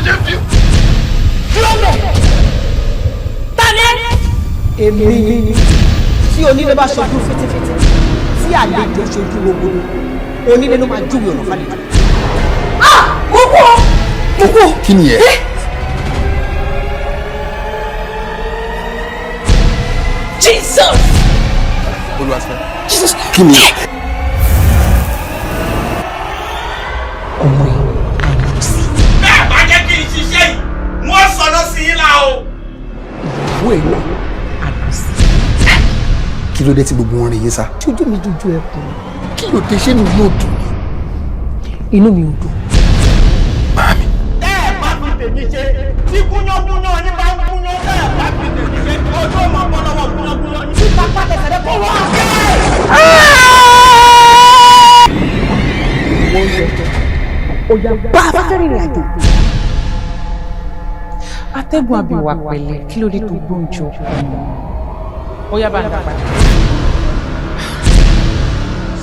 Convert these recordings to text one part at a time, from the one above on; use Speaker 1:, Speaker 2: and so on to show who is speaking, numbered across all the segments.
Speaker 1: ṣe ń fi.
Speaker 2: Èmi tí onílé bá ṣojú fitifiti, tí àlejò ṣojú rogodo, onílé ló máa júwe ọ̀nà fàlejò. Mo kú o, mo kú o.
Speaker 1: Kí ni ẹ.
Speaker 2: Jesus!
Speaker 1: Olúwaṣẹ́.
Speaker 2: Jesus!
Speaker 1: Kí ni ẹ.
Speaker 2: Ọmọ ẹ àlọ́ sí.
Speaker 3: Bẹ́ẹ̀ bá jẹ́ kí n ṣiṣẹ́ yìí, wọ́n sọ̀rọ̀ sí yín la o.
Speaker 2: Ìyàwó ẹ náà àlọ́ sí.
Speaker 1: Kí ló dé tí gbogbo wọn rìn yín sá.
Speaker 2: Ṣojú mi dúdú ẹkùn.
Speaker 1: Kí ló dé? Ṣé mi yóò dùn ni?
Speaker 2: Inú mi ò dùn.
Speaker 1: Màámi.
Speaker 3: Tẹ́ ẹ̀ bá fi tèmi ṣe, tí gúnyángúnyán yín bá ń gúnyán, tẹ́ ẹ̀ bá fi tèmi ṣe, ojú ọmọ bọ́ lọ́wọ́ gúnyángúnyán yín.
Speaker 2: Títa pátẹsẹ̀ rẹ kó wá. Wọ́n yẹ kó o yà bá a fẹ́ rìnrìn àjò.
Speaker 4: Atẹ́gùn àbíwá pẹ̀lẹ́, kí ló dé tó gbóúnjẹ ọkọ mi? Ó yá, bá ń dà padà.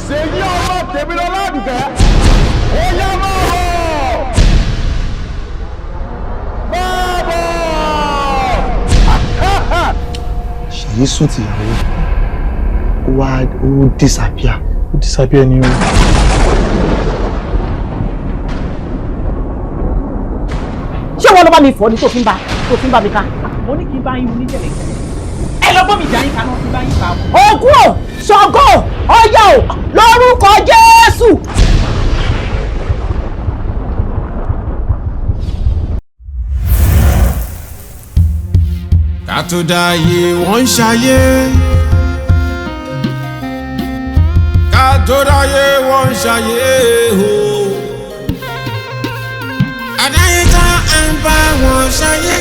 Speaker 3: Ṣèyí ọmọ tèmi lọ ládùúgbẹ́, ó yá, máa bọ̀, máa bọ̀.
Speaker 1: Ṣèyí sùn tìyàwó, ó wá ó disappear.
Speaker 5: Ó disappear ni o.
Speaker 2: Ṣé wọn ló bá mi fọ ni tó fi ń bá mi ká?
Speaker 4: Mo ní kí n bá yín mu ní jẹ̀lẹ̀kẹ̀lẹ̀. Ẹ lọ bọ́ mi jà yín kaná kí n bá yín fà á.
Speaker 2: Ògún o, Ṣàngó o, Ọya o, lórúkọ Jésù.
Speaker 6: Ká tó dáyé, wọ́n ń ṣayé. Ká tó dáyé, wọ́n ń ṣayé o. Àdáyé tán, à ń bá wọn ṣayé.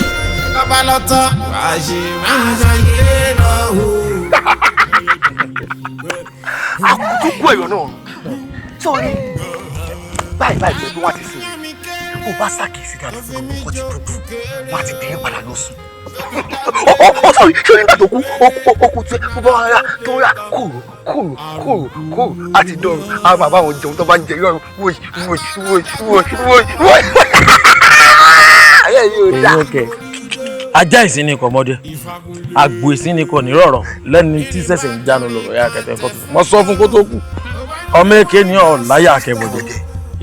Speaker 6: Bàbá lọ́tọ̀ wàá ṣe máa ṣayé lọ o.
Speaker 1: Àkókò ẹ̀yọ̀ náà sórí báyìí báyìí pẹ̀lú wọn ti sìn bó bá ṣàkíyèsí dáadáa, gbogbo nǹkan ti dúdú, wọn á ti tẹ̀yìn padà lọ sùn. Ó sọ̀rọ̀ ṣé nígbà tó kú ó kú tí bó bá rà tó rà kúrò kúrò kúrò kúrò àti dọ̀rùn, àwọn bàbá wọn jẹun tó bá ń jẹ yọrùn wòyí wòyí wòyí wòyí wòyí wòyí. Ayé yìí ò dáa.
Speaker 7: Èyí ò kẹ ajá ìsín kò mọdé, àgbò ìsín kò ní rọrọ lẹ́ni tí ṣẹ̀ṣẹ̀ ń jánu lọ́rọ̀ ya kẹtẹ fọtò. Mo sọ fún kó tó kù, ọmọ èké ní ọláyà kẹbọdẹ,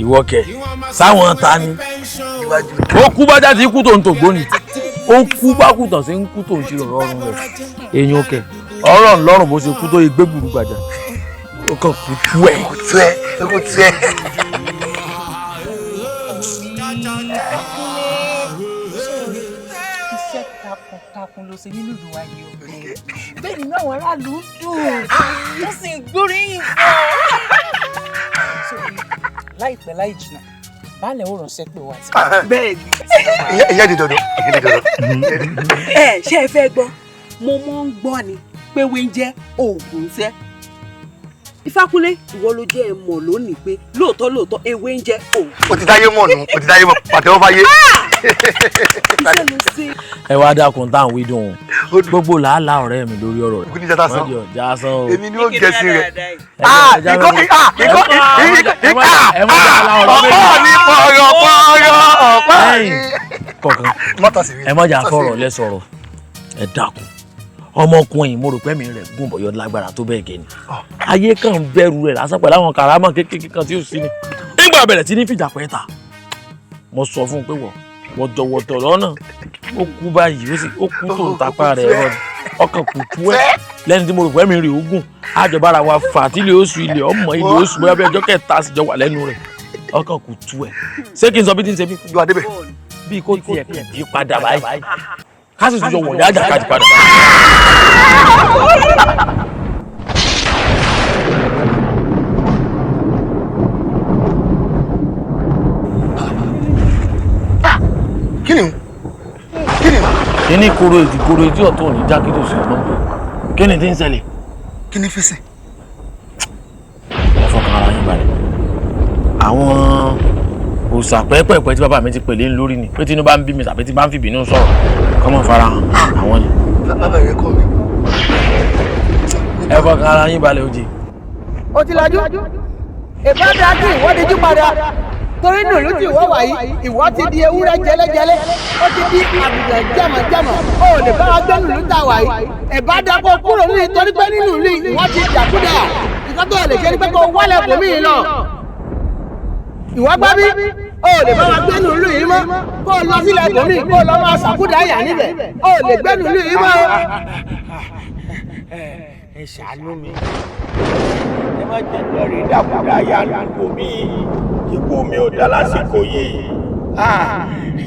Speaker 7: ìwọ kẹ sáwọn ta ni. Ó kú bájá ti kú tó ń tògbó ni, ó kú bá kú tàn sí ń kú tó ń ṣe lọ́rọ̀ ọ̀run rẹ̀. Èèyàn kẹ ọ̀rọ̀ ńlọrùn bó ṣe kú tó igbé gbùrú gbàjà, ó kàn kú tú ẹ.
Speaker 1: Kò tú ẹ, kò tú ẹ.
Speaker 4: Iṣẹ́ takuntakun ló ṣe nínú ìlú wa yìí o. Bẹ́ẹ̀ ni àwọn aráàlú ń dùn, wọ́n sì ń gbóríyìn fún ọ. Láìpẹ́ láì jìnnà, baálẹ̀ ó ránṣẹ́ pé wá sí.
Speaker 2: Bẹ́ẹ̀ ni.
Speaker 1: Ìyá di dandan, ìyá di dandan.
Speaker 2: Ẹ ṣé ẹ fẹ́ gbọ́? Mo mọ̀ ń gbọ́ ni pé wé ń jẹ́ oògùn iṣẹ́. Ifákúnlé, ìwọ ló jẹ́ ẹ mọ̀ lónìí pé lóòótọ́ lóòótọ́ ewé ń jẹ́ oògùn.
Speaker 1: O ti dáyé mọ̀ nù, o ti dáyé mọ̀, pàtẹ́wọ́ fáyé.
Speaker 2: Iṣẹ́ ló ṣe.
Speaker 7: Ẹ wá dákun, táwọn wí dùn ún gbogbo làálàá ọ̀rẹ́ mi lórí ọ̀rọ̀ rẹ̀.
Speaker 1: Ògùn níjà tá a sàn.
Speaker 7: Wọ́n di ọjà sán o.
Speaker 1: Èmi ni ó gẹ̀ẹ́sì rẹ̀.
Speaker 7: Ẹ
Speaker 1: Ikọ́ ikọ́ ikọ́ ọ̀pọ̀ ní pọ̀rọ̀ pọ̀rọ̀ ọ̀pọ̀ ní.
Speaker 7: Kọ̀ọ̀kan.
Speaker 1: Mọ́tà sí rí.
Speaker 7: Ẹ má jà fọ̀rọ̀ lẹ sọ̀rọ̀, ẹ dákun. Ọmọkùnrin, mo rò pé mi rẹ̀ gùn bọ̀yọ̀ lágbára tó bẹ́ẹ̀ gẹ́ ni ayé kan bẹ̀rù rẹ̀ lásán pẹ̀lú àwọn kàrámọ̀ kékeré kan tí ó sí ni. Nígbà bẹ̀rẹ̀ tí ní fìjà pẹ́ ta, mo sọ fún un pé wọ̀ wọ̀tọ̀wọ̀tọ̀ lọ́nà, ó kú báyìí, ó sì ó kú tó ń tapá rẹ̀ rọ ni ọkàn kò tú ẹ lẹ́ni tí mo rò pé mi rè ogún àjọbára wa fà tí ilé oṣù ilé ọmọ ilé oṣù bóyá bí ọjọ́ kẹta sì jọ wà lẹ́nu rẹ̀, ọkàn kò tú ẹ. Ṣé kí n sọ bí tí ń ṣe mí?
Speaker 1: Yóò adébẹ̀.
Speaker 7: Bí kò tiẹ̀ yí padà báyìí, ká sì tún jọ wọ̀ yájà ká ti padà.
Speaker 1: Kí ni? Kí ni?
Speaker 7: Kíní koro èdè koro etí ọ̀tún òní jákèjì òsì ọ̀gbọ́n, kí ni tí ń ṣẹlẹ̀?
Speaker 1: Kí ni fèsì?
Speaker 7: Ẹ fọkàn ara yín balẹ̀. Àwọn òòṣà pẹ́ẹ́pẹ́ẹ́pẹ́ tí bàbá mi ti pèlé ń lórí ni pé tínú bá ń bí mi tàbí tí bá ń fìbínú sọ̀rọ̀ kọ́ mọ̀ fara hàn àwọn ni.
Speaker 1: Bàbá rẹ kọ́ mi.
Speaker 7: Ẹ fọkàn ara yín balẹ̀ oje.
Speaker 2: O ti lajú ìbá dájú, ìwọ́de jú padà.
Speaker 3: Torí nùlú tí ìwọ wà yìí, ìwọ ti di ewúrẹ́ jẹlẹ́jẹlẹ́, ó ti di àgùntàn jẹ̀mọ̀jẹ̀mọ̀, ó lè bá wa gbé nùlú tá a wà yìí. Ẹ̀bá dàpọ̀ kúrò nínú torí pé nínú ìlú yìí ìwọ ti dàkúdà. Nǹkan tó lè ṣe ni pé kó wálẹ̀ bòmíì lọ. Ìwọ gbá bí, ó lè bá wa gbé nùlú yìí mọ́, kó o lọ sílẹ̀ bòmíì, kó o lọ máa ṣàkúdà yà níbẹ̀, ó lè gbé nùlú yìí mọ́.
Speaker 5: Ẹ ṣàánú mi, ẹ má jẹ́ lọ́ọ̀rì dàkúdà yà lùkù mi, ikú mi ò dá lásìkò yìí.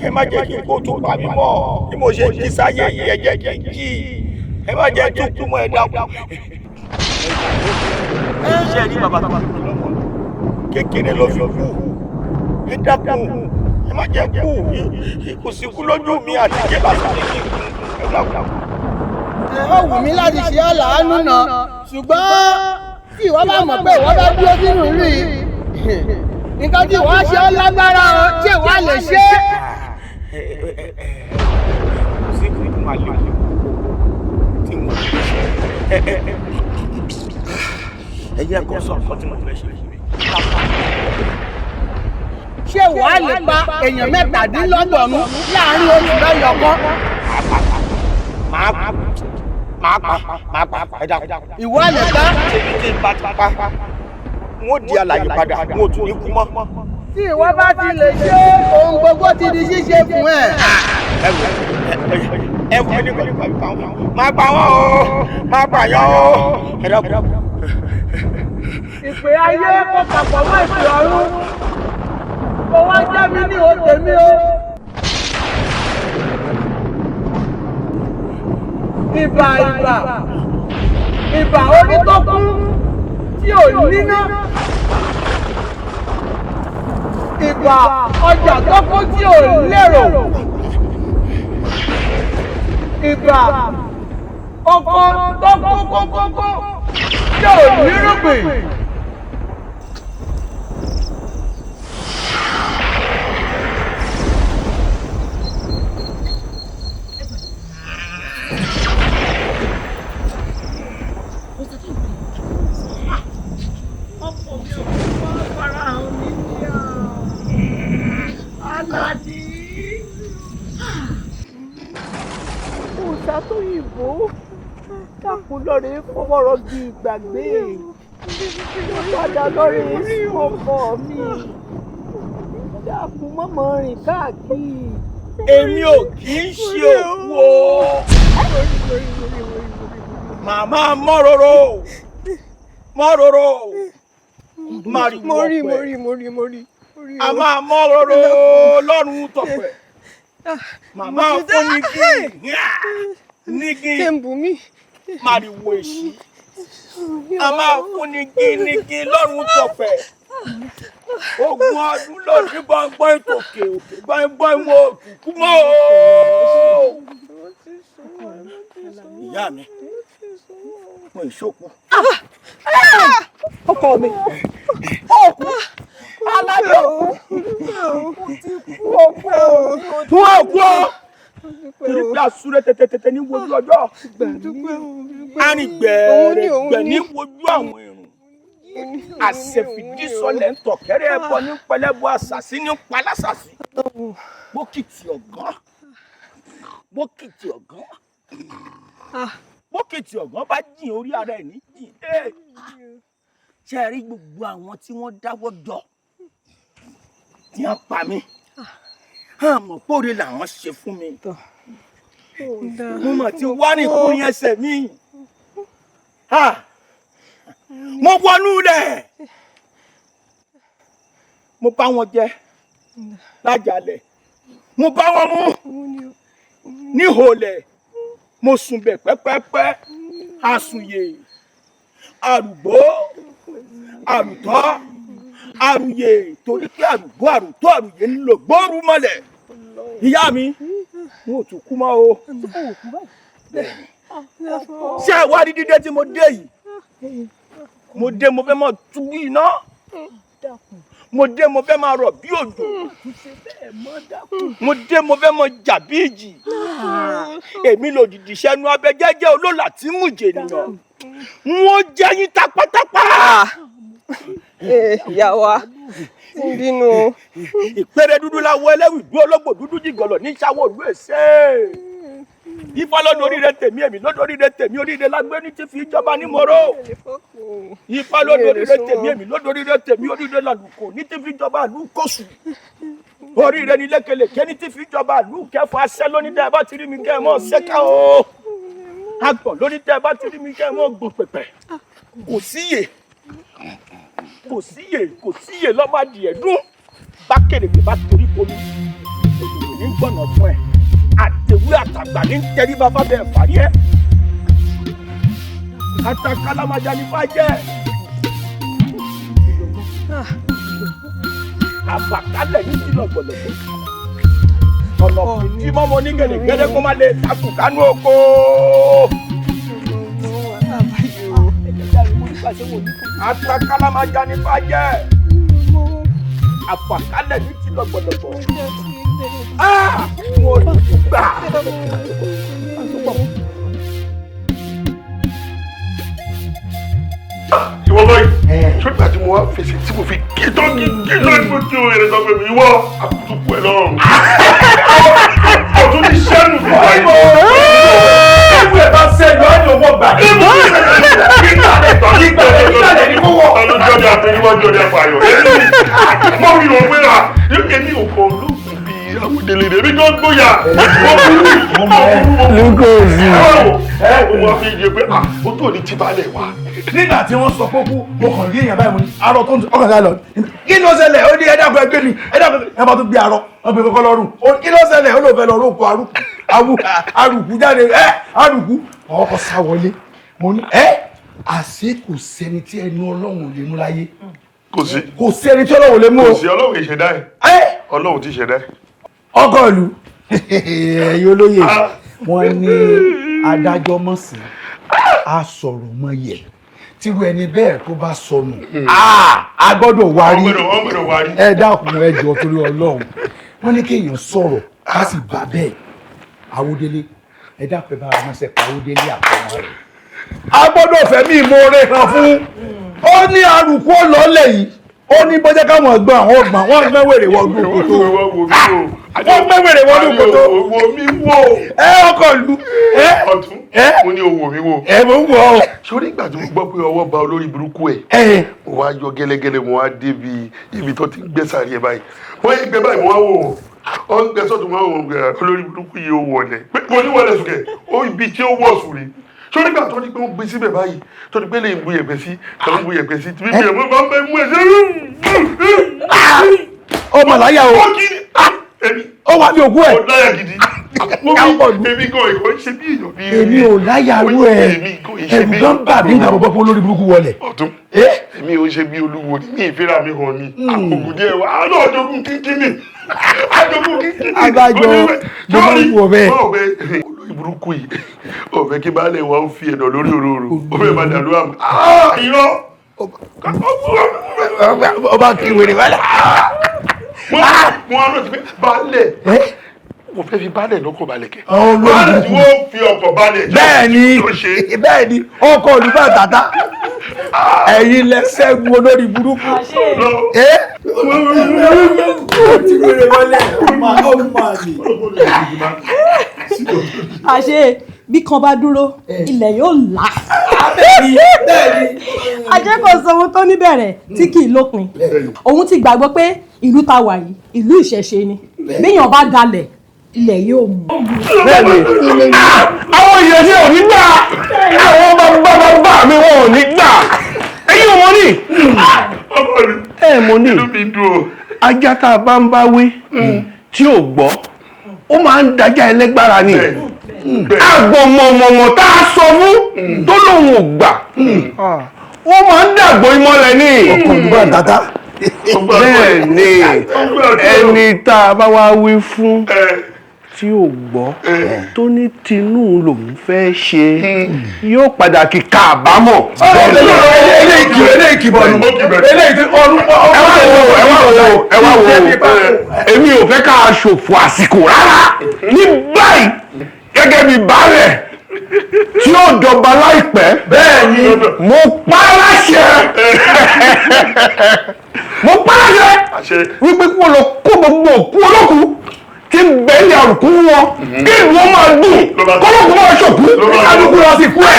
Speaker 5: Ẹ má jẹ́ kí kó tún pa mí mọ́, bí mo ṣe jí sáyé yìí ẹ jẹ́ kí n jí, ẹ má jẹ́ tún kú mọ́, ẹ dákun. Ṣé ẹ rí bàbá tó lọ́mọ kékeré ló fi kú? Ẹ dákun, ẹ má jẹ́ kú, kò sí kú lójú mi àti jẹ́ lásìkò yìí, ẹ dákun.
Speaker 3: Ó wù mí láti ṣe ọ́ láàánú náà, ṣùgbọ́n tí ìwọ bá mọ̀ pé ìwọ bá dúró sínú ìlú yìí, nǹkan tí ìwọ ṣe ọ́ lágbára o, ṣé ìwọ lè ṣe é?
Speaker 5: Kò sí kí n máa lè tí mo lè ṣe. Ẹ jẹ́ kó sọ nǹkan tí mo fẹ́ ṣe.
Speaker 3: Ṣé wàá lè pa èèyàn 37 láàárín oṣù mẹ́yọ̀ kan?
Speaker 5: Máa pa ẹ dákun.
Speaker 3: Ìwọ lè pa.
Speaker 5: Ṣèbí tí n bá ti pa, n ó di alàyè padà, n ó tún ní kú mọ́.
Speaker 3: Tí ìwọ bá ti lè ṣe, ohun gbogbo ti di ṣíṣe fún ẹ.
Speaker 5: Ẹ wọ ẹni kan nípa ìpa wọn. Máa pa wọn o, máa pa yán o. Ẹ dákun.
Speaker 3: Ìpè ayé kò papọ̀ mọ́ ìpè ọ̀run. Kò wá jẹ́ mi ní o tèmi o. Ìbà ìbà ìbà orí tó kún tí ò níná. Ìbà ọjà tó kún tí ò lérò. Ìbà oko tó kún kún kún kún tí ò nírúgbìn.
Speaker 2: Lọ́rẹ̀ fọwọ́rọ́ bí ìgbàgbé padà lọ́rẹ̀ sún ọkọ mi, dákun mọ́mọ́ rìn káàkiri.
Speaker 5: Èmi ò kì í ṣe òkú o, màmá mọ́rọ̀rọ̀ mọ́rọ̀rọ̀ màrìwò ọ̀pẹ, a máa mọ́rọ̀rọ̀ lọ́rùn tọ̀pẹ̀, màmá fún nígí nígí màrìwò èṣì, a máa fún nígí nígí lọ́rùn tọ̀pẹ̀. Ogún ọdún lórí gbọ̀ngbọ̀n ìtòkè òkè gbọ̀ngbọ̀n ìwọ̀n òkùnkùn mọ́ o. Ìyá mi, mo ìṣòkù.
Speaker 2: Ọkọ mi, òkú, aládé òkú, ti kú òkú.
Speaker 5: Fún òkú o, torí pé asúré tètè ní wojú ọjọ́, arìngbẹ̀rẹ̀gbẹ̀ ní wojú àwọn èrò, àṣẹfìdísọlẹ̀ ń tọ̀kẹ́rẹ́ ẹbọ ní pẹlẹ́bọ àṣàṣì ní palásàṣì. Bókìtì ọ̀gán, bókìtì ọ̀gán, bókìtì ọ̀gán bá jìn orí ara ẹ̀ ní jìn. Ṣé ẹ rí gbogbo àwọn tí wọ́n dáwọ́ jọ tí wọ́n pa mí? Àmọ́ póore làwọn ṣe fún mi. Mo mà ti wá ní ìkúrin ẹsẹ̀ mi. Mo wọnú rẹ̀, mo bá wọn jẹ lájàlẹ̀, mo bá wọn mú níhòlẹ̀, mo sùn bẹ̀ pẹ́pẹ́pẹ́, àsùnyè, àrùgbó, àrùtọ́, àrùyè, torí pé àrùgbó, àrùtọ́, àrùyè ń lò gbóòrú mọ́lẹ̀. Ìyá mi, n ò tún kú mọ́ o. Ṣé ẹ wá rí dídé tí mo dé yìí? Mo dé mo fẹ́ máa tú iná, mo dé mo fẹ́ máa rọ̀ bí òjò, mo dé mo fẹ́ máa jà bí ìjì. Èmi lòdìdì sẹ́nu abẹ́jẹ́jẹ́ olólà tí mú jènìyàn, n ó jẹ́ yín tapátapá.
Speaker 8: Ìyá wa ti ń bínú o.
Speaker 5: Ìpèrè dúdú la wọ ẹlẹ́wì dúró ológbò dúdú jìgọ̀lọ̀ ní sáwọ́ òlú èsè. Ifá lọ́dọ̀ oríire tèmi, èmi lọ́dọ̀ oríire tèmi, oríire lágbé ní ti fi ìjọba ní mọ́rọ́. Ifá lọ́dọ̀ oríire tèmi, èmi lọ́dọ̀ oríire tèmi, oríire làlùkò ní ti fi ìjọba àlù kóṣù. Oríire ní lékelèké ní ti fi ìjọba àlù kẹfà aṣẹ́ lónìí tẹ́ ẹ bá ti rí mi kẹ́ ẹ mọ́ ṣẹ́ká o. Agbọ̀n lónìí tẹ́ ẹ bá ti rí mi kẹ́ ẹ mọ́ gbọ̀n pẹ̀pẹ̀. Kò síyè, kò síyè, kò síyè lọ́mọ adìẹ dún. Bá kèrègbè bá torí komi, ènìyàn ní gbọ̀nà fún ẹ. Àtẹ̀wé àtàgbà ní tẹríba fábẹ́ fàrí ẹ. Àtàkàlàmàjà ní fàjẹ́. Àbàkálẹ̀ ní ti lọ̀gbọ̀lọ̀gbọ̀. Ọ̀nà tí mọ́mọ́ ní gẹ̀dẹ̀gẹ̀dẹ̀ kó má lè takùn kánú oko. Àtàkàlàmàjà ní fàjẹ́. Àbàkálẹ̀ ní ti lọ̀gbọ̀lọ̀gbọ̀. Mo gbà.
Speaker 9: Ìwọ báyìí, sọ́gbà tí mo wá fèsì tí mo fi kí tọ́kì kí lóyún mo ti rìn lọ pẹ̀lú ìwọ àkùtùkù ẹ̀ lọ́rùn. Ọ̀tún ní sẹ́nu mi báyìí.
Speaker 5: Ewu ẹ̀ bá sẹ́nu, á ní owó gbà. Ìgbàlẹ̀ ni kó wọ̀.
Speaker 9: Ta ló jọ́ ní àfẹniwájú ọdẹ apààyàn? Mo rí òun pé à, èmi ò kọ̀ lóògùn bíi Awódélé rẹ̀, èmi gan gbóyà. Mo burú.
Speaker 5: Lukosi.
Speaker 9: Ẹ wọ́n fi yé pé ó tó ní tíbalẹ̀ wá.
Speaker 5: Nígbà tí wọ́n sọ pé kú, mo kàn rí èèyàn báyìí mo ní arọ tó ń ọkàn sá lọ. Kí ló ṣẹlẹ̀? Ó ní ẹ dákun ẹgbẹ́ mi, ẹ dákun ẹ bá tún gbé arọ, wọ́n gbé kọ́kọ́ lọ́rùn. Kí ló ṣẹlẹ̀? Ó lóun fẹ́ lọ róko arùkù jáde ẹ arùkù. Ọkọ̀ sá wọlé. Mo ní ẹ àṣé kò sẹ́ni tí ẹnu Ọlọ́run ò lè mú láyé.
Speaker 9: Kò sí.
Speaker 5: Kò sẹ́ni tí Ọlọ́run ò lè mú o.
Speaker 9: Kò sí, Ọlọ́run ìṣẹ̀dá ẹ̀. Ọlọ́run ti ṣẹ̀dá ẹ̀.
Speaker 5: Ọkọ̀ ìlú ẹ̀yin olóyè wọ́n ní adájọ́ mọ̀ sí a sọ̀rọ̀ mọ̀ yẹ tírú ẹni bẹ́ẹ̀ tó bá sọnù a gbọ́dọ̀ wárí ẹ dákun ẹ jọ̀ọ́ torí Ọlọ́run wọ́n ní kéèyàn sọ̀rọ̀ ká sì bá bẹ́ẹ̀ Awódélé ẹ dákun ẹ bá ránṣẹ́ pa Awódélé àtọmọ rẹ̀ a gbọ́dọ̀ fẹ̀mí ìmoore hàn fún ó ní arùkú ọlọ́lẹ̀ yìí ó ní bọ́jẹ́ káwọn gbọ́n àwọn ọgbọ̀n wọ́n gbẹ́ wèrè wọnú kòtò wọ́n gbẹ́ wèrè wọnú kòtò
Speaker 9: owó mi wò.
Speaker 5: Ẹ ọkọ̀ lu.
Speaker 9: Ọ̀tún mo ní owó mi wò.
Speaker 5: Ẹ mo ń wọ ọ.
Speaker 9: Sórí ìgbà tí mo gbọ́ pé ọwọ́ ba olórí burúkú ẹ̀ mo wá yọ gẹ́lẹ́gẹ́lẹ́ mo wá débi ibi tó ti ń gbé sàrí ẹ̀ báyìí wọ́n yí gbé báyìí mo wá wò ó ń gbé sọ́tún mo wá wò ó olórí burúkú yìí ó wọlé mo ní wọlé sùkẹ́ ó ibi tí ó wọ̀ sùn rí sórí ìgbà tó ní pé ó gbé síbẹ̀ báyìí tó ní pé lè bu yẹ̀pẹ̀ sí tó ń bu yẹ̀pẹ̀ sí tí bíbí ẹ̀ mo máa ń bẹ mú ẹ̀ṣẹ̀.
Speaker 5: Ọmọ láyà o ó wà ní ògùn ẹ̀.
Speaker 9: Ó láyà gidi èmi gan ìkọ́ ṣe bí èèyàn bí.
Speaker 5: Èmi ò láyà rú ẹ ẹ̀rù gan bà mí nígbà gbogbo olórí burúkú wọlé.
Speaker 9: Ọ̀tún èmi ò ṣe bí olúwo ni mi ìfira mi hàn ni àkókò díẹ̀ wá àná àjogún kínkínní àjogún kínkínní.
Speaker 5: Abájọ mo máa ń wọ bẹ́ẹ̀.
Speaker 9: Olórí burúkú yìí ọ̀fẹ́ kí baálé wa ó fi ẹ̀dọ̀ lórí òróró ó fẹ́ máa dàlú àmọ́ irọ́.
Speaker 5: Ọba kí wèrè wálé.
Speaker 9: Mo á rántí pé baálé mo fẹ́ fi baálé lọ́kọ̀ balẹ̀ kẹ́. Baálé tí wọ́n fi ọkọ̀ balẹ̀ jẹ́.
Speaker 5: Bẹ́ẹ̀ni bẹ́ẹ̀ni ọkọ̀ olùbá tàtà ẹ̀yin lẹ́sẹ̀gun olórí burúkú. Ó ti wèrè wọlé ọmọ àlè.
Speaker 10: Àṣé bí kan bá dúró ilẹ̀ yóò là.
Speaker 5: Bẹ́ẹ̀ni bẹ́ẹ̀ni.
Speaker 10: Àṣé kò sọ ohun tó níbẹ̀rẹ̀ tí kì í lópin. Òun ti gbàgbọ́ pé ìlú ta wà yìí ìlú ìṣẹ̀ṣe ni béèyàn bá dalẹ̀ ilẹ̀ yóò mú.
Speaker 11: Bẹ́ẹ̀ni àwọn èèyàn ṣe ò ní gbà àwọn bàbá mi wọn ò ní gbà ẹ̀yin ò mọ̀ ní. Ẹ mọ̀ ní ajá tá a bá ń bá wí tí ò gbọ́ ó máa ń dájá ẹlẹ́gbára ni àgbọ̀mọ̀mọ̀mọ̀ tá a sọ fún tó lòun ò gbà ó máa ń dàgbò ìmọ̀lẹ̀ ni.
Speaker 5: Ọkọ̀ olùbá tata.
Speaker 11: Bẹ́ẹ̀ ni ẹni tá a bá wá wí fún tí ò gbọ́ tó ní tinú lòun fẹ́ ṣe yóò padà kí kábàámọ̀.
Speaker 5: Eléyìí kì bọ̀nù eléyìí tí ọdún.
Speaker 11: Ẹ wá wo ẹ wá wo ẹ wá wo èmi ò fẹ́ ká ṣòfò àsìkò rárá ní báyìí gẹ́gẹ́ bí baálẹ̀ tí ó jọba láìpẹ́.
Speaker 5: Bẹ́ẹ̀ni
Speaker 11: mo pa á láṣẹ. Mo pàṣẹ wípé kí wọ́n lọ kó gbogbo òkú olókùú tí ń bẹ ní àrùkú wọn kí ìwọ máa dùn kọ́lọ́kù máa ṣòkú kálukú lọ sí kú ẹ̀.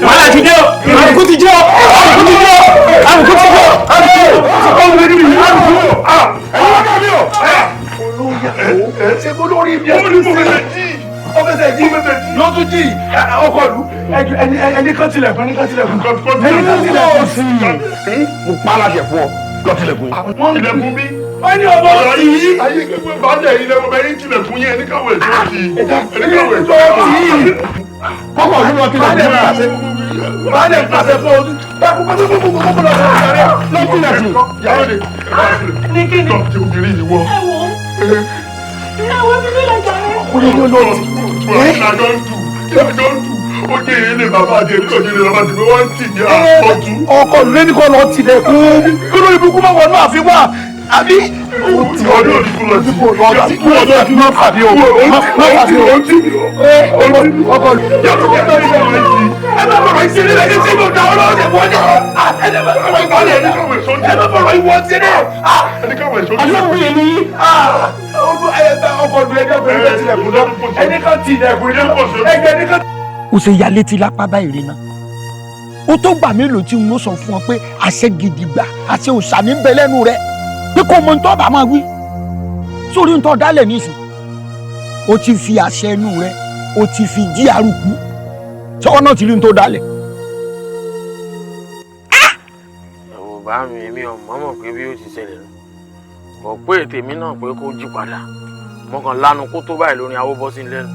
Speaker 12: Wàhálà ti dé o, àrùkú ti jẹ́ o, àrùkú ti jẹ́ o, àrùkú ti jẹ́ o, àrùkú ti jẹ́ o.
Speaker 5: Ṣé kó lórí mi ẹ̀ ní sí ó fẹsẹ̀ jí ló tún jí ọkọ̀ ìlú ẹni kan tilẹ̀kùn ẹni kan tilẹ̀kùn ẹni kan tilẹ̀kùn.
Speaker 11: Mo pa á láṣẹ fún ọ lọ tilẹ̀kùn.
Speaker 9: Tilẹ̀kùn mi.
Speaker 5: Wọ́n ní ọmọ
Speaker 9: tí. Ayé gbogbo ìbàdàn yìí lẹ́wọ̀n bẹ́ẹ̀ ní tilẹ̀kùn yẹn ẹni káwọ̀ èso ti. Ẹni káwọ̀ èso
Speaker 5: ti.
Speaker 11: Kọ́kọ́ ọdún lọ tilẹ̀kùn.
Speaker 5: Báyọ̀ pàṣẹ fún ọdún. Kókó lọ
Speaker 11: lọ tilẹ̀kùn.
Speaker 9: Yàrá ni ní kí ni. Ti obìnrin yìí wọ.
Speaker 10: Ẹ wo mi nílẹ̀ jàre.
Speaker 9: Kúrò ní olóòtú. Kí la jọ ń dù? Kí la jọ ń dù? Ó jẹ́ ilé bàbá àti èmi náà jẹ́ ilé bàbá àti èmi wọ́n ń tì ní àpọ̀jù.
Speaker 5: Ọkọ̀ ìlú ní kò lọ tilẹ̀kùn. Kí ló ní ibùkún máa wọnú àfin wà? Àbí?
Speaker 9: Ọdún òdìbò lọ sí.
Speaker 5: Lọ sí má fàbí o. Má fàbí o. Ọkọ̀ ìlú. Ẹ má bọ̀rọ̀ ìṣeré lẹ́yìn tí mo dá ọlọ́run wọ́n ní. Ẹ má bọ̀rọ̀ ìwọ́n ní. Ẹ má bọ̀rọ̀ ìwọ́n ní.
Speaker 11: Alóbìnrin ni.
Speaker 5: Ọkọ̀ ìlú ẹgbẹ́ ọkùnrin tilẹ̀kùn náà. Ẹni kan tilẹ̀kùn náà. Ẹgbẹ́ ẹni kan.
Speaker 1: Ó ṣe ya létí lápá báyìí rí náà. Ó tó gbà mélòó tí n ó sọ fún ọ pé àṣẹ gidi gbà àṣẹ òòṣà ní bẹ lẹ́nu rẹ pé kó mọ ntọ́ bá máa wí sórí ntọ́ dálẹ̀ nísìn. Ó ti fi àṣẹ inú rẹ ó ti fi jí àrùkù sọ́wọ́n náà ti rí ntọ́ dálẹ̀.
Speaker 7: Ẹ̀wọ̀n bá mi èmi ò mọ̀mọ̀ pé bí ó ti ṣẹlẹ̀ nù kò pé tèmi náà pé kó jí padà mo kàn lanu kó tó báyìí lórí awó bọ́ sí lẹ́nu.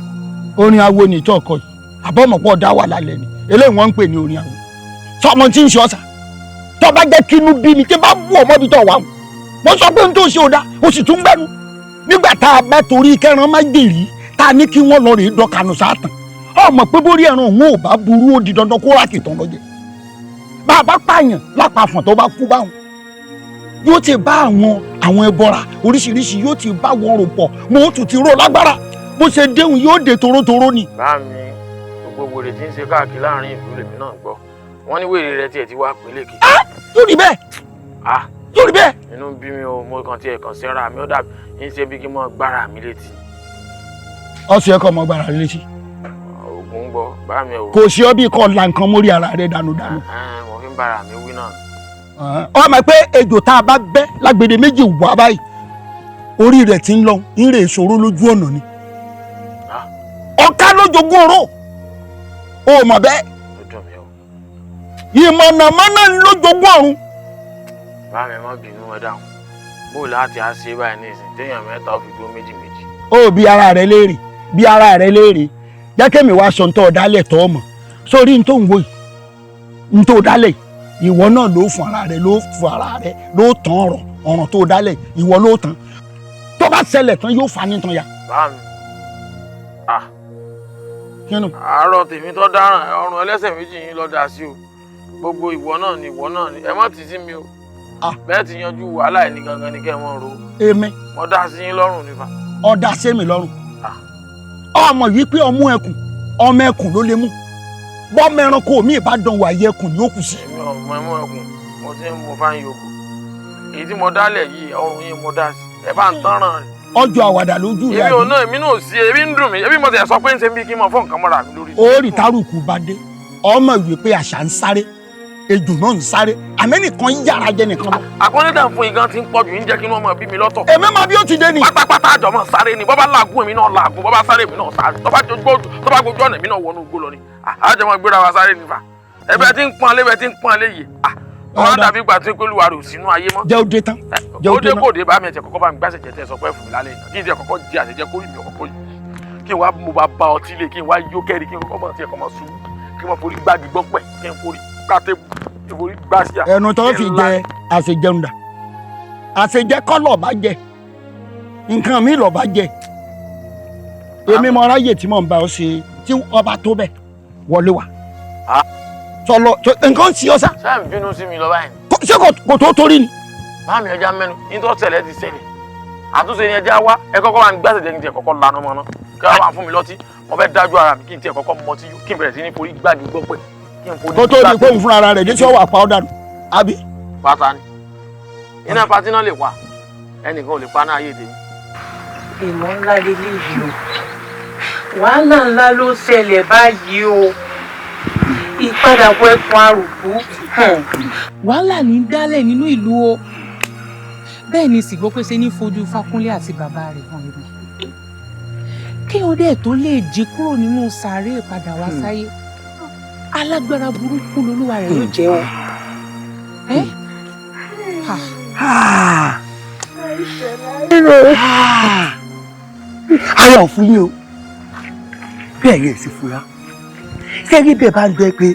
Speaker 1: Orin awo ni ìtọ́ ọkọ yìí àbọ̀mọ̀pọ̀ dá wà lálẹ́ ni eléyìí wọ́n ń pè ní orin awo sọmọ tí ń ṣe ọ̀sà tó bá jẹ́ kínú bí mi tí bá bú ọmọ bí tó wà wọ́n mo sọ pé n tó ṣe ò dá o sì tún gbẹ́nu nígbà tá a bá torí kẹran má jèrè tá a ní kí wọ́n lọ rèé dọkànù sáàtàn ọmọ pé bórí ẹran òun ò bá burú ó di dandan kó rákì tán lọ́jẹ́ bá a bá pààyàn lápapọ̀ tó bá kú báwọn yóò ti bá àwọn ẹbọra oríṣiríṣi yóò ti bá wọn rò pọ̀ mo ó tún ti rò lágbára bó ṣe déhùn yóò dé torótoró ni.
Speaker 7: Bá mi gbogbo wèrè tí ń ṣe káàkiri láàrin ìlú lèmi náà gbọ́ wọ́n ní wèrè rẹ tiẹ̀ ti wá pélékè.
Speaker 1: Yóò rí bẹ́ẹ̀ yóò rí bẹ́ẹ̀.
Speaker 7: Inú bí mi ò mo kàn tiẹ̀ kàn sẹ́ra mi ó dàbí ń ṣe bí kí n mọ gbára mi létí.
Speaker 1: Ọ̀sẹ̀ ẹ̀kọ́ ọmọ gbára rẹ létí.
Speaker 7: Ògùn ń gbọ́ bá mi ò.
Speaker 1: Kò sí ọ bí kò la nǹkan mórí ara rẹ dànù dànù.
Speaker 7: Mo fi ń bára mi wí náà.
Speaker 1: Ọ mọ̀ pé ejò tá a bá bẹ́ lágbèdè méjì wà báyìí orí rẹ̀ ti ń lọ ń rè ìṣòro lójú ọ̀nà ni. Ọ̀ká lójogún oró o mọ̀ bẹ́ẹ̀. Ìmọ̀nàmọ́ná lójogún ọ̀run.
Speaker 7: Bá mi má bínú ẹ dáhùn bó láti á ṣe báyìí ní ìsìn téèyàn mẹ́ta ó fi dúró méjì méjì.
Speaker 1: Ó bí ara rẹ léèrè bí ara rẹ léèrè jẹ́ kémi wá sọ ntọ́ dálẹ̀ tọ́ ọmọ sórí ntọ́ ń wò yìí ntọ́ dálẹ̀ ìwọ náà ló fún ara rẹ ló fún ara rẹ ló tán ọ̀rọ̀ ọ̀ràn tó dálẹ̀ ìwọ ló tán tó bá ṣẹlẹ̀ tán yóò fa nítan ya.
Speaker 7: Bá mi
Speaker 1: kínú.
Speaker 7: Àárọ̀ tèmi tó dáràn ọrùn ẹlẹ́sẹ̀ méjì yín lọ dà sí o gbogbo ìwọ náà ni ìwọ náà ni ẹ má tì sí mi o bẹ́ẹ̀ ti yanjú wàhálà ẹ̀ ní gangan ni kẹ́ ẹ mọ̀ ro.
Speaker 1: Èmi.
Speaker 7: Mo dá sí yín lọ́rùn nífa.
Speaker 1: Ó dá sí mi lọ́rùn. Ọmọ yìí pé ọmú ẹkùn ọmọ ẹkùn ló lè mú bọ́mọ ẹranko mi ìbá dán wà yẹ ẹkùn ni ó kù sí.
Speaker 7: Èmi ọmọ ẹmọ ẹkùn mo ti ń mo fáyín yòókù èyí tí mo dálẹ̀ yìí ọrùn yìí mo dá sí ẹ bá ń tánràn rẹ̀.
Speaker 1: Ọjọ́ àwàdà lójú rẹ.
Speaker 7: Èmi ò náà èmi náà sí ebi ń dùn mí ebi mo ti sọ pé ń ṣe bí kí n mọ fún nǹkan mọ́ra mi lórí.
Speaker 1: Ó rí tárùkù bá dé ọmọ ìwé pé àṣà ń sáré ejò náà ń sáré àmẹ́nìkan yára jẹ nìkan lọ.
Speaker 7: Àpọ́nlé dà fún igan tí ń pọ̀jù ń jẹ́ kí inú ọmọ bí mi lọ́tọ̀.
Speaker 1: Èmi máa bí ó ti dé ni.
Speaker 7: Pátápátá àjọ máa sáré ni bọ́bá làágùn èmi náà làágùn bọ́bá sáré èmi náà sáré tọ́ba gbójú ọ̀nà èmi náà wọnú igbó lọ ni. Àjọ máa gbéra wa sáré nífa. Ẹbẹ tí ń pọn alẹ́ bẹ tí ń pọn alẹ́ yìí. Wọ́n á dàbí ìgbà tí olúwa rẹ̀ ò sínú ayé mọ́.
Speaker 1: Jẹ́ ó dé tán.
Speaker 7: Ó dé kò dé bá mi ẹ̀jẹ̀ kọ́kọ́ bá mi gbàṣẹ̀ jẹ́ tẹ́ sọ pé fún mi lálẹ́ yìí kí n tiẹ̀ kọ́kọ́ jẹ àṣejẹ kórìí mi ọ̀kọ́kọ́ yìí kí n wá mo bá ba ọtí lé kí n wá yó kẹ́rì kí n kọ́kọ́ mọ̀ tí ẹ̀kọ́ mọ̀ sùn kí n mọ̀ forí gbági gbọ́pẹ̀ kí n forí gbá tébù kí n forí gbá síà.
Speaker 1: Ẹnu tó fi jẹ àṣejẹun dà àṣejẹ kọ́ lọ́ọ̀ bá jẹ nǹkan mi lọ́ọ̀ bá jẹ èmi mọ ráyè tí mò ń bá ọ ṣe tí ọba tó bẹ̀ wọlé wa sọlọ nǹkan ń ṣe ọ sá.
Speaker 7: Ṣé ń bínú sí mi lọ báyìí.
Speaker 1: Ṣé kò tó torí ni.
Speaker 7: Bá mi ẹja mẹ́nu ní tó ṣẹlẹ̀ ti ṣẹlẹ̀ àtúnṣe ni ẹja wá ẹ kọ́kọ́ wà ní gbàṣẹ jẹ́ kí n tiẹ̀ kọ́kọ́ lanu mọ́ ná kí wọ́n wá fún mi lọ́tí mo fẹ́ dájú ara mi kí n tiẹ̀ kọ́kọ́ mọtí kí n bẹ̀rẹ̀ sí ní forí gbági gbọ́pẹ́.
Speaker 5: Kó tó di pé òun fúnra ara rẹ̀ dé tí ó wà pa ọ́ dànù àbí.
Speaker 7: Pátá ni iná patí náà lè pa ẹnìkan ò lè pa náà ayé tèmi.
Speaker 4: Ìmọ̀ ńlá leléyìí o, wàhálà ńlá ló ṣẹlẹ̀ báyìí o, ìpadàbọ̀ ẹkùn àrùkù. Wàhálà ní í dálẹ̀ nínú ìlú o. Bẹ́ẹ̀ ni sì gbọ́ pé ṣe ní fojú Fákúnlé àti bàbá rẹ̀ hàn ibi kí o dẹ̀ tó lè jí kúrò nínú sàárè padà wá sáyé. Alágbára burúkú lolúwa rẹ̀ ló jẹ́ o. Ẹ́ ha.
Speaker 1: Ara ò fún yín o, bẹ́ẹ̀ yẹn sì fura. Sẹ́rí bẹ́ẹ̀ bá ń gbẹ́ pé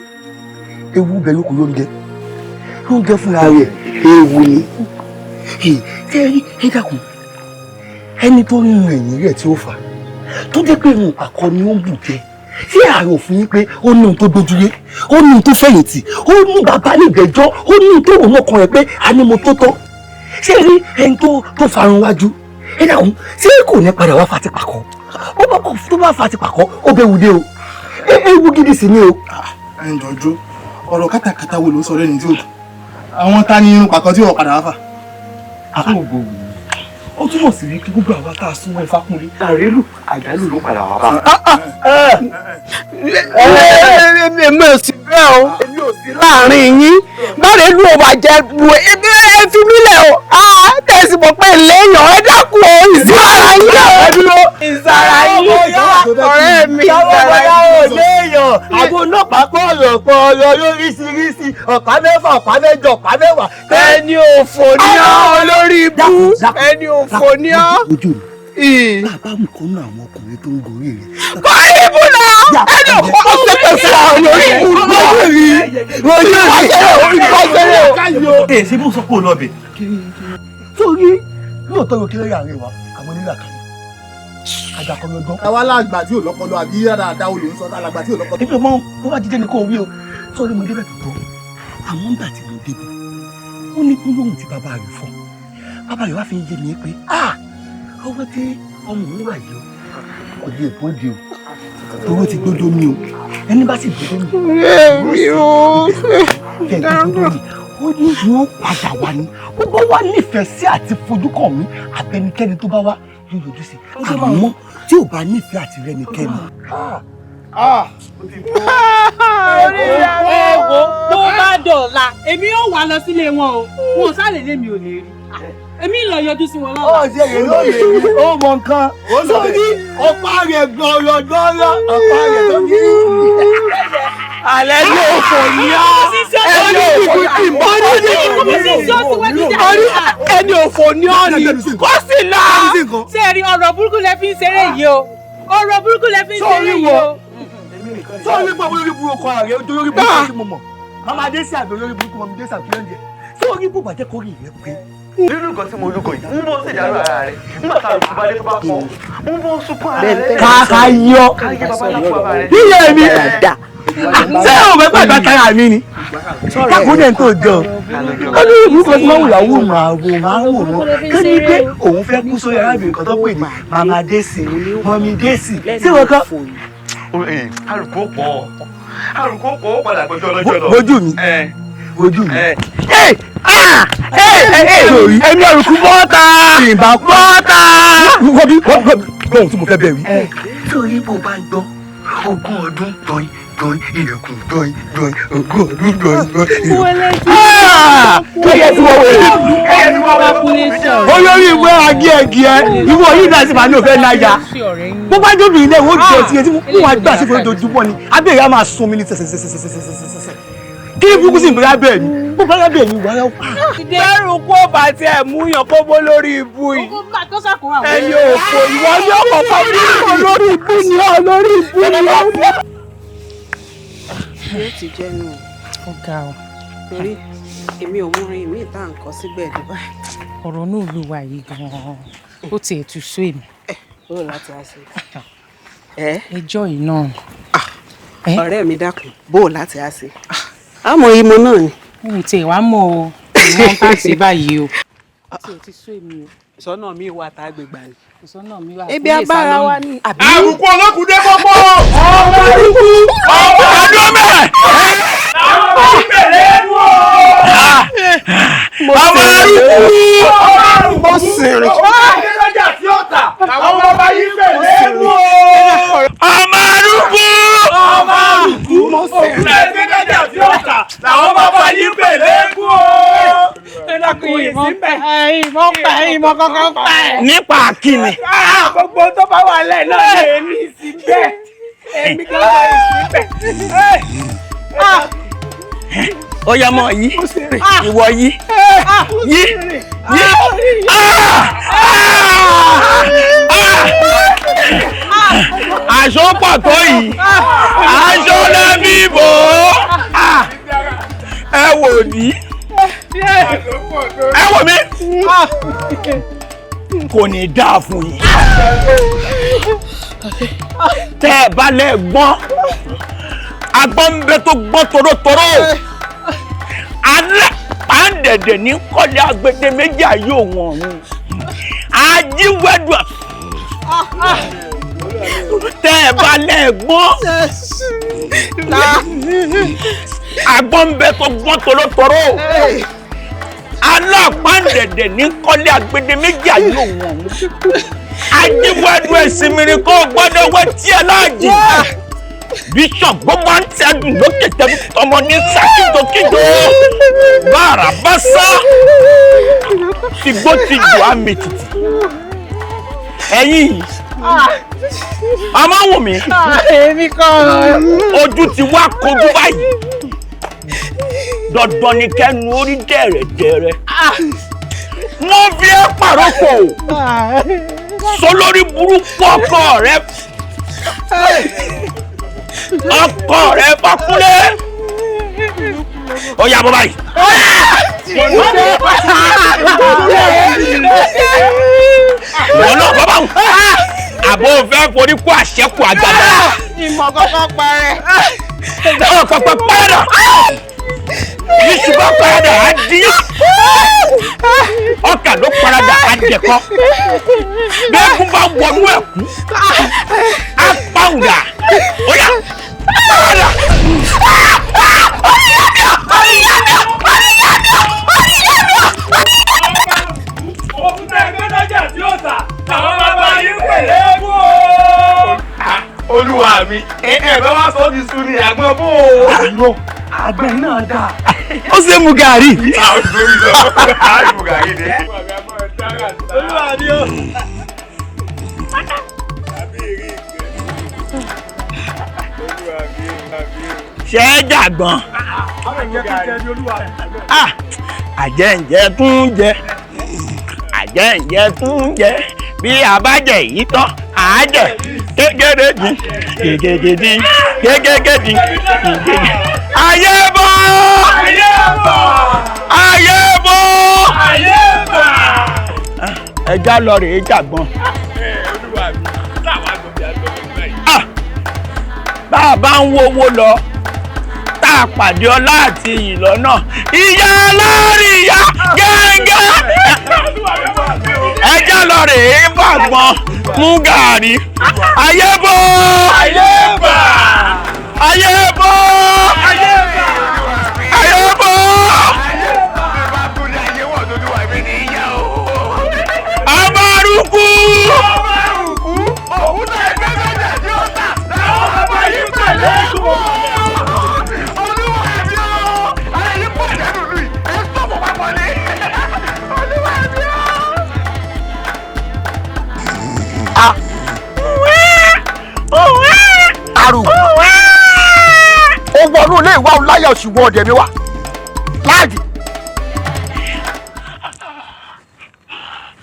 Speaker 1: ewu bẹ̀ yókù lóúnjẹ lóúnjẹ fúnra rẹ̀ ewu ni. Sẹ́rí ẹ dákun, ẹni tó ń rìn ẹ̀yìn rẹ̀ tí ó fà tó jẹ́ pé irun àkọ́ ni ó ń bù jẹ, ṣé ààrẹ ò fún yín pé ó ní ohun tó dojúlé, ó ní ohun tó fẹ̀yìntì, ó ní bàbá nígbẹ̀jọ́, ó ní ohun tó wò mọ́kàn rẹ̀ pé a ní mo tó tọ́. Ṣé rí ẹni tó farun wájú, ẹ dákun, ṣé kò ní padà wá fatipakọ? Ó bá kọ tó bá fatipakọ, ó bẹ wùdé o, ewu gidi sì ni o.
Speaker 13: Ẹ ń jọjú ọ̀rọ̀ kátàkátà wo ló ń sọ lẹ́nu tí ó dùn? Àwọn ta ni irun pàkọ́ tí ò padà wá fà?
Speaker 1: Ó túmọ̀ sí wípé gbogbo àwa tá a súnmọ́ Ifákúnlé àrélù àjálù ló padà wá bá.
Speaker 8: Èmi ò sí bẹ́ẹ̀ o, èmi ò sí láàrin yín. Báre lu òwà jẹ lu ẹ fi mí lẹ̀ o, tẹ̀sí mọ̀ pé léèyàn ẹ dákun o, ìsára yín o, ìsára yín ọ̀rẹ́ mi, ìsára yín.
Speaker 1: Léèyàn àwọn ọlọ́pàá pọ̀rọ̀ pọ̀rọ̀ lóríṣiríṣi, ọ̀pá mẹ́fà, ọ̀pá mẹ́jọ, ọ̀pá mẹ́wàá.
Speaker 8: Ẹni òfò ni ọ́, olórí ibú, ẹni òfò ni ọ́.
Speaker 1: Ojú mi, bàbá mi kan náà àwọn ọkùnrin tó ń gorí rẹ̀.
Speaker 8: Kọ́ ibú náà, ẹni òfò ó ṣe pèsè àwọn olórí ibú lórí rí.
Speaker 1: Ẹ ṣe bó sọ pé o lọ bẹ̀. Sórí lóòótọ́ yóò kéré àárín wa, àwọn onílà kan àgbàkọ̀rọ̀.
Speaker 13: Àwa alágbà tí ò lọ́pọlọ àbí dáadáa olè ń sọ alàgbà tí ò lọ́pọlọ.
Speaker 1: Èmi ò mọ bó bá jíjẹ́ ni kò wí o. Sórí mo débẹ̀ tó tọ́, àmọ́ ńgbà tí mo débẹ̀, ó ní gbólóhùn tí bàbá rẹ̀ fọ́. Bàbá rẹ̀ wá fi ń yé mi pé ọwọ́ tí ọmọ òun wà yìí o, kò lè bóde o, tòwó ti gbódó mi o, ẹni bá sì gbódó mi.
Speaker 8: Èmi o.
Speaker 1: Fẹ́ẹ̀ gbódó mi, ó ní wọ́n padà wá ní, ó bá wá nífẹ̀ẹ́ sí àti fojú kàn mí, àtẹnikẹ́ni tó bá wá yóò yọjú sí, àmọ́ tí ò bá nífẹ̀ẹ́ àti rẹ́nikẹ́ni.
Speaker 10: Ẹ wo, tó bá dọ̀la èmi yóò wá lọ sílé wọn o, wọn ò sáré lé mi ò lè rí, èmi lọ yọjú sí wọn lọ́la.
Speaker 1: Ó ṣe èrè lóye ó mọ nǹkan sórí ọ̀pá rẹ̀ gbọ̀rọ̀ gbọ̀rọ̀ ọ̀pá rẹ̀ tó ní.
Speaker 8: Alẹ́ ní òfò ní ọ́, ẹni òfò ní ọ́, ẹni òfò ní ọ́ ni kó sì lọ.
Speaker 10: Ṣé ẹ rí ọ̀rọ̀ burúkú lẹ fi ń ṣeré yìí o, ọ̀rọ̀ burúkú lẹ fi ń ṣeré yìí o.
Speaker 1: Sórí gbọ́ olórí burúkú ara rẹ̀ olórí burúkú tí mo mọ̀, màmá dé sí àbẹ̀ olórí burúkú mọ̀mí dé sí àbẹ̀ lóúnjẹ. Sórí bó bàjẹ́ kórìí rẹ̀ pé
Speaker 7: nínú nǹkan tí mo lúgọ yìí ń bọ́ sí ìdárò ara rẹ̀ nígbà tá a lùkú bá dé tó bá kọ́ ń bọ́ sunkún ara rẹ̀.
Speaker 1: Kàkà yọ yíyẹ mi ṣé o fẹ́ gbàgbà tara mi ni kákúndé tó jọ olórí burúkú tí wọ́n wù láwù máa wò máa wò wọ́n kí ni pé òun fẹ́ kú sórí arábìnrin kan tó pè ní màmá dẹ́sì mọ́mí dẹ́sì sí wọn kọ́.
Speaker 7: Alùpùpù pọ̀ alùpùpù pọ̀ ó padà gbọ́jọ́ lọ́jọ́ lọ.
Speaker 1: Ojú mi ojú mi.
Speaker 8: Èmi àrùkù bọ́ta bọ́ta.
Speaker 1: Wọ́n bí lóhun tí mo fẹ́ bẹ̀ wí. Sórí bó bá ń gbọ́ ogún ọdún dọ́yìn dọ́yìn ilẹ̀kùn dọ́yìn dọ́yìn ogún ọdún dọ́yìn dọ́yìn ilẹ̀kùn. Kẹ́yẹ tí wọ́n wẹ̀. Olórí ìwé agíẹ̀gíẹ̀ ìwọ yìí náà sì máa ní òfẹ́ nájà. Bó bá jóbi ilé ìwé òjò tí etí mú wàá gbà sí fún ojoojúmọ́ ni abẹ́rẹ́ á máa sun mi ní sẹ̀sẹ̀sẹ̀sẹ̀sẹ̀sẹ̀. Kí ni burúkú sì ń bẹ̀rẹ̀ abẹ́ mi? Bó bá lábẹ́ mi wà á wà.
Speaker 8: Bẹ́rù kó bá tiẹ̀ mú yàn kó bó lórí ibú yìí. Ẹni òfò ìwọ ní ọ̀kọ̀ọ̀kan bí olórí ibú ni ọ́, olórí ibú ni ọ́.
Speaker 2: Yóò ti jẹ́ nù.
Speaker 4: Ó ga o.
Speaker 2: Torí èmi ò múrin ìmí ìta nǹkan sígbẹ̀ ní báyìí.
Speaker 4: Ọ̀rọ̀ náà ló wà yìí gan-an, ó tiẹ̀ tún sú èmi.
Speaker 2: Ó láti á ṣe.
Speaker 4: Ẹjọ́ yìí náà.
Speaker 2: Ọ̀rẹ́ mi dákun, bó o láti á ṣe. Àmọ́ ìmọ̀ náà ni.
Speaker 4: Mo tiẹ̀ wá mọ̀ o, ìmọ̀ tá a ṣe báyìí o. Ó tiẹ̀ ti sú èmi o.
Speaker 2: Ìsọ́nà mi wà tá a gbé gbà ni.
Speaker 4: Ìsọ́nà mi wà.
Speaker 2: Ebi abára wa ni.
Speaker 5: Àrùkù ọlọ́kùnrin dé pọ́pọ́. Ọmọ àrùkù. Ọmọ àdúmẹ̀. bàbá yìí pèlè eégún o.
Speaker 7: Ọmọ arúgbó.
Speaker 5: Mo sì rìn. Òkúta ẹgbẹ́ lọ́jà tí ó tà làwọn bàbá yìí pèlè eégún o.
Speaker 7: Ọmọ arúgbó.
Speaker 5: Ọmọ arúgbó. Òkúta ẹgbẹ́ lọ́jà tí ó tà làwọn bàbá yìí pèlè eégún o.
Speaker 3: Ìmọ̀ pa ìmọ̀ kankan pa ẹ̀.
Speaker 7: Nípa kíni.
Speaker 8: Gbogbo tó bá wà lẹ̀ náà lè ní sí bẹ́ẹ̀. Èmi kan lè sí bẹ́ẹ̀.
Speaker 7: Ó yá mọ yí ìwọ yí yí yí. Aṣọ pọ̀ tó yìí, aṣọ lẹ́bí bò ó. Ẹ wò ní, ẹ wò mí, kò ní dáa fún yín. Tẹ́ ẹ bá lẹ́ gbọ́n, agbọ́n ń bẹ tó gbọ́n torótoró. Alẹ́ pàǹdẹ̀dẹ̀ ní kọ́lé agbede méjì ayé òun ọ̀run. Ajíwẹ́dùn tẹ́ ẹ bá lẹ́ gbọ́n, agbọ́n ń bẹ tó gbọ́n torótoró. Alápàǹdẹ̀dẹ̀ ní kọ́lé agbede méjì ayé òun ọ̀run. Ajíwẹ́dùn ẹ̀sìn mìíràn kò gbọ́dọ̀ wẹ́ tí ẹ láàjì. Bishop gbogbo à ń tẹ́dùn lókè tẹ́dùn tọmọ ní sá kíjokíjo. Bára bá sá tìgbó ti jù àmì tìtì. Ẹ̀yin yìí, ọmọ wù mí. Ojú ti wá kojú báyìí. Dandan ni kẹ́nu orí dẹ̀rẹ̀dẹ̀rẹ̀. Mo fi ẹ́ pàrókò. Sọlórí burúkú ọkọ rẹ. Ọkọ rẹ Fákúnlé. Ó yá bọ́ báyìí. Wọ́n náà bọ́ báwò. Àbò fẹ́ forí kó àṣẹ́kù àgbàdo.
Speaker 3: Ìmọ̀ kọ́kọ́ parẹ́.
Speaker 7: Ọ̀ pàpà padà. Yíṣu bá padà á di. Ọkà ló paradà á dẹ̀kọ́. Bẹ́ẹ̀kún bá wọnú ẹ̀kú. Á pàwùdà. Ó yá padà.
Speaker 5: Òkúta ẹgbẹ́ lọ́jà tí ó tà làwọn bàbá yìí pèlè eégún o. Olúwa mi, ẹ bá wá sọ ti sú ni àgbọn bò ó.
Speaker 7: Àgbẹ̀ náà dáa. Ó ṣe mu gàrí.
Speaker 5: Olúwa mi o.
Speaker 7: Ṣé ẹ jàgbọ́n? Àjẹ́ǹjẹ́ tún jẹ, àjẹ́ǹjẹ́ tún jẹ, bí a bá jẹ yìí tán, à á jẹ kékeré dín, kékeré dín, kékeré dín, kékeré. Ayé bọ̀!
Speaker 5: Ayé bọ̀!
Speaker 7: Ayé bọ̀!
Speaker 5: Ayé bọ̀!
Speaker 7: Ẹja lọ rèé jàgbọ́n.
Speaker 5: Olúwa mi, táwa gbọ́dọ̀ àgbọ̀dọ̀ báyìí.
Speaker 7: Bá a bá ń wówó lọ, tá a pàdé ọlá àti iyì lọ́nà, ìyá alárìíyá gẹ́gẹ́. Ẹja lọ rèé bàgbọ́n mú gàrí. Ayé bọ̀!
Speaker 5: Ayé bọ̀!
Speaker 7: Ayé bọ̀!
Speaker 5: Ayé bọ̀!
Speaker 7: Ayé bọ̀! Abaruku!
Speaker 5: Abaruku! Òkúta ẹgbẹ́ lọ́jà tí ó tà làwọn bàbá yìí pèlè eégún. Olúwa mi o! Ayé yìí pàdánù lù yìí, ẹ sọ̀bọ̀ papọ̀ ni. Olúwa mi o!
Speaker 1: Àrùn ó wọnú ilé ìwà ọláyà òsì wọ ọdẹ mi wá láàjì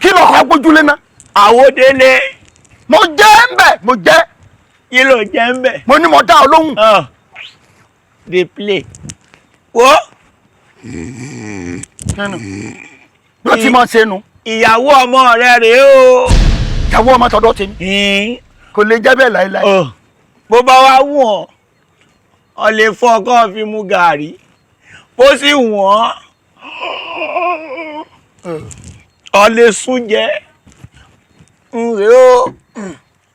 Speaker 1: kí ló kọ́ gbójúlé ná.
Speaker 7: Àwòdélé.
Speaker 1: Mo jẹ́ ń bẹ̀, mo jẹ́.
Speaker 7: Kí ló jẹ́ ń bẹ̀?
Speaker 1: Mo ní mo dá ọ lóhùn.
Speaker 7: Dey play. Wo.
Speaker 1: Ló ti máa ṣe nu.
Speaker 7: Ìyàwó ọmọ rẹ rèé o.
Speaker 1: Ìyàwó ọmọ tọ̀dọ̀ tèmi. Kò lè jẹ́ bẹ́ẹ̀ láéláé.
Speaker 7: Bó bá wá wù ọ́, ọ lè fọ́ kó fi mu gàrí. Bó sì wù ọ́, ọ lè sún jẹ. N rèé o,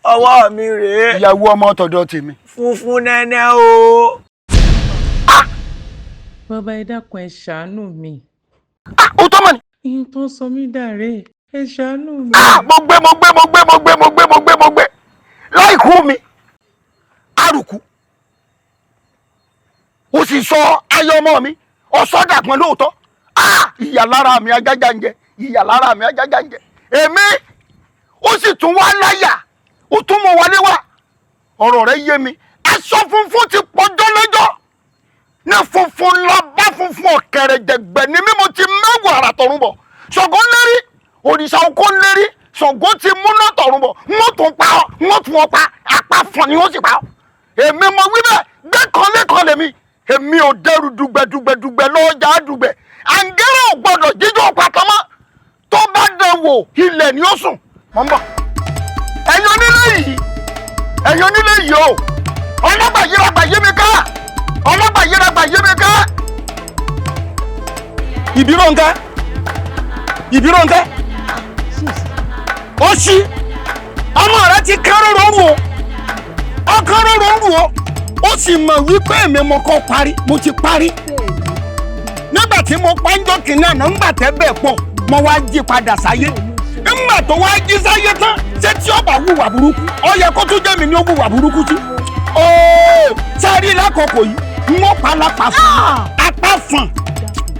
Speaker 7: ọwọ́ mi rèé.
Speaker 1: Ìyàwó ọmọ tọ̀dọ̀ tèmi.
Speaker 7: Funfun nẹ́nẹ́ o.
Speaker 4: Bàbá, ẹ dákun, ẹ ṣàánú mi.
Speaker 1: Ó tọ́ mọ̀ ni.
Speaker 4: Ihun tó ń sọ mí dàrẹ́, ẹ ṣàánú mi.
Speaker 1: Mo gbé, mo gbé, mo gbé, mo gbé, mo gbé, mo gbé, mo gbé láìkú mi àrùkù, ó sì sọ ayé ọmọ mi ọ̀sọ́ dàgbọ́n lóòótọ́. Ìyà lára mi ajájá ń jẹ, ìyà lára mi ajájá ń jẹ èmi. Ó sì tún wá láyà, ó tún mọ wọlé wá. Ọ̀rọ̀ rẹ̀ yé mi. Aṣọ funfun ti pọjọ́ lọ́jọ́ ní funfun lọ bá funfun ọ̀kẹ́rẹ́ jẹ̀gbẹ́ ni mímú ti mẹ́wàá àrà tọ̀run bọ̀. Ṣàngó lérí, òrìṣà oko lérí, Ṣàngó ti múná tọ̀run bọ̀. Wọ́n tún pa ọ́, wọ́n tún ọ pa, àpá fọn ni wọ́n sì pa ọ́. Èmi mo wí bẹ́ẹ̀, gbẹ́kan lẹ́kan lèmi. Èmi ò dẹrù dùgbẹ̀dùgbẹ̀dùgbẹ̀ lọ́jà dùgbẹ̀. Àǹgẹ́rẹ́ ò gbọ́dọ̀ jíjọ́ pàtó mọ́. Tó bá dán wò, ilẹ̀ ni ó sùn. Mọ̀ ń bọ̀. Ẹ̀yin onílé yìí, ẹ̀yin onílé yìí o, ọlọ́gbà yíragbà yé mi ká, ọlọ́gbà yíragbà yé mi ká.
Speaker 5: Ìbírónkẹ́, Ìbírónkẹ́, ó ṣí ọmọ rẹ ti kárọ̀rọ̀ rù o, ó kárọ̀rọ̀ rù o. Ó sì mọ̀ wípé èmi mo kọ́ parí, mo ti parí nígbà tí mo pa ń jọ́ kìnìún àná. Ńgbà tẹ́ bẹ́ẹ̀ pọ̀, mo wá jí padà sáyé. Ńgbà tó wá jí sáyé tán, ṣé tí ó bá wùwà burúkú, ó yẹ kó tún jẹ́ mi ní ó wùwà burúkú sí. Ooo, sáré lákòókò yìí, wọ́n pa lápá fún apá fún,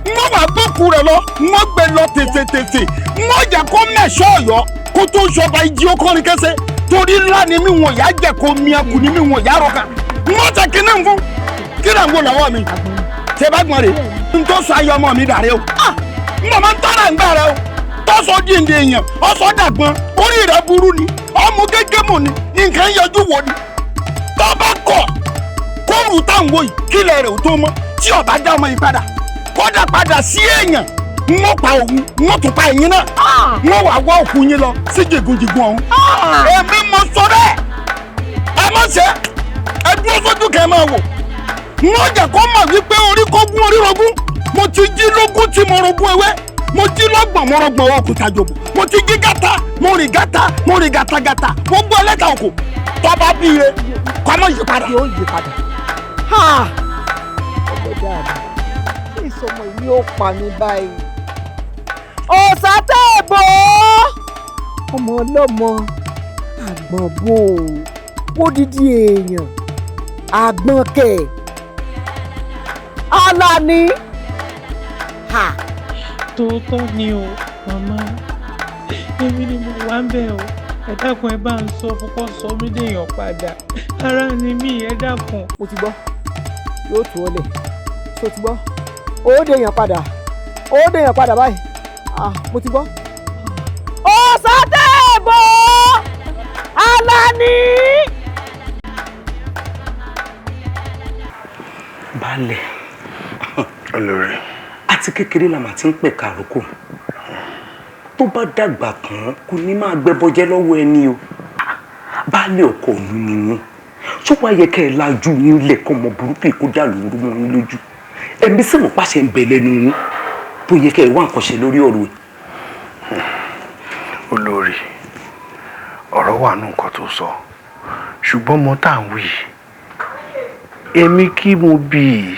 Speaker 5: wọ́n wá gbókù rẹ̀ lọ, wọ́n gbé lọ tètè, wọ́n jẹ́ kó mẹ̀ṣọ́ ọ̀yọ́ kó tó sọba ìjì ó kọrin kẹsẹ̀, torí ńlá ni mi wọ̀n yá jẹ́ kó mi ẹkù ni mi wọ̀n yá rọ̀ka. Wọ́n tẹ kíní fún kí là ń wò lọ́wọ́ mi ṣe bá gbọ́n rè n tó sọ ayé ọmọ mi dàrẹ́ o. N mọ̀ máa ń tọ́ra ń gbà rẹ o, tọ́sọ̀ díndín èèyàn ọ̀sọ̀ dàgbọ́n. Orí rẹ̀ burú ni, ọmú gẹ́gẹ́ mọ̀ ni nǹkan yọjú wò ni. Tó bá kọ̀ kóòrù táwọn wò yìí, kílẹ̀ rẹ̀ ò tó mọ́. Tí ọba dá ọmọ yìí padà, kódà padà sí èèyàn, wọ́n pa òun, wọ́n tún pa ẹ̀yin náà, wọ́n wà wá òkú yín lọ sí jìgùnjìgùn ọ̀hún. Èmi mo sọ bẹ́ẹ̀, ẹ má ṣe ẹ dúró sójú kẹ́ ẹ máa wò. Wọ́n jẹ́ kó mọ̀ wípé orí kógún orí rogún. Mo ti jí lógún tí mo rogún ewé, mo jí lọ́gbọ̀n mo rọgbọ̀n òkúta jòbó, mo ti jí gàtà, mo rìn gàtà, mo rìn gàtàgàtà, mo gbọ́ ẹlẹ́ta òkò. Tọ́ba bíire kọ́ mọ̀ yí padà.
Speaker 8: Yóò yí padà. Ọ̀gbẹ́dà mi, kí ìsọmọ yìí ó pa mí báyìí. Ọ̀sátẹ̀bọ̀ ọmọ ọlọ́mọ àgbọ̀n bò ó dídí èèyàn àgbọ̀n kẹ̀ Alani.
Speaker 4: Tòótọ́ ni o màmá, èmi ni mo wà ń bẹ̀ o. Ẹ dákun, ẹ bá ń sọ fún kó sọ mí déèyàn padà, ara ni mí, ẹ dákun.
Speaker 8: Mo ti gbọ́, yóò tó ọ lẹ̀ tó ti gbọ́, ó déèyàn padà, ó déèyàn padà báyìí. Mo ti gbọ́. Ọ̀sátẹ̀bọ̀ Alani.
Speaker 14: Baálẹ̀.
Speaker 11: Olórí.
Speaker 14: Àti kékeré la mà ti ń pẹ̀ka àrókò. Tó bá dàgbà tán, kò ní máa gbẹbọjẹ́ lọ́wọ́ ẹni o. Baálẹ̀ ọkọ mi ni yín. Tó wá yẹ kẹ́ ẹ lajú yín lẹ̀ kọ́ ọmọ burúkú kó dà lóru mọ́ yín lójú. Ẹ̀mí sì mọ̀ pàṣẹ ń bẹ lẹ́nu yín tó yẹ kẹ́ ẹ wá nǹkan ṣe lórí ọ̀rọ̀ ẹ̀.
Speaker 11: Olórí, ọ̀rọ̀ wà nù nǹkan tó sọ, ṣùgbọ́n mo tá à ń wí, èmi kí mo bí i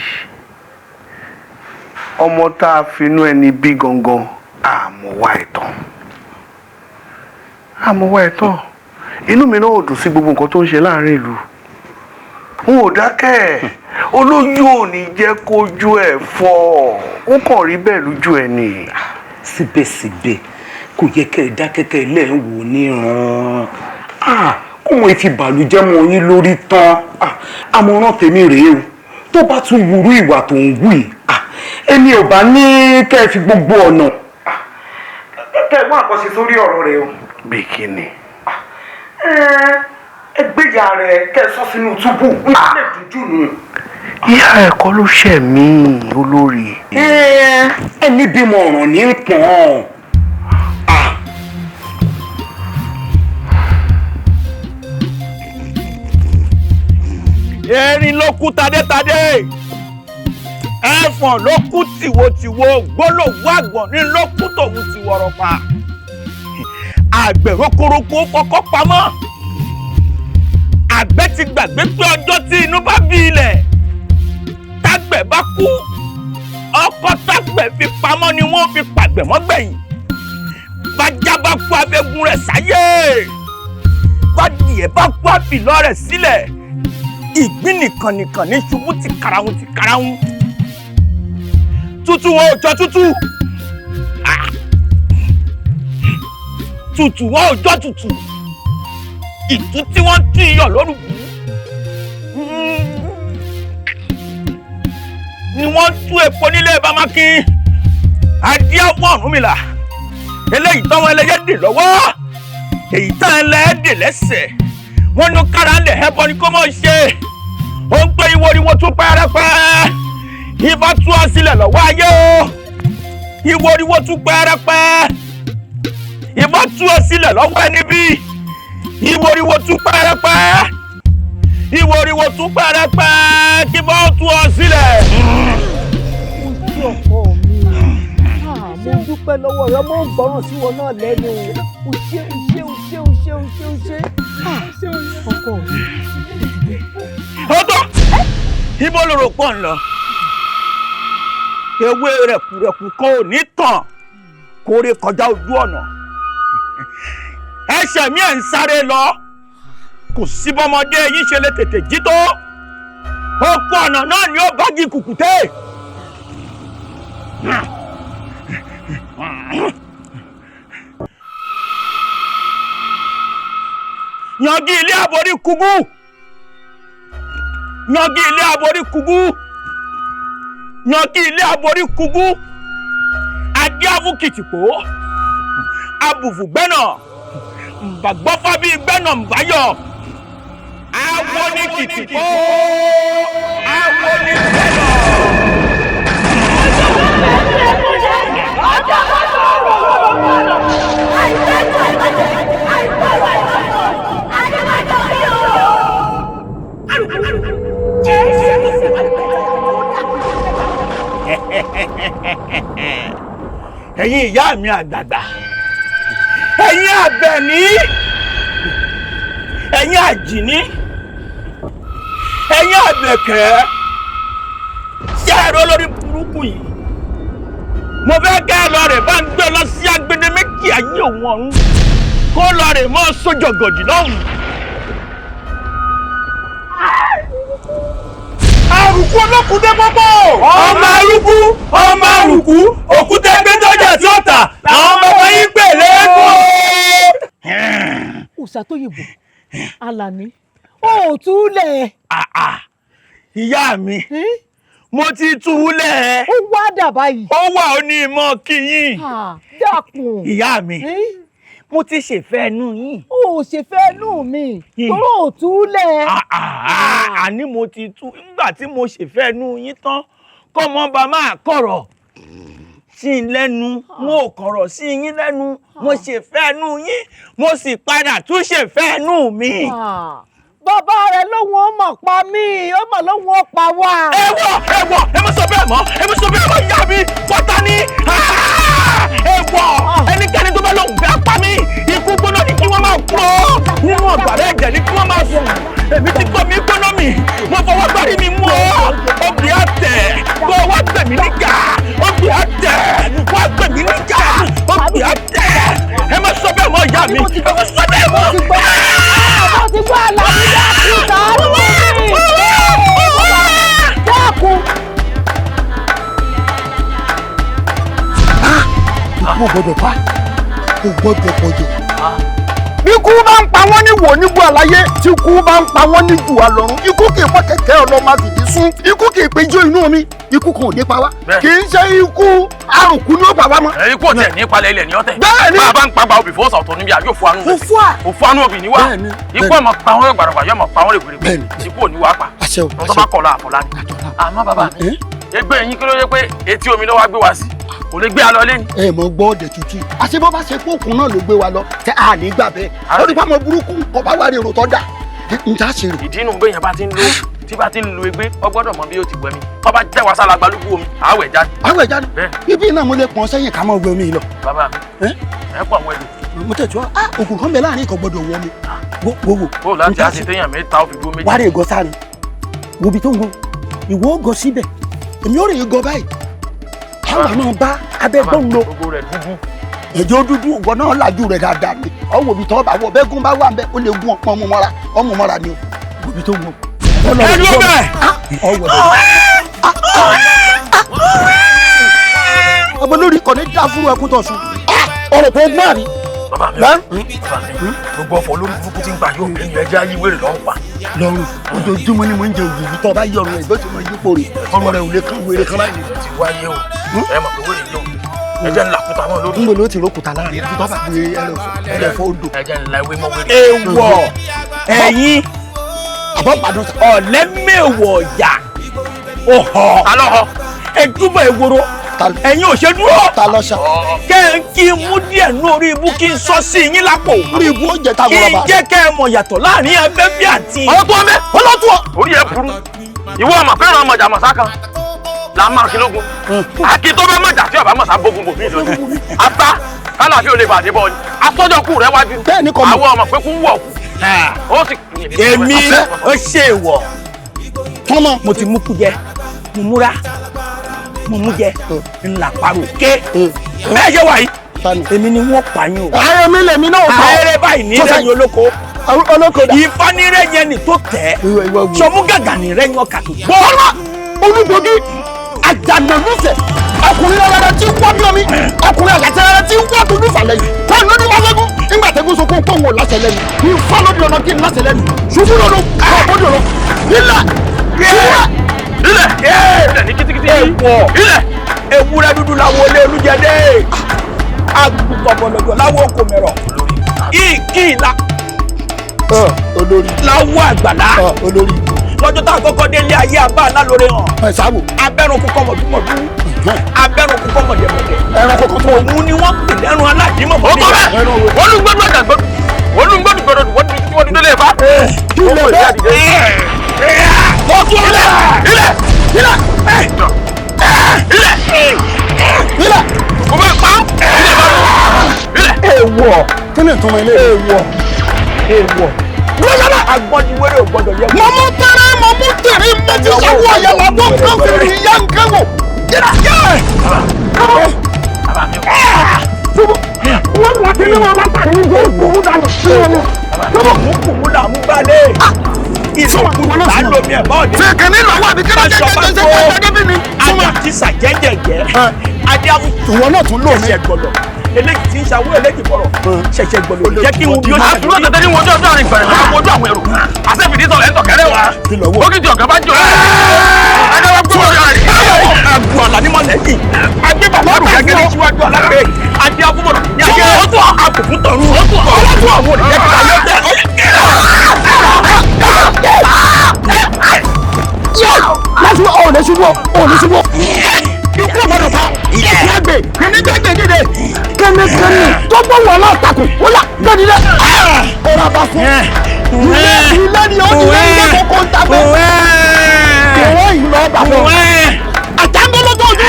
Speaker 11: ọmọ tá a finú ẹni bí gangan, àmọ́ wá ẹ̀tàn, àmọ́ wá ẹ̀tàn. Inú mi náà ò dùn sí gbogbo nǹkan tó ń ṣe láàrin ìlú. N ò dákẹ́, olójú ò ní jẹ́ kójú ẹ̀ fọ́, ó kàn rí bẹ́ẹ̀ lójú ẹ̀ ni.
Speaker 14: Síbẹ̀síbẹ̀, kò yẹ kẹ́ ẹ dákẹ́ kẹ́ ẹ lẹ́ ń wò níran kó wọn fi bàlújẹ́ mọ́ yín lórí tán. Àmọ̀ràn tèmi rèé o, tó bá tún wúrú ìwà tó ń wù yìí, èmi ò bá ní kẹ́ ẹ fi gbogbo ọ̀nà kẹ́ ẹ wá àkọsí sórí ọ̀rọ̀ rẹ o.
Speaker 11: Bí kí ni?
Speaker 14: Ẹ gbéjà rẹ kẹ́ ẹ sọ sínú túbú, n kò lè dúdú nù.
Speaker 11: Ìyá ẹ̀kọ́ ló ṣẹ̀ mí, olórí.
Speaker 14: Ẹni bímọ ọ̀ràn ní í pọ̀n.
Speaker 5: Erin ló kú tadétadé, ẹfọ̀n ló kú tìwotìwo, gbólóhùn àgbọ̀n ní ló kú tòun tìwọ̀rọ̀ pa. Àgbẹ̀ rokoroko fọkọ́ pamọ́. Àgbẹ̀ ti gbàgbé pé ọjọ́ tí inú bá bí ilẹ̀, tágbẹ̀ bá kú, Ọkọ tágbẹ̀ fi pamọ́ ni wọ́n fi pàgbẹ̀ mọ́gbẹ̀yìn. Bájá bá kú abẹ́gun rẹ̀ sáyé, bádìẹ bá kú àbìlọ́ rẹ̀ sílẹ̀. Ìgbín nìkan nìkan ní ṣubú ti karahun ti karahun. Tútù wọn ò jọ tútù, tútù wọn ò jọ tútù. Ìtú tí wọ́n tú iyọ̀ lórúkú ni wọ́n tú epo nílé Bámákí. Adíáfún Ọ̀rúnmìlà, eléyìí táwọn ẹlẹ́yẹ dè lọ́wọ́, èyí táwọn ẹlẹ́yẹ dè lẹ́sẹ̀, wọ́n ní kára lẹ̀ ẹbọ ni kó mọ̀ ṣe. Ó ń pé ìwòrìwò tún pẹ́ẹ́rẹ́pẹ́, ifá tú ọ sílẹ̀ lọ́wọ́ ayé o. Ìwòrìwò tún pẹ́ẹ́rẹ́pẹ́, ifá tú ọ sílẹ̀ lọ́wọ́ ẹni bí. Ìwòrìwò tún pẹ́ẹ́rẹ́pẹ́, ìwòrìwò tún pẹ́ẹ́rẹ́pẹ́, kí bá tú ọ sílẹ̀.
Speaker 15: Ojú ọkọ mi, mo dúpẹ́ lọ́wọ́ rẹ, mo ń gbọ́ràn sí wọn náà lẹ́nu. O ṣé, o ṣé, o ṣé, o ṣé, o ṣé, o ṣé. Ọkọ mi.
Speaker 5: Ó tó, ibo ló rò pọ̀ ń lọ? Ewé rẹ̀kùrẹ̀kù kan ò ní tàn kórè kọjá ojú ọ̀nà. Ẹsẹ̀ mi ẹ̀ ń sáré lọ, kò sí bọ́mọdé yín ṣe lè tètè jí tó. Oko ọ̀nà náà ni ó bági kùkùté. Yangi ilé aborí kúgú, yangi ilé aborí kúgú, yangi ilé aborí kúgú. Adíáfún kìtìpó, abùfù gbẹ́nà, ǹbàgbọ́fá bíi gbẹ́nà ǹbáyọ̀. Awo ní kìtìpó, awo ní gbẹ́nà. Ẹ̀yin ìyá mi àgbààgbà, ẹ̀yin Àbẹ̀ní, ẹ̀yin Àjìní, ẹ̀yin Àbẹ̀kẹ́, ṣé ẹ̀rọ lórí burúkú yìí? Mo fẹ́ kẹ́ ẹ lọ rè bá ń gbé lọ sí agbede méjì ayé òun ọ̀run, kó lọ rè mọ́ sójọgòdì lọ́hùn.
Speaker 11: Àrùkú olókùn dé pọ́pọ́.
Speaker 5: Ọmọ arúgbó, ọmọ àrùkú, òkúta ẹgbẹ́ tọ́jà tí ó tà làwọn bàbá yín pè lẹ́kọ̀ọ́.
Speaker 15: Òṣàtóyìnbó, Àlàní, ó túlẹ̀.
Speaker 5: Ìyá mi, mo ti túlẹ̀.
Speaker 15: Ó wá dà báyìí.
Speaker 5: Ó wà ó ní ìmọ̀ kíyìn.
Speaker 15: Dákun.
Speaker 5: Ìyá mi, mo ti ṣèfẹ́ inú yín.
Speaker 15: Ó ṣèfẹ́ inú mi, toró ò túlẹ̀.
Speaker 5: Àní mo ti tú, nígbà tí mo ṣèfẹ́ inú yín tán, kọ́mọ bá máa kọ̀rọ̀ sí i lẹ́nu, mo ò kọ̀rọ̀ sí yín lẹ́nu, mo ṣèfẹ́ inú yín, mo sì padà tún ṣèfẹ́ inú mi.
Speaker 15: Bàbá rẹ̀ lóhun ó mọ̀ pa mí, ó mọ̀ lóhun ó pa wá.
Speaker 5: Ẹ wọ, ẹ wọ, ẹ má sọ bẹ́ẹ̀ mọ́, ẹ má sọ bẹ́ẹ̀ mọ́, ìyá mi, pátá ni. Ẹ wọ, ẹnikẹ́ni tó bá lóhùn fẹ́ pa mí, ikú gbóná ni kí wọ́n máa kú ọ́, nínú ọ̀gbàrá ẹ̀jẹ̀ ni kí wọ́n máa sùn. Èmi ti gbọ́ mi gbóná mi, mo fọwọ́ gbárí mi mú ọ́, obì àtẹ̀, kó wá gbẹ̀mí níjà, obì àtẹ̀, wá gbẹ̀mí níjà, obì àtẹ̀. Ẹ má sọ bẹ́ẹ̀ mọ́ ìyá mi, ẹ má sọ bẹ́ẹ̀ mọ́.
Speaker 15: Mo ti gbọ́ Àlàní, dákun ṣàánú mi. Dákun.
Speaker 1: Ikú ò gbọdọ̀ pa, kò gbọdọ̀ pọ̀jù.
Speaker 8: Bí ikú bá ń pa wọ́n ní wò níbu àlàyé, tí ikú bá ń pa wọ́n ní jù àlọ́run, ikú kì í pọ́ kẹ̀kẹ́ ọlọ́mọ fìdí sún, ikú kì í péjọ inú omi, ikú kan ò ní pa wá, kì í ṣe ikú àrùnkù ní ó pa wá mọ́.
Speaker 7: Ikú ọ̀tẹ̀ ní palẹ̀ ilẹ̀ ní ọ̀tẹ̀.
Speaker 8: Bẹ́ẹ̀ni.
Speaker 7: Bá a bá ń pa gba obì fọwọ́sà ọ̀tọ̀ níbi àyò fún anú. Òfò anú obì ní wá. Ikú ọmọ pa wọn gbàràgbà yọmọ pa wọn rèwerèwe. Ikú ò ní wá pa. Tọ́tọ́ bá kọ̀ la àfọ̀lá ni. Àmọ́ bàbá mi, ẹgbẹ́ yín kí ló dé pé etí omi ló wá gbé wa sí? Kò lè gbé alọ lẹ́nu.
Speaker 1: Ẹ mọ gbọ́ ọ̀dẹ̀ tútù, àṣé bọ́ bá ṣe pé òkun náà ló gbé wa lọ, tẹ a ní gbà bẹ́ẹ̀. Ó ní pàmò burúkú kọ bá wà ní èrò tó dà. N ta ṣe rò.
Speaker 7: Ìdí inú gbẹ̀yìn bá ti ń lo tí bá ti ń lo egbé, ọ gbọ́dọ̀ mọ bí ó ti wẹ̀ mí. Tó bá jẹ́ wàsálà gbalúgbú omi, àwẹ̀ jáde.
Speaker 1: Àwẹ̀ jáde. Ibi náà mo lè pọn sẹ́yìn ká mọ̀ wẹ omi lọ.
Speaker 7: Bàbá mi, ẹ pọ̀ àwọn ẹlò.
Speaker 1: Mo tẹ̀ tí wọ́n, òkun kan bẹ láàrin ìkọ̀ gbọ́dọ̀ wọ mi. Wo wo.
Speaker 7: Bó láti á ṣe téèyàn mẹ́ta ó fi dúró méjì.
Speaker 1: Wá rè gọ sáré. Wo ibi tó ń wo. Ìwọ ó gọ síbẹ̀. Èmi ó rè é gọ báyìí. Àwọn àmọ́ bá abẹ́gbọ́n lọ. Ẹ̀jẹ̀ dúdú ìwọ náà lajú rẹ̀ dáadáa ni. Ọwọ́ ibi tọ́ bá wọ bẹ́gùn bá wà ń bẹ́ ó lè gún ọpọ́n ọmọ mọ́ra ni o. Ibi tó wọ.
Speaker 7: Ẹ dúró bẹ́ẹ̀.
Speaker 1: Ọmọ lórí kò ní dá fún ẹkún tó sùn. Ọ̀rọ̀ tó gbọ́n àrí.
Speaker 7: Bàbá mi, gbogbo ọ̀fọ̀ lórí burúkú tí ń gbà yóò bí ẹjẹ́ ayé wèrè lọ́rùn pa.
Speaker 1: Lọ́rùn ojoojúmọ́ ni mo ń jẹ ògìrì tó bá yọrùn ẹ̀ bó ti mọ yípo rẹ̀ ọrùn rẹ̀ ò lè kán wèrè kan láyé.
Speaker 7: Ti wáyé o, ẹ mọ̀ pé wèrè yóò ẹjẹ́ ńlá kúta mọ́ lórí.
Speaker 1: N bolo ti rókúta láàrin ibi tó bá gbé ẹrẹ̀fọ́ odò.
Speaker 7: Ẹjẹ́ ńlá ewé mọ́ wèrè. Ewọ̀ ẹ̀yin ọ̀lẹ́mẹ̀wọ̀ ọ̀yà ọ̀họ̀ ẹ̀dúbọ̀ eworo ẹ̀yin ò ṣe dúró. Kẹ́ ẹ kí n mú díẹ̀ nú orí ibú kí n sọ sí yín lápò.
Speaker 1: Orí ibú ó jẹ táwọn ọba.
Speaker 7: Kí n jẹ́ kẹ́ ẹ mọ̀ yàtọ̀ láàrin abẹ́bí àti.
Speaker 1: Ọlọ́tún ọmẹ ọlọ́tún ọ.
Speaker 7: Orí ẹ burú ìwọ ọmọ fẹ́ràn ọmọ jàmọ̀sá kan là ń máa kí lógun. Àkí tó bá mọ̀jà tí ọba mọ̀sá bógun bò mí lónìí. Ata kálàfí ò lè bàdé bọ́ ni. Asọ́jọ́ kù rẹ wájú. Àwọn ọmọ pé kú wọ̀ kú. Ó sì kú. Èmi ó ṣe ìwọ̀.
Speaker 1: Tọ́mọ.
Speaker 7: Mo ti mú kú jẹ, mo múra, mo mú jẹ, ńlá parò ké. Bẹ́ẹ̀ ṣe wà yìí. Èmi ni wọ́n pa yín o.
Speaker 1: Ààrẹ mi lèmi náà pa.
Speaker 7: Ààrẹ báyìí ní lẹ́yìn olóko.
Speaker 1: Olóko dà.
Speaker 7: Ìfanirẹ́yẹ ni tó tẹ̀. Sọmú gàgà ní rẹ́yìn ọkà tó gbọ́.
Speaker 1: Bọ́lá olúgbòdì àjànàlúfẹ̀ ọkùnrin rárá tí ń wá bí omi ọkùnrin àlàtẹ̀ rárá tí ń wá dúdú falẹ̀ yìí báyìí ló ní wá lẹ́gùn nígbà tẹ́gùn sọ fún òun ò láṣẹ lẹ́nu ìfá lóde ọ̀nà kí n láṣẹ lẹ́nu ṣubú lọ́nu ọ̀bọ̀dọ̀ lọ ilẹ̀ ilẹ̀
Speaker 7: ilẹ̀ ilẹ̀ ní kitikiti ewọ̀ ilẹ̀ ewúrẹ́ dúdú làwọn olé olújẹdẹ àgùntàn bọ̀lọ̀dọ̀ láwọn kò mẹ̀rọ̀ ìkí ìlà
Speaker 1: olórí
Speaker 7: láwọ àgbàlá
Speaker 1: olórí
Speaker 7: lọ́jọ́ tá a kọ́kọ́ délé ayé abá alálóore hàn.
Speaker 1: Sáwò.
Speaker 7: Abẹ́rùn kúkọ́ mọ̀dúnmọ̀dún. Abẹ́rùn kúkọ́ mọ̀dẹ̀mọ̀dẹ̀.
Speaker 1: Ẹranko kan tó.
Speaker 7: Òun ni wọ́n pè lẹ́rùn aládìímọ̀ mọ́. Ó tó bẹ́ẹ̀. Olùgbọ́dọ̀ àjàgbọ́dọ̀. Olùgbọ́dọ̀ gbọ́dọ̀ wọ́n ti délé fa.
Speaker 1: Ilẹ̀ bẹ́ẹ̀.
Speaker 7: Ilẹ̀ ilẹ̀
Speaker 1: ilẹ̀
Speaker 7: ilẹ̀
Speaker 1: ilẹ̀.
Speaker 7: Mo fẹ́ pa ilẹ̀ bá lọ. Ilẹ̀.
Speaker 1: Èèwọ̀. Kí ni ìtumọ̀ ilé?
Speaker 7: Èèwọ̀. Èèwọ̀.
Speaker 1: Lọ́yọ̀lá.
Speaker 7: Agbọ́ndiwéré ò gbọ́dọ̀ yẹ.
Speaker 1: Mo mú tẹ́rẹ́ mo mú tẹ̀rẹ́ mo ti ṣàwọ̀ àyàwó àbọ̀ kan fi rí ìyá nǹkan wò. Yíra yẹ. Wọ́n wá kí ni wọ́n bá pàdé ní gbogbo dànù sí wọn.
Speaker 7: Mú kùmú là mú balẹ̀. Ìsọ̀kùnrin là ń lomi ẹ̀ bọ́ọ̀dì.
Speaker 1: Fèkìní lọ́wọ́ àbí kí ló jẹ́ jẹ́ jẹ́ jẹ́ bí mi.
Speaker 7: Àjàtí sàjẹ́jẹ̀jẹ́. Adé àbùkù.
Speaker 1: Ìwọ náà tún lò mí.
Speaker 7: Ṣẹ̀ṣẹ̀ gbọ̀lọ̀. Eléyìí tí ń ṣàwọ́ eléyìí bọ̀rọ̀. Ṣẹ̀ṣẹ̀ gbọ̀lọ̀. Jẹ́ kí n bí ó ṣe. Àdúrà tẹ̀tẹ̀ ní wojú ọjọ́ àrùn ìgbẹ̀rẹ̀ máa wojú àwọn èrò. Àṣẹ́fìdí sọ̀rọ̀ ẹ̀ ń tọ̀kẹ́rẹ́ wa. Bókìtì ọ̀gá bá jọ. Adáwọ̀ gbọ́ ọ̀rọ̀ rẹ̀. Àgùn àlà ní mọ̀lẹ́kì. Agbé bàbá rò gẹ́gẹ́ ní síwájú alágbé. Adé abúmọ̀rọ̀ ní ayé. Àbùkù tọ̀run. Ọlọ́tún àwọn olùjẹ́
Speaker 1: Láti wọ́n ò lè ṣubú ò lè ṣubú. Ikú ọ̀gbọ́dọ̀ pa ikú àgbè kìnìgbẹ́gbẹ́ dìde kẹ́nìkẹ́nì tó gbọ́ wọ̀ látakùn ó yà gbẹ́dìde. Ọ̀rọ̀ àbá fún ilé ilé ni ó ti lé ilé kókó ń ta bẹ́ẹ̀. Ìwọ ìlú ọba fún. Àjàngólótó ojú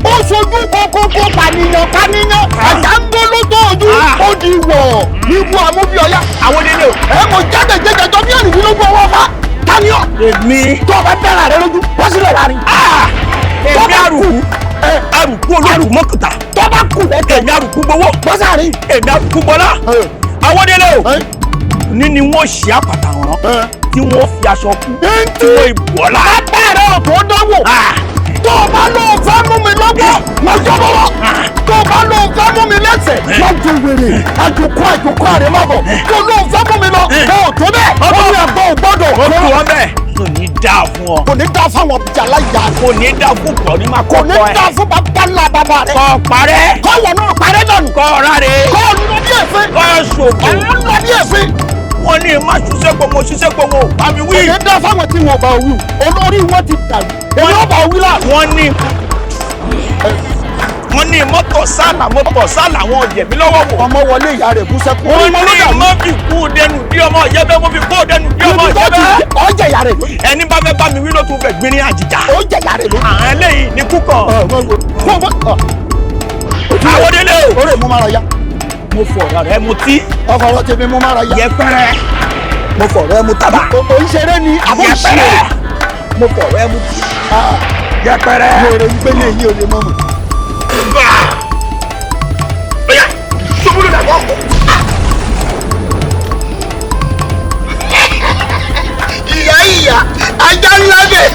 Speaker 1: ó sojú kókókó pànìyàn pànìyàn àjàngólótó ojú ó di wọ̀ níbu àmúbíọ́yá.
Speaker 7: Àwọn délé o.
Speaker 1: Ẹ mo jáde jẹjẹ jọ bí ẹ̀rìndínlógún ọwọ́ fa taniọ.
Speaker 7: Èmi.
Speaker 1: Tó o bá bẹ̀rẹ̀ rẹ lójú bọ́ sílẹ̀ láàrin.
Speaker 7: Èmi àrùkù àrùkù olóòrùn mọ́kùtà.
Speaker 1: Tó bá kù lẹ́tẹ̀.
Speaker 7: Èmi àrùkù gbowó.
Speaker 1: Bọ́sàrin.
Speaker 7: Èmi àrùkù gbọ́lá. Àwọn délé o. Ní ni wọ́n ṣe àpàtà ọ̀ràn tí wọ́n fi aṣọ kú tí wọ́n ìbọ̀lá.
Speaker 1: Bàbá rẹ̀ ò tó dánwò. Tó o bá lóun fẹ́ mú mi lọ́wọ́, mo jọ lọ́wọ́. Tó o bá lóun fẹ́ mú mi lẹ́sẹ̀, má jẹ wèrè. Àjòkó àjòkó àrẹ má bọ̀. Tó o lóun fẹ́ mú mi lọ, o ò tó bẹ́ẹ̀. Ó ní àgbọ̀ ò gbọ́dọ̀.
Speaker 7: Ó tó wọn bẹ́ẹ̀. Kò ní dáa fún ọ.
Speaker 1: Kò ní dáa fáwọn jàlá ìyá.
Speaker 7: Kò ní dáa fún pọ̀ ní máa
Speaker 1: Kò ní
Speaker 7: kọ́kọ́ ẹ.
Speaker 1: dáa fún bàbá ńlá bàbá rẹ.
Speaker 7: Kọ́ parẹ́.
Speaker 1: Kọ́wọ̀ náà parẹ́ dànù.
Speaker 7: Kọ́ ráre.
Speaker 1: Kọ́ lọ bí èéfín.
Speaker 7: Kọ́ ṣòfò.
Speaker 1: Ẹ̀ ń lọ bí èéfín.
Speaker 7: Wọ́n ní má ṣiṣẹ́ pọ̀ mo ṣiṣẹ́ pọ̀ wọn ò bá mi wí.
Speaker 1: Kò ní dáa fáwọn tí wọn ò bá wí o. Olórí wọn ti dàrú. Èmi ò bá wí láàrin.
Speaker 7: Wọ́n ní mọ́tò sálà mọ́tò sálà wọn yẹ̀ mí lọ́wọ́ wò.
Speaker 1: Ọmọ wọlé ìyá rẹ̀ bú sẹ́kù.
Speaker 7: Wọ́n ní mọ́ fi kú dẹnu dí ọmọ ìyẹ́bẹ́ mo fi kú dẹnu dí ọmọ ìyẹ́bẹ́.
Speaker 1: Ọjẹ́ ìyá rẹ̀ lónìí.
Speaker 7: Ẹni bá fẹ́ bá mi wí ló tún fẹ́ gbinrin àjìjà.
Speaker 1: Ọjẹ́ ìyá rẹ̀ lónìí.
Speaker 7: Àwọn eléyìí ní kúkọ̀. Àwọn délé o.
Speaker 1: Orè mú mára ya.
Speaker 7: Mo fọ̀rọ̀ rẹ mu tí.
Speaker 1: Ọkọ̀ ọ̀rọ̀ tèmi mú mára ya.
Speaker 7: Yẹpẹrẹ. Mo fọ̀rọ̀ ẹ mu tábà.
Speaker 1: Òǹṣeré ni àbọ̀
Speaker 7: Yẹpẹrẹ.
Speaker 1: òṣèré.
Speaker 7: Mo fọ̀rọ̀ ẹ mu tí. Yẹpẹrẹ.
Speaker 1: Mo rè ń gbélé yín ò lè mọ̀ mọ̀. Ọ̀yá ṣubúlù dàgbọ́. Ìyá ìyá ajá ńlá bẹ̀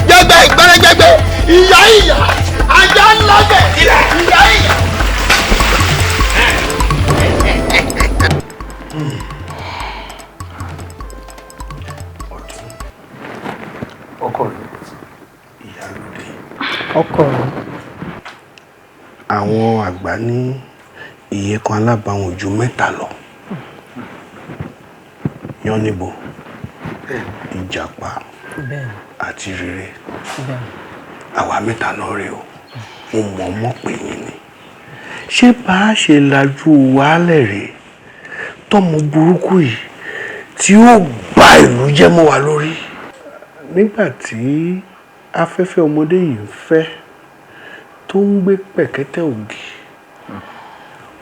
Speaker 1: jẹgbẹ́ ìgbẹ́rẹ́jẹgbẹ́ ìyá ìyá ajá ńlá bẹ̀ ìyá ìyá.
Speaker 5: Ọkọ mi, ìyálóde.
Speaker 8: Ọkọ mi.
Speaker 11: Àwọn àgbà ní ìyẹ̀kan alábàáwọn ju mẹ́ta lọ. Yánníbo, ìjàpá àti rere. Àwa mẹ́ta náà rèé o. Mo mọ̀ mọ̀ pé yín ni. Ṣé bá a ṣe lajú wàhálẹ̀ rèé tọmọ burúkú yìí tí ó bà ìlú jẹ́ mọ́ wa lórí? Nígbà tí afẹ́fẹ́ ọmọdé yìí ń fẹ́ tó ń gbé pẹ̀kẹ́tẹ̀ ògì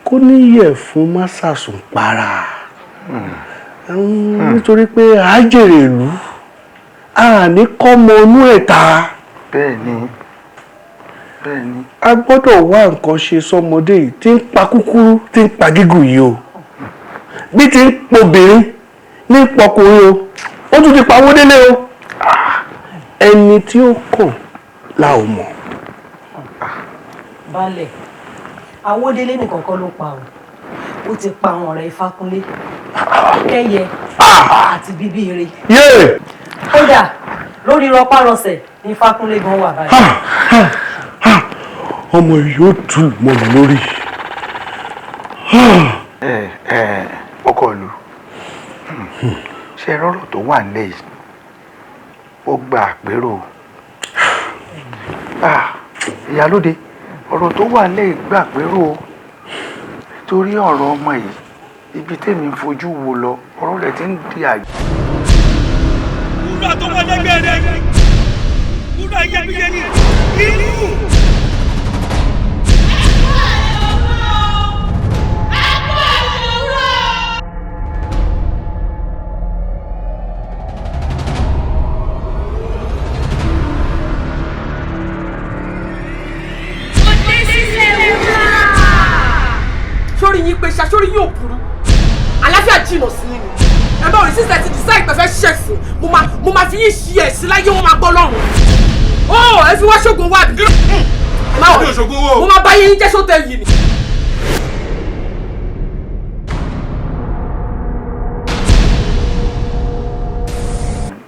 Speaker 11: kó níyẹ̀ fún másàsùn para nítorí pé a jèrè ìlú a ní kọ́mọ inú ẹ̀ ta.
Speaker 14: Bẹ́ẹ̀ni, bẹ́ẹ̀ni.
Speaker 11: A gbọ́dọ̀ wá nǹkan ṣe sọmọdé yìí tí ń pa kúkúrú tí ń pa gígùn yìí o, bí ti ń pobìnrin ní pọkùnrin o, ó tún ti pawó délé o. Ẹni tí ó kàn la ò mọ̀.
Speaker 10: Baálẹ̀, Awódélé nìkan kọ́ ló pa o, ó ti pa àwọn ọ̀rẹ́ Ifákúnlé, Kẹ́yẹ àti Bíbíire. Kódà lórí rọpárọsẹ̀ ní Ifákúnlé gan wà báyìí.
Speaker 11: Ọmọ yóò tún mọ́ mi lórí.
Speaker 14: Ọkọ ìlú, ṣe rọrọ tó wà nílẹ̀ yìí ó gba àpérò. Ìyálóde, ọ̀rọ̀ tó wà nílẹ̀ yìí gba àpérò torí ọ̀rọ̀ ọmọ yìí ibi tèmi ń fojú wo lọ ọ̀rọ̀ rẹ̀ ti ń di àjẹ́.
Speaker 12: Wúrà tó wọ́n lẹ́gbẹ̀ẹ́ rẹ̀, wúrà iyebíye ni inú.
Speaker 8: Sórí yín pé ṣaṣórí yín ò burú, àlàáfíà jìnnà sí yín ni. Ẹ bá òrì sísẹ ti decide pé fẹ́ ṣẹ̀sìn, mo máa fi yín ṣe ẹ̀sìn láyé, wọn máa gbọ́ lọ́rùn. Ó ẹ fi wá ṣògùn wá bí. Mo máa bá yín jẹ́ sótẹ́ yìí ni.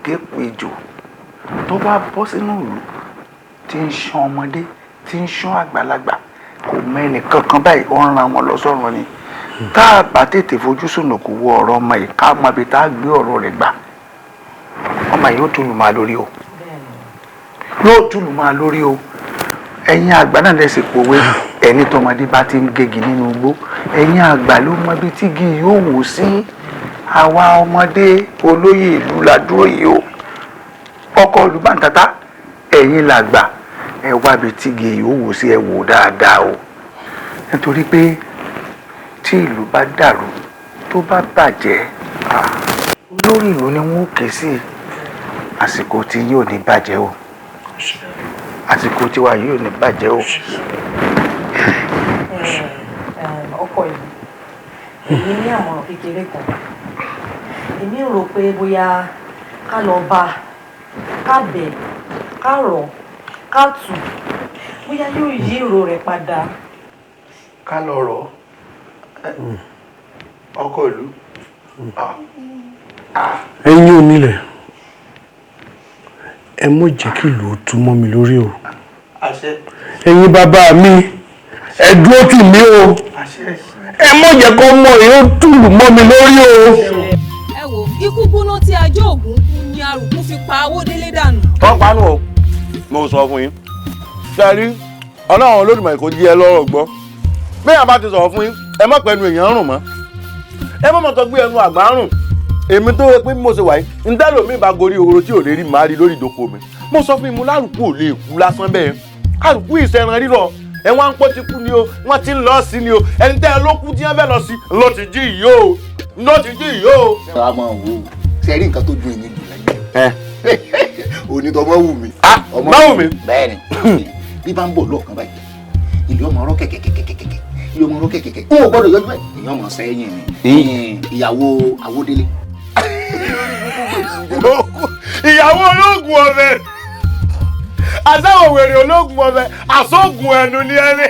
Speaker 14: Dépò ejò tó bá bọ́ sínú ìlú tí ń ṣán ọmọdé tí ń ṣán àgbàlagbà kò mẹ́ni kankan báyìí, ó ń ran wọn lọ sọ́run ni. Tá a bá tètè fojú sùnùkù wo ọ̀rọ̀ ọmọ yìí ká mọ ibi tá a gbé ọ̀rọ̀ rẹ̀ gbà, ọmọ yìí ó túlù máa lórí o, yóò túlù máa lórí o. Ẹ̀yin àgbà náà lè ṣèpòwe ẹni tọmọdé bá ti ń gégi nínú igbó, ẹ̀yin àgbà ló mọ ibi tígi yóò wò sí. Àwa ọmọdé olóyè ìlú la dúró yìí o, ọkọ ìlú bàǹtàtà, ẹ̀yin làgbà, ẹ wá ibi tígi yóò wò sí, ẹ wò dáadáa o. Nítorí pé tí ìlú bá dàrú tó bá bàjẹ́, olórí ìlú ni wọ́n ké sí. Àsìkò tí yóò ní bàjẹ́ o, àsìkò tiwa yóò ní bàjẹ́ o.
Speaker 10: Ọkọ ìlú, èmi ní àmọ̀ràn kékeré kan. Èmi ń rò pé bóyá ká lọ bá ká bẹ̀ ká rọ̀ ká tù, bóyá yóò yí èrò rẹ̀ padà.
Speaker 14: Ká lọ rọ̀ ọkọ ìlú.
Speaker 11: Ẹ̀yin onílẹ̀, ẹ mọ̀ jẹ́ kí ìlú ó tú mọ́ mi lórí o. Ẹ̀yin bàbá mi, ẹ dúró tì mí o. Ẹ mọ̀ jẹ́ kó mọ̀ yóò túlù mọ́ mi lórí o.
Speaker 16: Ẹ wo ikú gbóná tí ajá Ògún kú ni Àrùkù fi pa Awódélé dànù.
Speaker 17: Wọ́n panu o, mo sọ fún yín. Ṣé rí Ọlọ́run Olódùmarè kò jí ẹ lọ́rọ̀ gbọ́. Bẹ́ẹ̀ bá ti sọ̀rọ̀ fún yín, ẹ má pẹ̀lú èèyàn rùn mọ́. Ẹ má mọ̀ tó gbé ẹnu àgbà rùn. Èmi tó yẹ pé bí mo ṣe wà yìí, ń dá lómi ìbá gorí oró tí ò lè rí màá rí lórí ìdókò mi. Mo sọ fún yín, mo lárùkù ò lè kú lásán bẹ́ẹ̀. Àrùkù ìṣẹ̀ràn rírọ̀, ẹ wá ń pọ́ ti kú ni o, wọ́n ti ń lọ sí ni o, ẹni tẹ́ ẹ ló kú tí wọ́n fẹ́ lọ sí, ló ti jí ìyó o, ló ti jí ìyó o.
Speaker 1: Ṣé wàá máa wò ó? Ṣé rí nǹkan tó dùn èmi dùn láyé? Onítọ̀ ọmọ wù mí.
Speaker 17: Ọmọ wù mí.
Speaker 1: Bẹ́ẹ̀ni, bí bá ń bọ̀ lọ́ọ̀kan báyìí, Ilé ọmọ ọ̀rọ̀ kẹ̀kẹ̀kẹ̀kẹ̀kẹ̀, ilé ọmọ ọ̀rọ̀ kẹ̀kẹ̀kẹ̀. Ó gbọ́dọ̀ yọjú ẹ̀. Èèyàn mọ̀ sẹ́yìn ni ìyàwó Àwọdélé.
Speaker 17: Ìyàwó ológun ọbẹ̀, àtàwọn wèrè ológun ọbẹ̀, àsógun ẹnu ní ẹni.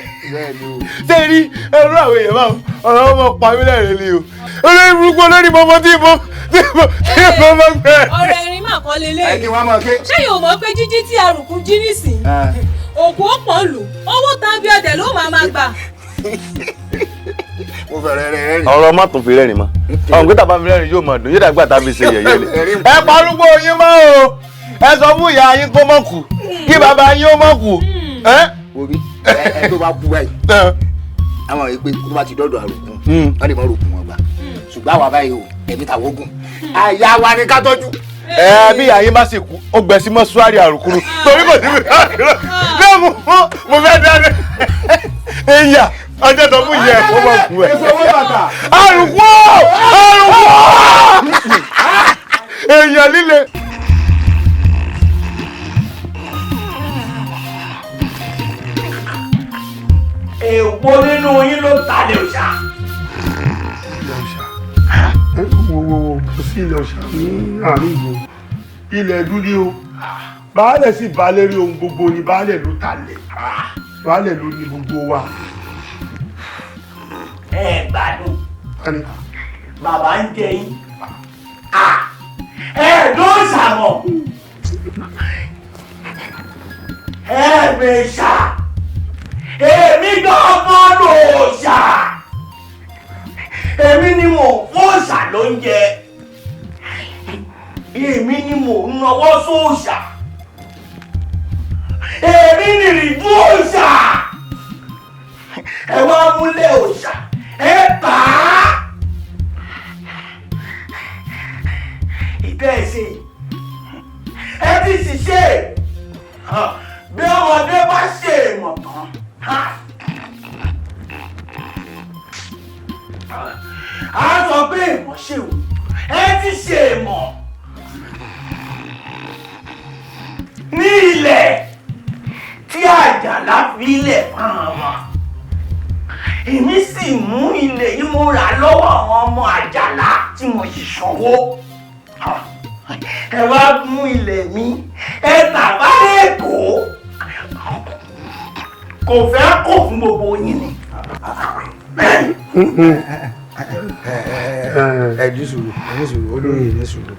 Speaker 17: Ṣé rí ẹrú àwọn èèyàn báwọn ọ̀rọ̀ ọmọ pa mí lẹ́rìn ni o. Olórí burúkú, olórí mọ́mọ́ tí mo mọ́ gbẹ.
Speaker 16: Ọ̀rọ̀ ẹ̀rín mà kọ́ lélẹ̀.
Speaker 1: Ẹ kí wọ́n máa ké.
Speaker 16: Ṣé yóò mọ̀ pé jíjí tí arùkù jí nísìn, òkú ó pọ̀n lù, owó tàbí ọ̀dẹ̀ ló máa máa gbà.
Speaker 1: Mo fẹ́rẹ̀ rẹ̀ rẹ́rìn.
Speaker 17: Ọ̀rọ̀ má tún fi rẹ́rìn mọ́. Ọ̀hún gbé tàbá fi rẹ́rìn yóò máa dùn, yóò dàgbà tàbí ṣe yẹ̀yẹ́ ni. Ẹ parúgbó yín mọ́ o, ẹ sọ fún ìyá yín kó mọ̀ kù, kí bàbá yín ó mọ̀ kù.
Speaker 1: Obi ẹ tó bá kú báyìí, àwọn èèpẹ̀ tó bá ti dọ́dọ̀ àròkún, wọ́n lè mọ òròkùn wọn gbà. Ṣùgbọ́n àwa báyìí o, ẹ̀mí tàwọn ogun. Àyà wa ni ká tọ́jú.
Speaker 17: Ẹ bí ìyá yín bá sì kú, ó gbẹ sí mọ́ṣúárì àròkúrú torí kò sí mi náà mo fẹ́ dáná. Ìyá ọjọ́ tó fún ìyá ẹ̀ kó mọ̀ kú ẹ̀. Àrùkú àrùkú èèyàn líle.
Speaker 5: Èwo nínú yín ló ta lè òòṣà?
Speaker 9: Ilẹ̀ òòṣà. Wo wo wo, kò sí ilẹ̀ òòṣà ní àárín ìlú. Ilẹ̀ dúdú o. Baálẹ̀ sì baálé rí ohun gbogbo ni, baálẹ̀ ló talẹ̀. Baálẹ̀ ló ní gbogbo wa.
Speaker 5: Ẹ gbádùn. Bàbá ń jẹ yín. Ẹ ló ṣàmọ̀. Ẹ mèṣà. Èmi gbọ́ngàn ló ṣà. Èmi ni mò ń fòṣà lóúnjẹ. Èmi ni mò ń nawọ́ sóòṣà. Èmi nìrìjú òòṣà. Ẹ wá múlẹ̀ òòṣà. Ẹ bà á. Ìtẹ́ ẹ ṣe. Ẹ ti ṣiṣẹ́. Bí ọmọdé bá ṣe ìmọ̀ tán. A sọ pé ìmọ̀ ṣe o, ẹ ti ṣe ìmọ̀. Ní ilẹ̀ tí Àjàlá fi ilẹ̀ fáwọn ọmọ, èmi sì mú ilẹ̀ yìí mo rà lọ́wọ́ àwọn ọmọ Àjàlá tí mo sì sanwó. Ẹ wá mú ilẹ̀ mi, ẹ tà bá Èkó. Kò fẹ́ kó fún gbogbo yín ni.
Speaker 18: Ẹ ní sùúrù, ẹ ní sùúrù, olóyè ní sùúrù.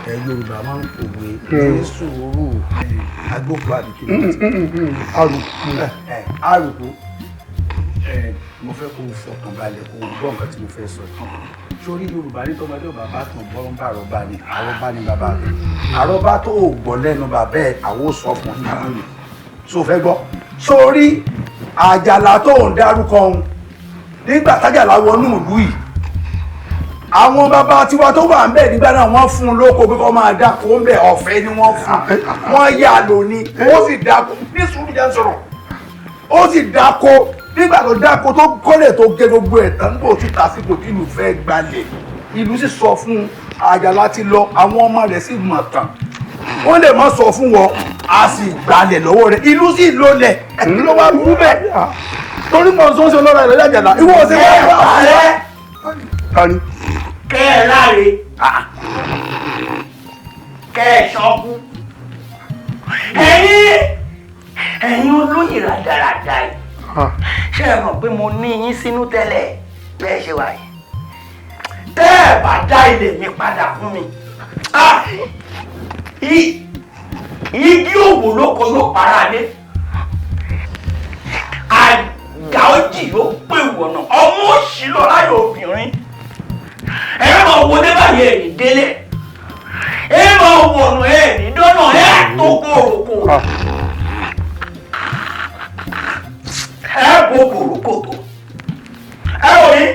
Speaker 18: Ẹ Yorùbá máa ń pòwe ní sùúrù. Agbókù àbíkí àrùkù àrùkù. Mo fẹ́ kó o fọkàn balẹ̀ kó o gbọ́ nǹkan tí mo fẹ́ sọ. Sórí Yorùbá ní tọmọdé ò bàbá tàn bọ́rọ̀ ń bá àrọ́bá ni, àrọ́bá ni bàbá rẹ̀. Àrọ́bá tó o gbọ́ lẹ́nu bàbá ẹ̀ àwọn ò sọ fún ọ ní àbúrò. So fẹ́ gbọ́. Sórí Àjàlá tó ń dárúkọ òun, nígbà tájàlá wọnú ìlú yìí, àwọn bàbá tiwa tó wà ń bẹ̀ nígbà náà wọ́n fún un lóko pé kó máa dáko ń bẹ̀, ọ̀fẹ́ ni wọ́n fún un. Wọ́n yà lóní, ó sì dáko ní sùúrù jẹ́ ń sọ̀rọ̀. Ó sì dáko nígbà tó dáko tó kọ́lẹ̀ tó gé gbogbo ẹ̀ tán nígbà tó tàsíkò tí ìlú fẹ́ gbalẹ̀. Ìlú sì sọ fún Àjàlá ti lọ, àwọn ọmọ rẹ̀ sì mọ̀ tán. Wọ́n lè má sọ fún wọn, a sì gbalẹ̀ lọ́wọ́ rẹ̀. Ìlú sì lólẹ̀, ẹ̀kí ló wá burú bẹ́ẹ̀. Torí mọ̀ sọ́nsọ́ lọ́ra ìlọ́jà Àjàlá, ìwọ ọ̀sẹ̀ wọ́n wá fún ẹ.
Speaker 5: Kẹ́ ẹ láre, kẹ́ ẹ ṣọ́kú. Ẹ̀yin olóyè rádaràda yìí. Ṣé ẹ mọ̀ pé mo ní yín sínú tẹ́lẹ̀ bẹ́ẹ̀ ṣe wà yìí? Tẹ́ ẹ bá dá ilé mi padà fún mi, igi òwò lóko yóò para lé. Àjà òjì yóò pè wọ̀nà, ọmọ òṣì lọ láyò obìnrin. Ẹ máa wọlé báyìí ẹ̀ ní délé. Ẹ máa wọ̀nà ẹ̀ ní dọ́nà ẹ̀ tó kòròkòrò. Ẹ bò kòròkòtò. Ẹ wò yín,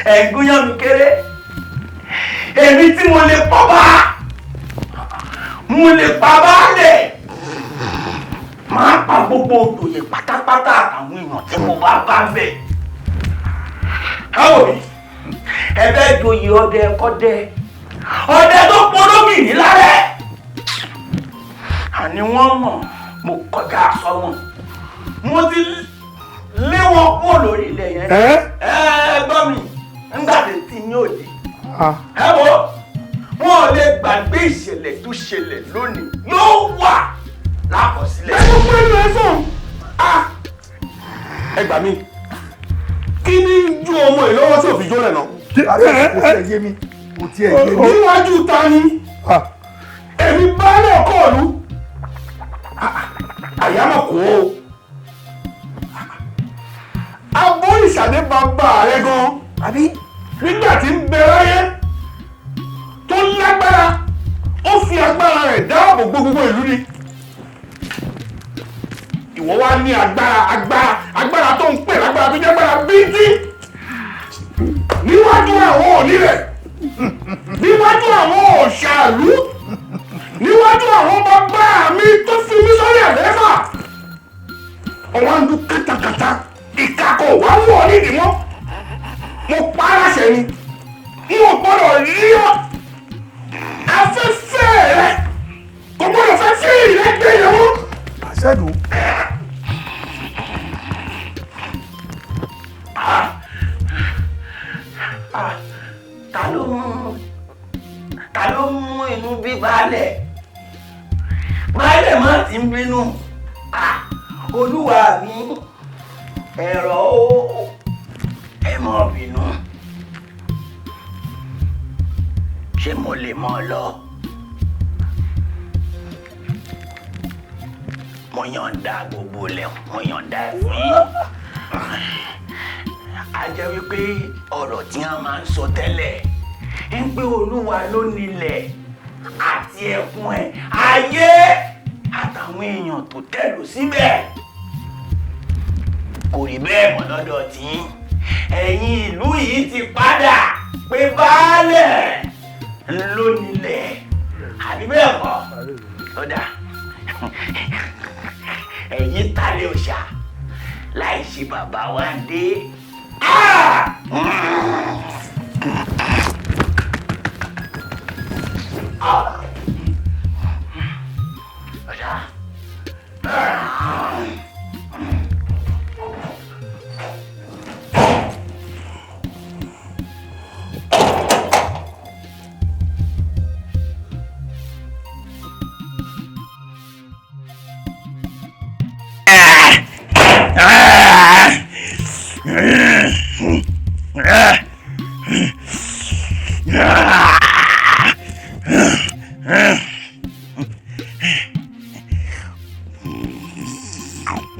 Speaker 5: ẹ̀ ń gúnyán mi kéré. Èmi tí mo lè pọ́ bá, mo lè pa baálẹ̀. Màá pa gbogbo òjòyè pátápátá àtàwọn èèyàn tí mo bá bá ń bẹ̀. Ẹ wò mí, ẹ fẹ́ joyè ọdẹ kọ́dẹ. Ọdẹ tó pológìní lálẹ́. Àní wọ́n mọ̀, mo kọjá sọ́mọ̀. Lé wọn kúrò lórí ilẹ̀ yẹn. Ẹ gbọ́ mi, nígbà tí ní òde. Ẹ wo, wọn ò lè gbàgbé ìṣẹ̀lẹ̀ tó ṣẹlẹ̀ lónìí yóò wà lákọsílẹ̀.
Speaker 11: Ẹ kó pẹ́ẹ́lú ẹ sùn. Ẹ gbà mí, kí ni ju ọmọ yìí lọ́wọ́ tí ò fi jó rẹ̀ náà?
Speaker 18: Kò tiẹ̀ yé mi, kò tiẹ̀ yé mi.
Speaker 11: Níwájú ta ni? Èmi baálé ọkọ ìlú. Àyámọ̀ kó o. Abọ́ ìṣàdé bàbá rẹ gan.
Speaker 18: Àbí?
Speaker 11: Nígbà tí ń bẹ láyé tó lágbára, ó fi agbára rẹ̀ dáàbò bo gbogbo ìlú ni. Ìwọ wá ní agbára agbára agbára tó ń pè lágbára tó jẹ́ agbára bíntí níwájú àwọn onílẹ̀, níwájú àwọn òṣàlú, níwájú àwọn bàbá mi tó fi mí sórí àlééfà. Ọwọ́ ń dún kátàkátà, ìkàkọ̀ wá wọ̀ nídìí mọ́. Mo pa á láṣẹ ni, n ò gbọ́dọ̀ rí ọ. Afẹ́fẹ́ rẹ kò gbọ́dọ̀ fẹ́ fí ìrẹ́gbẹ́ yẹn mọ́.
Speaker 18: Àṣẹ́dùn.
Speaker 5: Ta ló mú inú bí baálẹ̀? Baálẹ̀ má ti ń bínú. Olúwa mi, ẹ̀rọ ó, ẹ má bínú. Ṣé mo lè mọ́ lọ? Mo yọ̀ǹda gbogbo ilẹ̀, mo yọ̀ǹda ẹ̀ fún yín. A jẹ́ wípé ọ̀rọ̀ tí wọ́n máa ń sọ tẹ́lẹ̀ ń pé Olúwa ló nílẹ̀ àti ẹkùn ẹ̀, ayé àtàwọn èèyàn tó tẹ̀lú síbẹ̀. Kò rí bẹ́ẹ̀ mọ́ lọ́dọ̀ tí ẹ̀yin ìlú yìí ti padà pé baálẹ̀ ló nílẹ̀, àbí bẹ́ẹ̀ kọ́? Ó dà, ẹ̀yin tálẹ̀ òòṣà láì ṣe bàbá wa dé.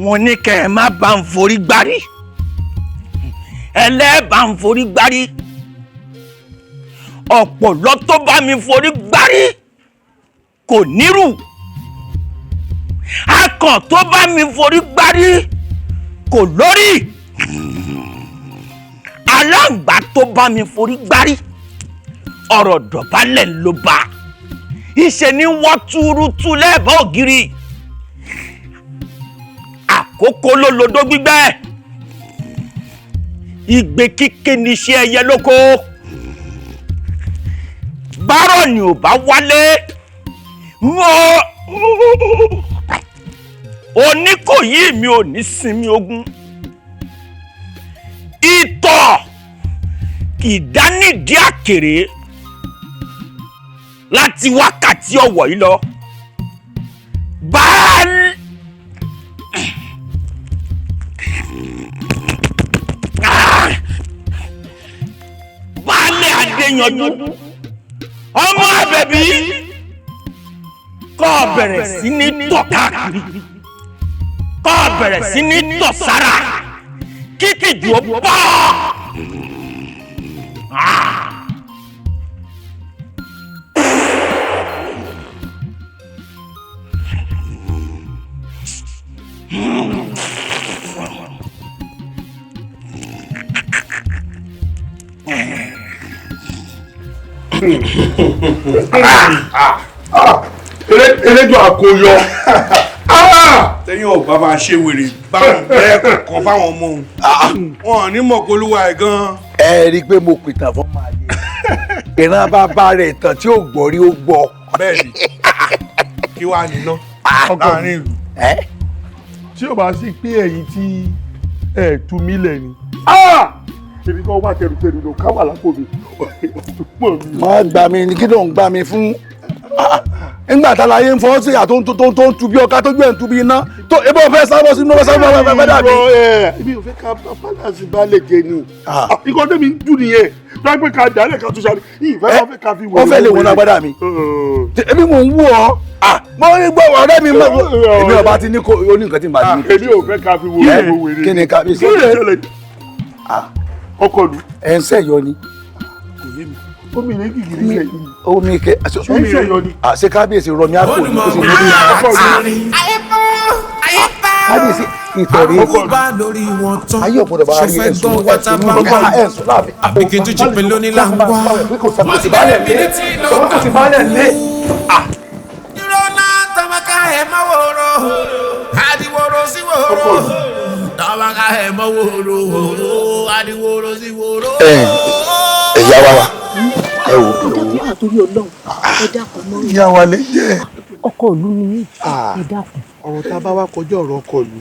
Speaker 5: Wọ́n ní kẹ́ ẹ má bá ń forí gbárí, ẹlẹ́bàá ń forí gbárí, ọ̀pọ̀lọ́ tó bá mi forí gbárí kò nírù, akàn tó bá mi forí gbárí kò lórí, aláǹgbá tó bá mi forí gbárí ọ̀rọ̀ dọ̀bálẹ̀ ló bá, ìṣe ni wọ́n túrútú lẹ́ẹ̀bá ògiri. Àkókò ló lodó gbígbẹ́, igbe kíké níṣẹ́ ẹyẹ lóko, bárọ̀ ni ò bá wálé, wọ́n Oníkòyí mi ò ní sinmi ogun, ìtọ̀ kì í dánìdí àkèrè láti wákàtí ọ̀wọ̀ yìí lọ. Baálé Adéyanjú ọmọ Àbẹ̀bí kó bẹ̀rẹ̀ sí ní tọ̀ káàkiri, kó bẹ̀rẹ̀ sí ní tọ̀ sára kí tìjú ó bọ́.
Speaker 9: Eléjò àkóyọ.
Speaker 11: Tẹ́yìn ò bá máa ṣe wèrè báwọn bẹ́ẹ̀ kọ̀ọ̀kan fáwọn ọmọ òun. Wọn ò ní mọ̀ pé olúwa ẹ̀ gan-an.
Speaker 18: Ẹ rí i pé mo pìtàn fún màálé. Ìran bàbá rẹ̀ tàn tí ò gbọ́ rí ó gbọ́.
Speaker 11: Bẹ́ẹ̀ni, kí wàá níná láàrin ìlú.
Speaker 9: Tí ò bá sí pé ẹ̀yin tí Ẹ tú mi lẹ̀ ni. Èmi kan wá tẹrutẹru lọ ká wà lápò mi.
Speaker 1: Má gbà mí, kí ló ń gbà mí fún? Nígbà tá láyé ń fọwọ́ sí ìyá tó ń tu bí ọká tó gbé ń tu bí iná tó ebó fẹ́ sábọ́ sínú fẹ́ sábọ́ fẹ́ fẹ́ dàbí.
Speaker 9: Èmi ò fẹ́ ká balance balẹ̀ jẹ ni. Ikọ̀ tẹ̀mí ń jù nìyẹn. Dágbé ká dálẹ̀ ká tún ṣàlẹ̀. Ìfẹ́ bá fẹ́ ká fi wẹ̀rẹ̀.
Speaker 1: Ó fẹ́ lè wọnú agbádá mi. Èmi mò ń wú ọ. Mo ní gbọ́ ọ̀rẹ́ mi mọ̀. Èmi ọba ti ní kó o ní nǹkan tí màá ní.
Speaker 9: Èmi ò fẹ́ ká fi wẹ̀rẹ̀ wẹ̀rẹ̀.
Speaker 1: Kí ni kábíyèsí?
Speaker 9: Ọkọ lu.
Speaker 1: Ẹ̀ ń sẹ́yọ ni.
Speaker 9: Kò yé mi. Omi ilé gìgìrì sẹ́yìn.
Speaker 1: Omi ike àṣẹ kábíyèsí rọmi àpò ní kó sì ní bí kábíyèsí ìtọ̀rí ayé ọ̀gbọ́dọ̀ bá rí ẹ̀sùn ẹ̀sùn láàfin.
Speaker 6: Àbíkí tó jí pé lónìí là ń wá.
Speaker 1: Kò sì bálẹ̀ lé kò sì bálẹ̀ lé.
Speaker 6: Ìrọ̀lá tọ́mọ́ká ẹ̀ mọ́ wòrò, àdìwòrò sí wòrò. Tọ́mọ́ká ẹ̀ mọ́ wòrò, àdìwòrò sí wòrò.
Speaker 1: Ẹ ìyá wa wa ẹ wò.
Speaker 15: Ẹ dákun àtòrí Ọlọ́run, ẹ dákun mọ́.
Speaker 9: Ìyá wa lè jẹ́.
Speaker 15: Ọkọ ìlú ni mí, ẹ dákun.
Speaker 1: Ọ̀rọ̀ tá a bá wá kọjá ọ̀rọ̀ ọkọ ìlú.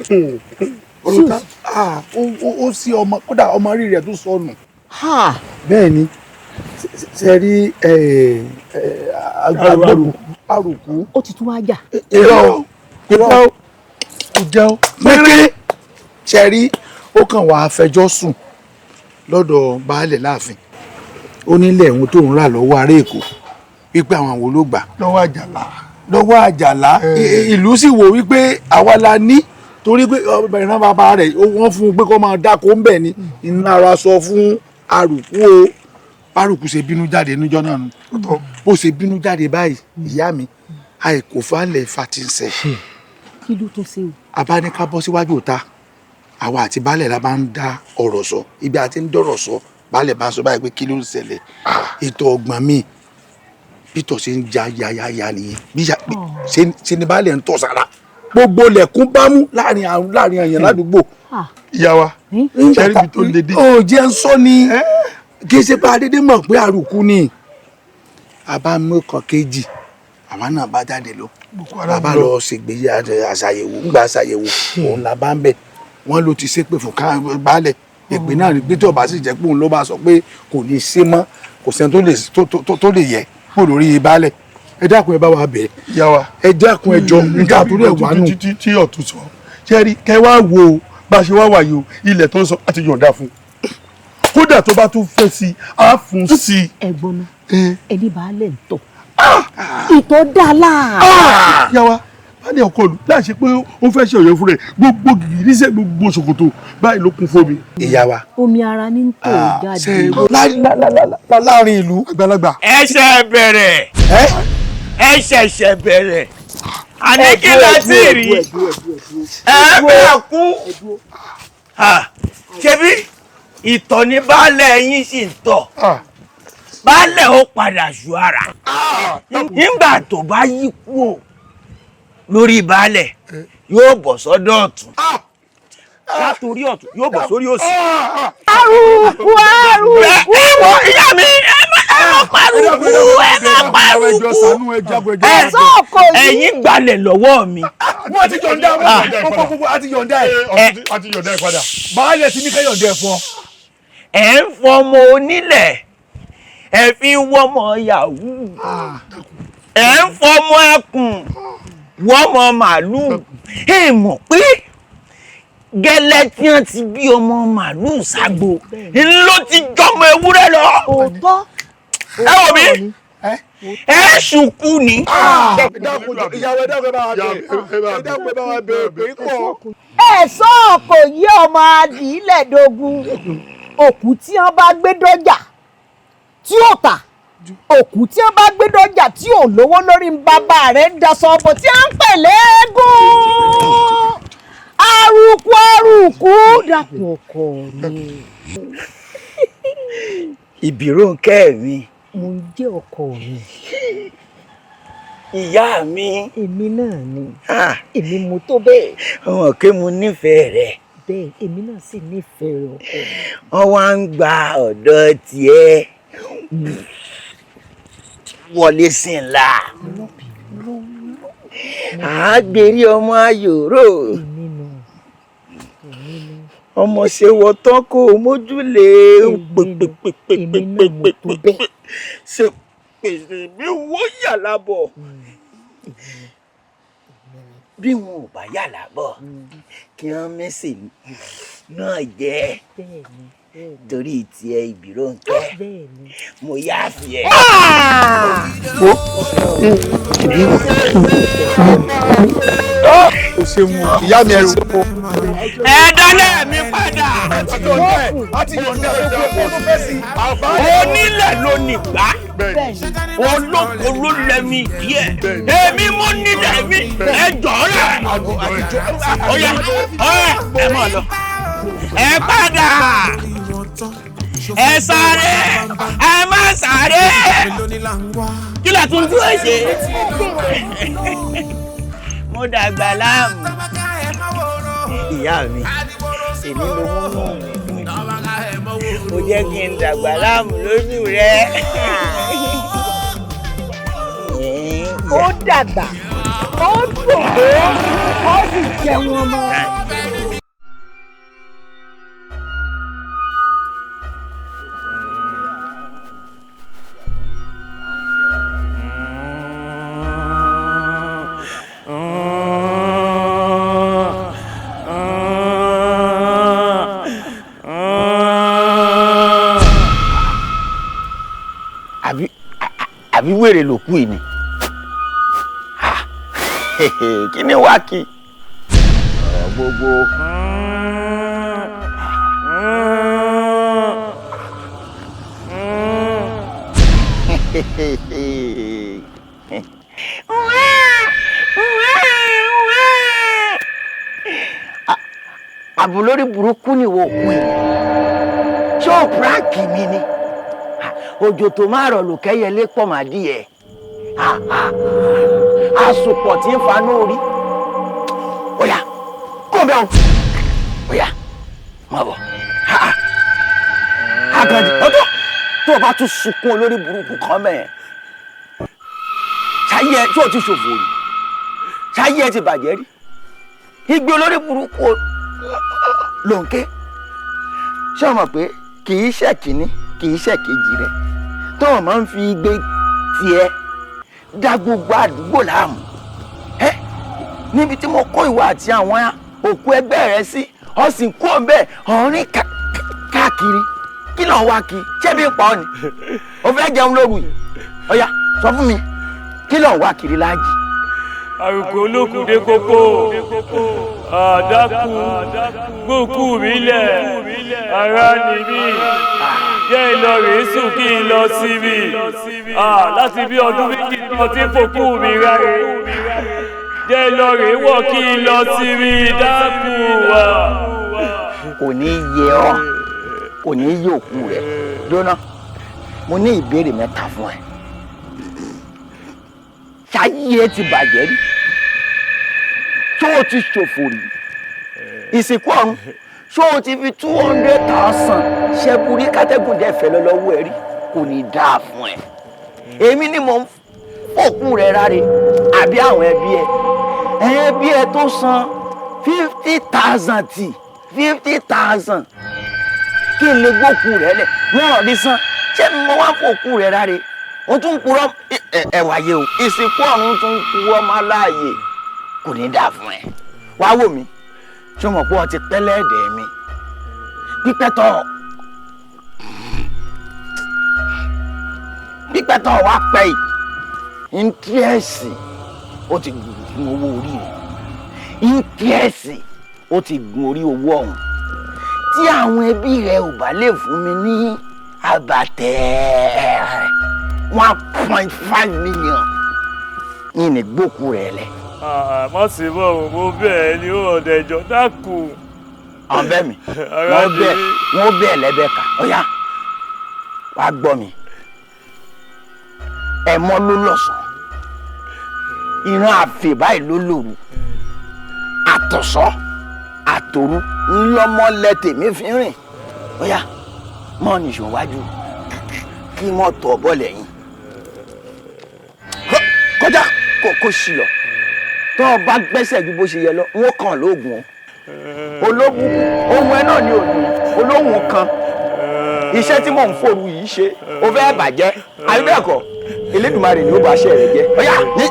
Speaker 1: Ọ̀rọ̀ tá ó sí ọmọ kódà ọmọ rí rẹ̀ tó sọnù. Bẹ́ẹ̀ ni ṣe rí àrùkù.
Speaker 15: Ó ti tún wá jà.
Speaker 1: Irọ́ irọ́ kò jẹ́ ó. Pínrín ṣe rí ó kàn wá fẹjọ́ sùn lọ́dọ̀ baálẹ̀ láàfin. Ó nílẹ̀ ohun tó ń rà lọ́wọ́ ará Èkó wípé àwọn àwọn ló gbà.
Speaker 9: Lọ́wọ́ Àjàlá.
Speaker 1: Lọ́wọ́ Àjàlá ìlú sì wò wípé àwa la ní torí pé ìran bàbá rẹ̀ wọ́n fún un pé kó máa dáko ń bẹ̀ ni iná ara sọ fún Àrùkù o. Àrùkù ṣe bínú jáde níjọ́ náà nù. Bó ṣe bínú jáde báyìí ìyá mi àìkò falẹ̀ fatinsẹ̀.
Speaker 15: Kí ló tún ṣe o.
Speaker 1: A bá ní ká bọ́ síwájú ìta àwa àti baálẹ̀ la bá ń dá ọ̀rọ̀ sọ ibi àti ń dọ̀rọ̀ sọ baálẹ̀ bá ń sọ báyìí pé kí ló ń ṣẹlẹ̀ ètò ọgbọ̀n mi Peter ṣe ń ja yayaya nìyẹn bí ṣe ni baálẹ̀ ń tọ̀ sára gbogbo lẹ̀kún bámú láàrin àyàn ládùúgbò.
Speaker 9: Ìyá wa ṣẹ́rí tó lè dé.
Speaker 1: Ó jẹ́ ń sọ ni kì í ṣe pé adédé mọ̀ pé àrùkù ni àbámọ́kàn kejì àwa náà bá jáde lọ bàbá lọ ṣègbè àṣàyẹ̀wò ńgbà àṣàyẹ̀wò òun là bá ń bẹ̀ wọ́n ló ti ṣépè fún baálẹ̀ èpè náà rí pé tí ọba sì jẹ́ pé òun ló bá sọ pé kò ní í ṣe mọ́ kò sẹ́ni tó lè yẹ kó lórí baálẹ̀. Ẹ dákun ẹ bá wa bẹ̀
Speaker 9: ìyá wa
Speaker 1: ẹ dákun ẹ jọ níta torí ẹ wà nù.
Speaker 9: Tí ọ̀tún sọ ṣe rí kẹ wá wo bá a ṣe wá wàyò ilẹ̀ tó ń sọ àti yọ̀ǹda fún kódà tó bá tún fẹ́ sí i á fún sí i.
Speaker 15: Ẹ̀gbọ́n náà ẹni baálẹ̀ ń tọ̀ ìtọ̀ dá láà.
Speaker 9: Ìyá wa baálé ọkọ ìlú láì ṣe pé ó fẹ́ ṣe ọ̀yọ́ fún rẹ̀ gbogbo gìgírísẹ̀ gbogbo ṣòkòtò báyìí ló kún fómi.
Speaker 1: Ìyá wa.
Speaker 15: Omi ara ní tò jáde.
Speaker 1: Láàrin ìlú.
Speaker 9: Àgbàlagbà.
Speaker 5: Ẹ ṣe bẹ̀rẹ̀. Ẹ ṣẹ̀ṣẹ̀ bẹ̀rẹ̀. Àní kí la ti rí. Ẹ bẹ́ẹ̀ kú. Ṣebí ìtọ̀ ní baálẹ̀ yín sì ń tọ̀. Baálẹ̀ ó padà ṣù ara. Nígbà tó bá yí kú o lórí baálẹ̀ yóò bọ̀ sọ́dọ̀ ọ̀tún látòrí ọ̀tún yóò bọ̀ sórí òsì.
Speaker 15: Àrùkù àrùkù.
Speaker 5: Ẹ wọ ìyá mi ẹ má parùkù ẹ má parùkù. Ẹ̀yin gbalẹ̀ lọ́wọ́ mi.
Speaker 1: Wọ́n ti yọ̀ǹda wọ́n ti yọ̀ǹda ẹ̀.
Speaker 9: A ti yọ̀ǹda ẹ̀ padà.
Speaker 1: Baálẹ̀ ti ní ká yọ̀ǹda ẹ̀ fún ọ.
Speaker 5: Ẹ ń fọmọ onílẹ̀ ẹ fi ń wọ́mọ yahoo ẹ ń fọmọ ẹkùn wọ́mọ màlúù. Ẹ mọ̀ pé gẹ́lẹ́ tí wọ́n ti bí ọmọ màlúù ságbo ló ti jọmọ ewúrẹ́ lọ.
Speaker 15: Òótọ́.
Speaker 5: Ẹ wò mí ẹ ṣùkú ni.
Speaker 1: Ìyàwó ẹ dákun ẹ bá wa bẹ̀ ẹ dákun ẹ bá wa bẹ̀ pé pọ̀.
Speaker 15: Ẹ̀sán kò yí ọmọ adìílẹ̀ dogun òkú tí wọ́n bá gbé dọ́jà tí ò tà òkú tí wọ́n bá gbé dọ́jà tí ò lówó lórí bàbá rẹ̀ ń daṣọ ọbọ tí a ń pè léegun àrùkù àrùkù dàpọ̀ ọkọ mi.
Speaker 5: Ìbírónkẹ́ mi.
Speaker 15: Mo ń jẹ́ ọkọ mi.
Speaker 5: Ìyá mi.
Speaker 15: Èmi náà ni èmi mo tó bẹ́ẹ̀.
Speaker 5: Ọmọ pé mo nífẹ̀ẹ́ rẹ.
Speaker 15: Bẹ́ẹ̀ èmi náà sì nífẹ̀ẹ́ rẹ ọkọ mi.
Speaker 5: Wọ́n wá ń gba ọ̀dọ̀ tiẹ̀ wọlé sí ńlá. Àgbèrè ọmọ ayòrò.
Speaker 15: Èmi nù èmi nù.
Speaker 5: Ọmọ ṣe wọ tán kó o mójúlé pèpèpèpèpèpè ṣe pèsè mi wó yàrá bọ̀. Bí wọn ò bá yàrá bọ̀ kí wọ́n mẹ́sì náà jẹ́ torí tiẹ̀ Ìbírónkẹ́ mo yáàfin ẹ̀.
Speaker 13: O ṣeun ìyá mi, ẹ ṣeun.
Speaker 5: Ẹ dálẹ̀ mi padà. Onílẹ̀ ló nìgbà, olóko ló lẹ́mi díẹ̀, èmi mo nílẹ̀ mi, ẹ jọ̀ọ́ rẹ̀. Ọ̀yà ọ̀yà, ẹ máa lọ. Ẹ padà. Ẹ sáré, ẹ má sáré. Kí ló tún dúró ṣe? Mo dàgbà láàmú. Ìyá mi, èmi ló mú mi dùn. Mo jẹ́ kí n dàgbà láàmú lójú rẹ.
Speaker 15: Ó dàgbà, ó dògbò, ó sì jẹun ọmọ.
Speaker 5: Àbí wèrè ló kú yìí ni? Kí ni wá kí ọ̀rọ̀ gbogbo. Àbò lórí burúkú ni wo kú yìí, ṣé o prank mi ni? Òjò tó máa rọ̀ lò kẹ́yẹlé pọ̀ má díẹ̀, àsopọ̀ tí ń fanú orí. Óyá kó bẹ́ẹ̀ o, óyá má bọ̀. Àgàdì ọjọ́ tó o bá tún sunkún olórí burúkú kan mẹ́ẹ̀, ṣáyé ẹ tí o ti ṣòfò rí, ṣáyé ẹ ti bàjẹ́ rí, igbe olórí burúkú ló ń ké. Ṣé o mọ̀ pé kì í ṣe kínní, kì í ṣe kejì rẹ tó o máa ń fi igbe tiẹ̀ dá gbogbo àdúgbò láàmú? Ẹ níbi tí mo kó ìwà àti àwọn òkú ẹgbẹ́ rẹ sí, ọ sì kú ọ̀nbẹ ọ̀rìn káàkiri. Kí ló ń wá kí? Ṣé bí ń pa ọ́ ni? O fẹ́ jẹun lóru yìí? Ọ̀yá sọ fún mi, kí ló ń wá kiri láàjì?
Speaker 19: Àrùkù olókùn dé kókó, àdákù gbókù mi lẹ̀, ara ni mí, jẹ́ ìlọ rèé sùn kí n lọ síbi. Láti bí ọdún 2 lọ tí fòkú mi ráre, jẹ́ ìlọ rèé wọ̀ kí n lọ síbi, dákù wá.
Speaker 5: Kò ní yẹ ọ́, kò ní yẹ òkú rẹ̀. Jóná, mo ní ìbéèrè mẹ́ta fún ẹ. Ṣáyé ẹ ti bàjẹ́ rí? Ṣó o ti ṣòfò rí? Ìsìnkú ọ̀run, ṣó o ti fi 200,000 ṣẹ́bùrí kátẹ́gùn dẹ́fẹ̀ lọ lọ́wọ́ ẹ rí? Kò ní dáa fún ẹ. Èmi ni mò ń fòkú rẹ ráre, àbí àwọn ẹbí ẹ? Ẹbí ẹ tó san 50,000 tì 50,000 kí n lè gbókú rẹ lẹ̀, wọ́n ò ní san. Ṣé mo wá fòkú rẹ ráre? O tún purọ́ ẹwà yẹ o, ìsìnkú ọ̀run tún purọ́ máa láàyè. Kò ní dáa fún ẹ. Wá wò mí, ṣé o mọ̀ pé o ti pẹ́ lẹ́ẹ̀dẹ̀ mi? Pípẹ́ tọ̀ wá pẹ́ yìí, íńtírẹ́sì ó ti gun owó orí rẹ̀, íńtírẹ́sì ó ti gun orí owó ọ̀hún. Tí àwọn ẹbí rẹ ò bá lè fún mi ní àbàtẹ́ 1.5 million yìí ní gbókù rẹ lẹ.
Speaker 19: Má sì bọ̀ ọ́, mo bẹ̀ ẹ́ ní ọ̀dẹ̀jọ́, dákun.
Speaker 5: Àwọn bẹ́ẹ̀ mi, wọ́n bẹ́ẹ̀ lẹ́bẹ̀ẹ́ kà. Ọ̀yá wàá gbọ́ mi, ẹ̀mọ́ ló lọ̀sán, ìran àfè báyìí ló lòru, àtọ̀sọ́ àtòru ńlọmọlẹ tèmi fi rìn. Ọ̀yá mọ́ nìṣó wájú kí mọ́tò ọ̀bọ̀ lẹ́yìn kọjá kó sí lọ. Tó o bá gbẹ́sẹ̀ ju bó ṣe yẹ lọ, wọ́n kàn lóògùn o. Olóbùkún ohun ẹ náà ni òní olóhùn kan iṣẹ́ tí mò ń fòru yìí ṣe ó fẹ́ bàjẹ́ àbí bẹ́ẹ̀ kọ́ Elédùmarè ni ó bá ṣe rẹ̀ jẹ́ ọ̀yà ní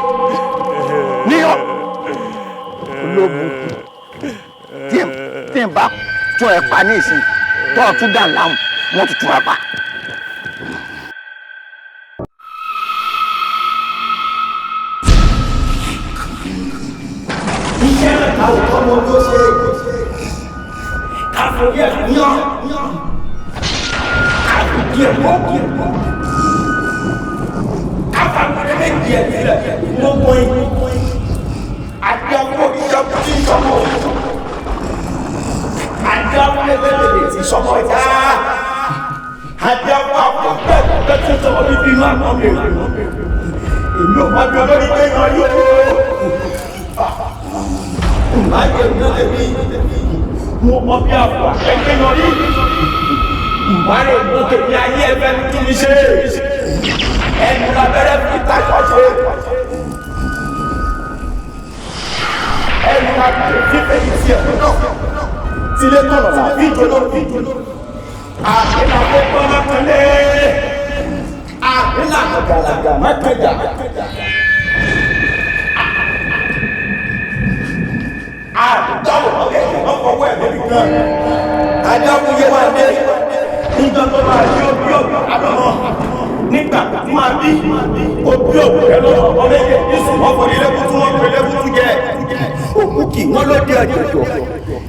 Speaker 5: níyàn olóbùkún tí n bá tún ẹ pa ní ìsìn tó o tún dà láàmú wọ́n tún tún ẹ pa.
Speaker 3: Iṣẹ́ mẹ́ta ò tọ́ mọ ló ṣe káfíńdì ẹ̀ yán káfíńdì ẹ̀ mọ́kì káfíńdì méjì ẹ̀ sílẹ̀ lọ́gbọ̀n àti ọkọ̀ ìṣọ́kù tí ìṣọ́kù àti ọkọ̀ ẹgbẹ́lẹ́lẹ́ tí ìṣọ́kù ẹ̀dá àti ọkọ̀ àpọ̀pẹ́ tí ìṣọ́kù bíbí inú àná mi èmi ò má bí olórí gbé yan yóò mo mọ bí àpò àpẹẹrẹ yọrí ìbárẹ̀ mo tèmi ayé ẹgbẹ́ ní kí ni ṣe ẹnu labẹ́rẹ́ fi taṣọ ṣe ẹnu labẹ́rẹ́ fífẹ́ ní tiẹ̀ náà tilé tọ̀nà tàbí ìjọlọ àbílà gbogbo ọmọkànlé àbílà gàlàgà mẹ́kẹjà. Àdáwò ọ̀gẹ̀dẹ̀ wọ́n fọwọ́ ẹ̀ lórí kan. Adáwòye máa dé. Nígbà tó máa bí òbí òbí àdọ́mọ. Nígbà tí máa bí òbí òbí rẹ̀ lọ́wọ́ ọmọdé nísùn wọ́n fọ ilé kútú wọ́n pè lẹ́kútú jẹ. Òkú kì wọ́n ló dé ọjọ́jọ́.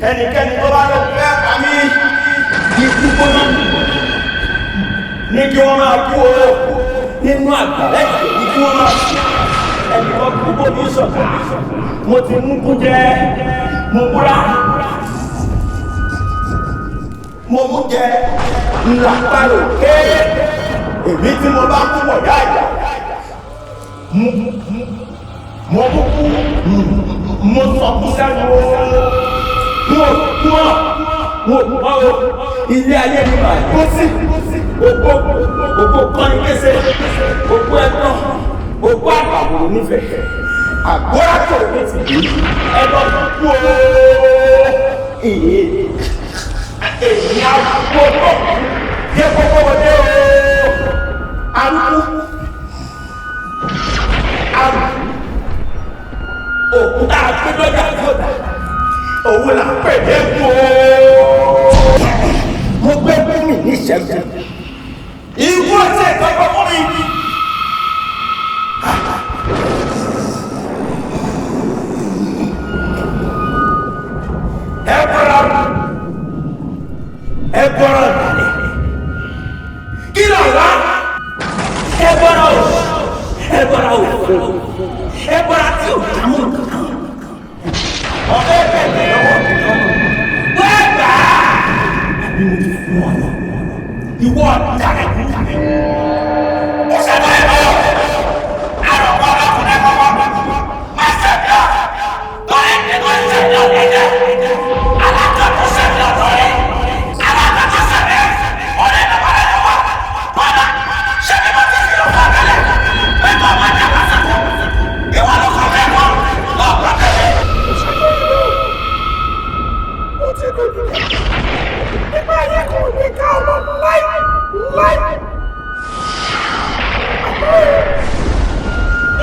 Speaker 3: Ẹnikẹ́ni tó bá lọ fẹ́ àmì ikú gbóná ní kí wọ́n máa kú o. Nínú àgbàlá ìjẹ́ ní kí wọ́n máa kú. Ẹnìkan kú bó ní sọ̀tà. Mo ti mú kú jẹ, mo múra, mo mú jẹ, ńlá parò ké, èmi tí mo bá kú wọ̀ yá ìyá. Mo mú kú, mo sọ kú sẹ́nu o, mo kú ọ́, mo kú ọ́ o, ilé ayé mi máa kó sí, ògbó ògbó kọ́ni kése, ògbó ẹ̀tọ́, ògbó àgbàwòrò nífẹ̀ẹ́. Àgọ́rà tó o ti bí ẹ lọ kú o èyí àgbo tó yẹ kókó wọlé o arúgbó arúgbó òkúta àgbẹ̀dọ́jà yóò dà òun là ń pè é kú o mo gbé kúmi ní ìṣẹ́gun ikú ọ̀sẹ̀ ìtọ́jú fún mi. Ẹbọra ọ̀dàlẹ̀ kí ló wá ẹbọra ò ẹbọra ò ẹbọra tí ò dámú kankan ọ̀fẹ́ bẹ̀rẹ̀ lọ́wọ́ wẹ́ẹ̀ gbà á àbí mo ti fún ọ lọ ìwọ ọ̀dàlẹ̀ ó ṣẹlẹ̀ ẹ̀ lọ àròkọ ọkùnrin kọ́kọ́ má ṣẹ̀dá tọ́lẹ̀ ní kò ṣẹ̀dá ẹ̀jẹ̀ alájọ tó ṣẹ̀dá tọ́lẹ̀.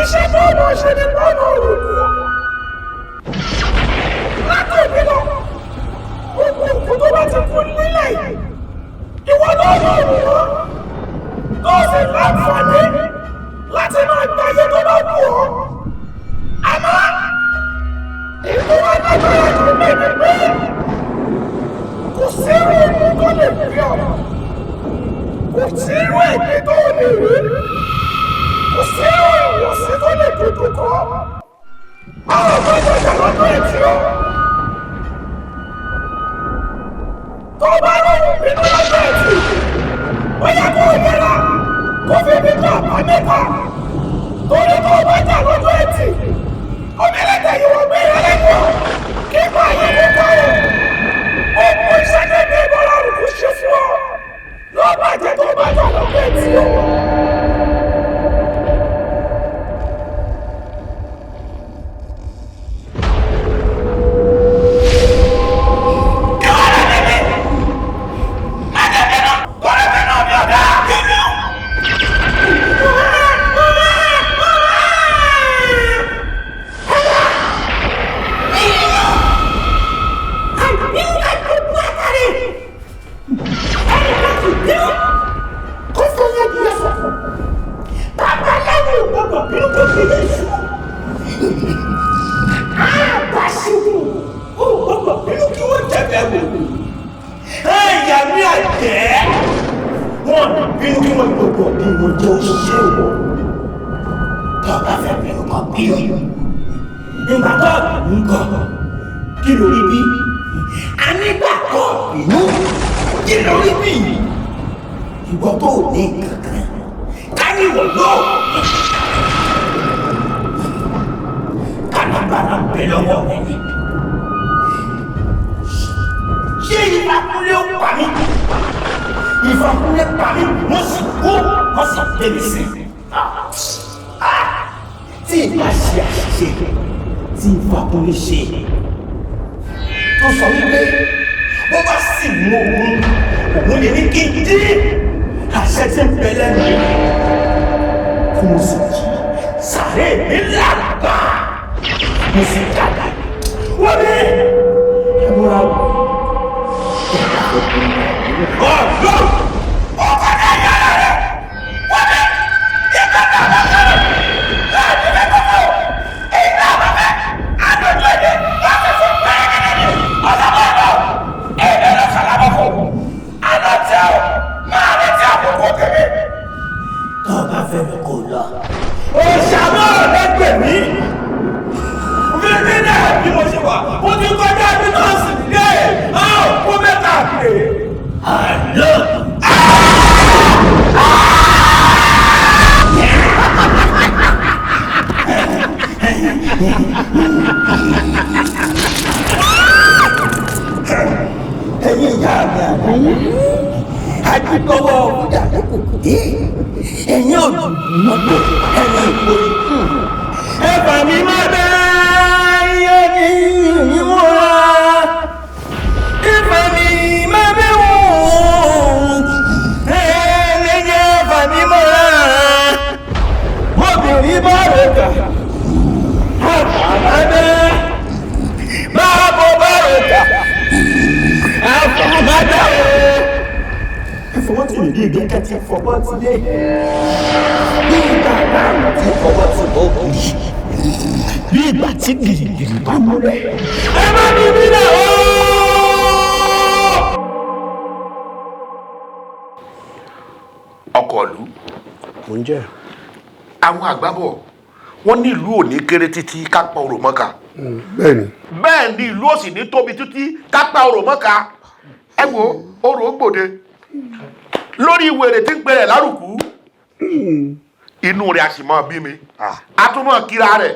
Speaker 6: Iṣẹ́ tó mọ̀ ṣe ni pọ́nà òrùkù látòbí lọ gbogbo òkú tó bá ti kú nílẹ̀ yìí ìwọ náà ló rù wọ́n tó sì láǹfààní láti máa gbáyé tó bá wù ọ́ àmọ́ ètò wa lágbára jù bẹ́ẹ̀ ni pé kò sí irú ikú tó lè fi ọ kò sí irú ẹ̀gbin tó lè rí kò sí irú ìwọ̀sí tó lè dojú kọ àwọn ọmọ ìjọba lọ́dún ẹtì o tó bá lóhùn bínú lọ́dún ẹtì bóyá kó o yẹra kó fi bí tó àbámẹ́ta torí tó o bá jà lọ́dún ẹtì omi ẹlẹ́tẹ̀ yìí wọ́n gbé ìrẹ́lẹ́gbọ̀n kí bá yẹ kó kọ́ ọ òkú iṣẹ́ tẹ̀lé ìbọ̀lá òkú ṣe fún ọ ló bàjẹ́ tó bá jà lọ́dún ẹtì o. bínú kó gbé iṣu. Àbáṣubú ò gbọ́dọ̀ bínú kí wọ́n jẹ bẹ́ẹ̀ wò. Ẹ̀yà mi àjẹ́ wọn bínú kí wọ́n gbọ́dọ̀ bí wọ́n jẹ́ òṣìṣẹ́ wọ̀. Tó o bá fẹ́ bínú kan bínú. Nígbà tó ń kọ̀ kí lórí bí? A nígbà tó bínú kí lórí bí? Ìwọ tó ní kankan ká ní ìwọ náà. Kálábàárà ń bẹ lọ́wọ́ rẹ ni. Ṣé Ifákúnlé ó pa mí? Ifákúnlé pa mí, wọ́n sì kú, wọ́n sì gbé mi sí. Tí ìbá ṣe àṣìṣe tí Ifákúnlé ṣe tó sọ wípé bó bá sì mú òun, òun lè ní kí n dín àṣẹ tí ń bẹ lẹ́nu tí mo sì jí sàré mi làgbà mo sì dàgbà wọ́n ní ẹ̀múra ọ̀dọ́ ọkọ̀ náà yára rẹ̀ wọ́n ní ìgbà náà bá kọ́rọ̀ láti fẹ́ kọ́kọ́ èyí náà bá fẹ́ àdójú èdè láti fún pẹ́ẹ́gẹ́dẹ́ ní ọ̀sán bọ̀ èdè lọ́sàn-án fún àná tí a máa retí àkókò tèmi. Tó o bá fẹ́ mi kó lọ. Òṣàmọ́ lẹ́gbẹ̀ẹ́ mi. Mímí náà bí mo ṣe wà, mo ti kọjá ibi tó sì dé. A ò kó mẹ́ta pè. Àlọ́. Ẹ̀yin ìyá mi àná, àdìgbọ́wọ́ ọ̀húndà lókùnkùn dé. Ẹ̀yin òdùnnọ́gbò ẹ̀yin ìgbòho. Ẹ bà mí má bẹ́ iye ní ìmúra. Ìfà mi má bẹ́ wùn. Ẹlẹ́yẹ fà mí mọ́ra. Obìnrin bá rẹ̀ kà. Àbá bẹ́. Máa bọ̀ bá rẹ̀ kà. Àbá má bẹ́ o. Fọwọ́ tí ìdí ìgbẹ́ ti fọwọ́ ti dé. Bí ìgbà náà ti fọwọ́ ti bọ́ ògiri. Bí ìgbà tí gìrìgìrì bá múlẹ̀. Ẹ má ní bí náà o.
Speaker 5: Ọkọ̀ ìlú.
Speaker 11: Mò ń jẹ́.
Speaker 5: Àwọn àgbà bọ̀ wọ́n ní ìlú ò ní kéré títí ká pa orò mọ́ka.
Speaker 9: Bẹ́ẹ̀ni.
Speaker 5: Bẹ́ẹ̀ ni ìlú ò sì ní tóbi títí ká pa orò mọ́ka. Ẹ wo orò gbòde lórí wèrè tí ń pèrè lárùkù inú rẹ̀ a sì máa bí mi a tún máa kíra rẹ̀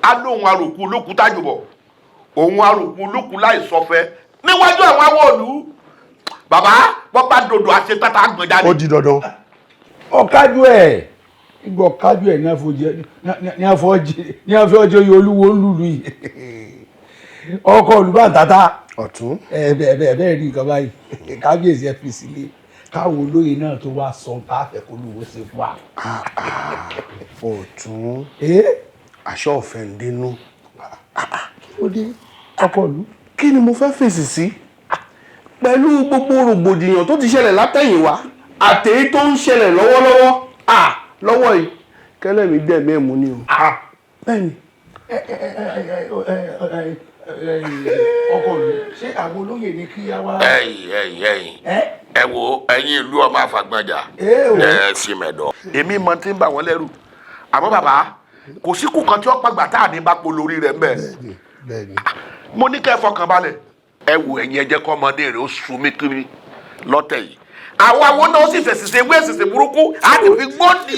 Speaker 5: a lóhun àròkù olókùú tájùbọ̀ òun àròkù olókùú láì sọfẹ́ níwájú àwọn awọ òlú bàbá wọ́n bá dòdò àṣetátà gbọ̀n jáde.
Speaker 9: Ó di dandan.
Speaker 18: Ọ̀kájú ẹ̀ ìgbọ̀ kájú ẹ̀ ní àfọ̀jẹ́ oyè olúwo ń lùlù yìí ọkọ̀ olùbàtàtà
Speaker 11: ọ̀tún
Speaker 18: ẹ bẹ́ẹ̀ bẹ́ẹ̀ rí nǹkan báyìí kábíyèsí ẹ fi sílé káwọn olóyè náà tó wá sọ bá fẹ́ kó lówó ṣe fún wa.
Speaker 11: Ọ̀tún aṣọ ọ̀fẹ́ ń dínú.
Speaker 18: Kí ló dé ọkọ ìlú.
Speaker 11: Kí ni mo fẹ́ fèsì sí pẹ̀lú gbogbo rògbòdìyàn tó ti ṣẹlẹ̀ látẹ̀yìnwá àtèyí tó ń ṣẹlẹ̀ lọ́wọ́lọ́wọ́ lọ́wọ́ yìí kẹ́lẹ́ mi dẹ̀ mẹ́ẹ̀mú ni o. Bẹ́ẹ̀ni.
Speaker 18: Ọkọ ìlú ṣé àwọn olóyè ní kí á wá.
Speaker 5: Ẹ̀yin ẹ̀yin ẹ̀yin ẹ wo ẹ̀yin ìlú ọmọ àfàgbọnjà ẹ sì mẹdọ. Èmi mọ tí ń bà wọ́n lẹ́rù àmọ́ bàbá kò síkù kan tí ó pàgbà tá à ní bá polórí rẹ̀ mbẹ́. Mo ní kẹ́ ẹ fọkàn balẹ̀. Ẹ wo ẹ̀yin ẹ jẹ́ kọ́ ọmọdé rẹ̀ ó sun mí kiri lọ́tẹ̀ yìí. Àwọn àwọn náà sì fèsì ṣe ewé èsìsì burúkú á ti fi gbóǹdì.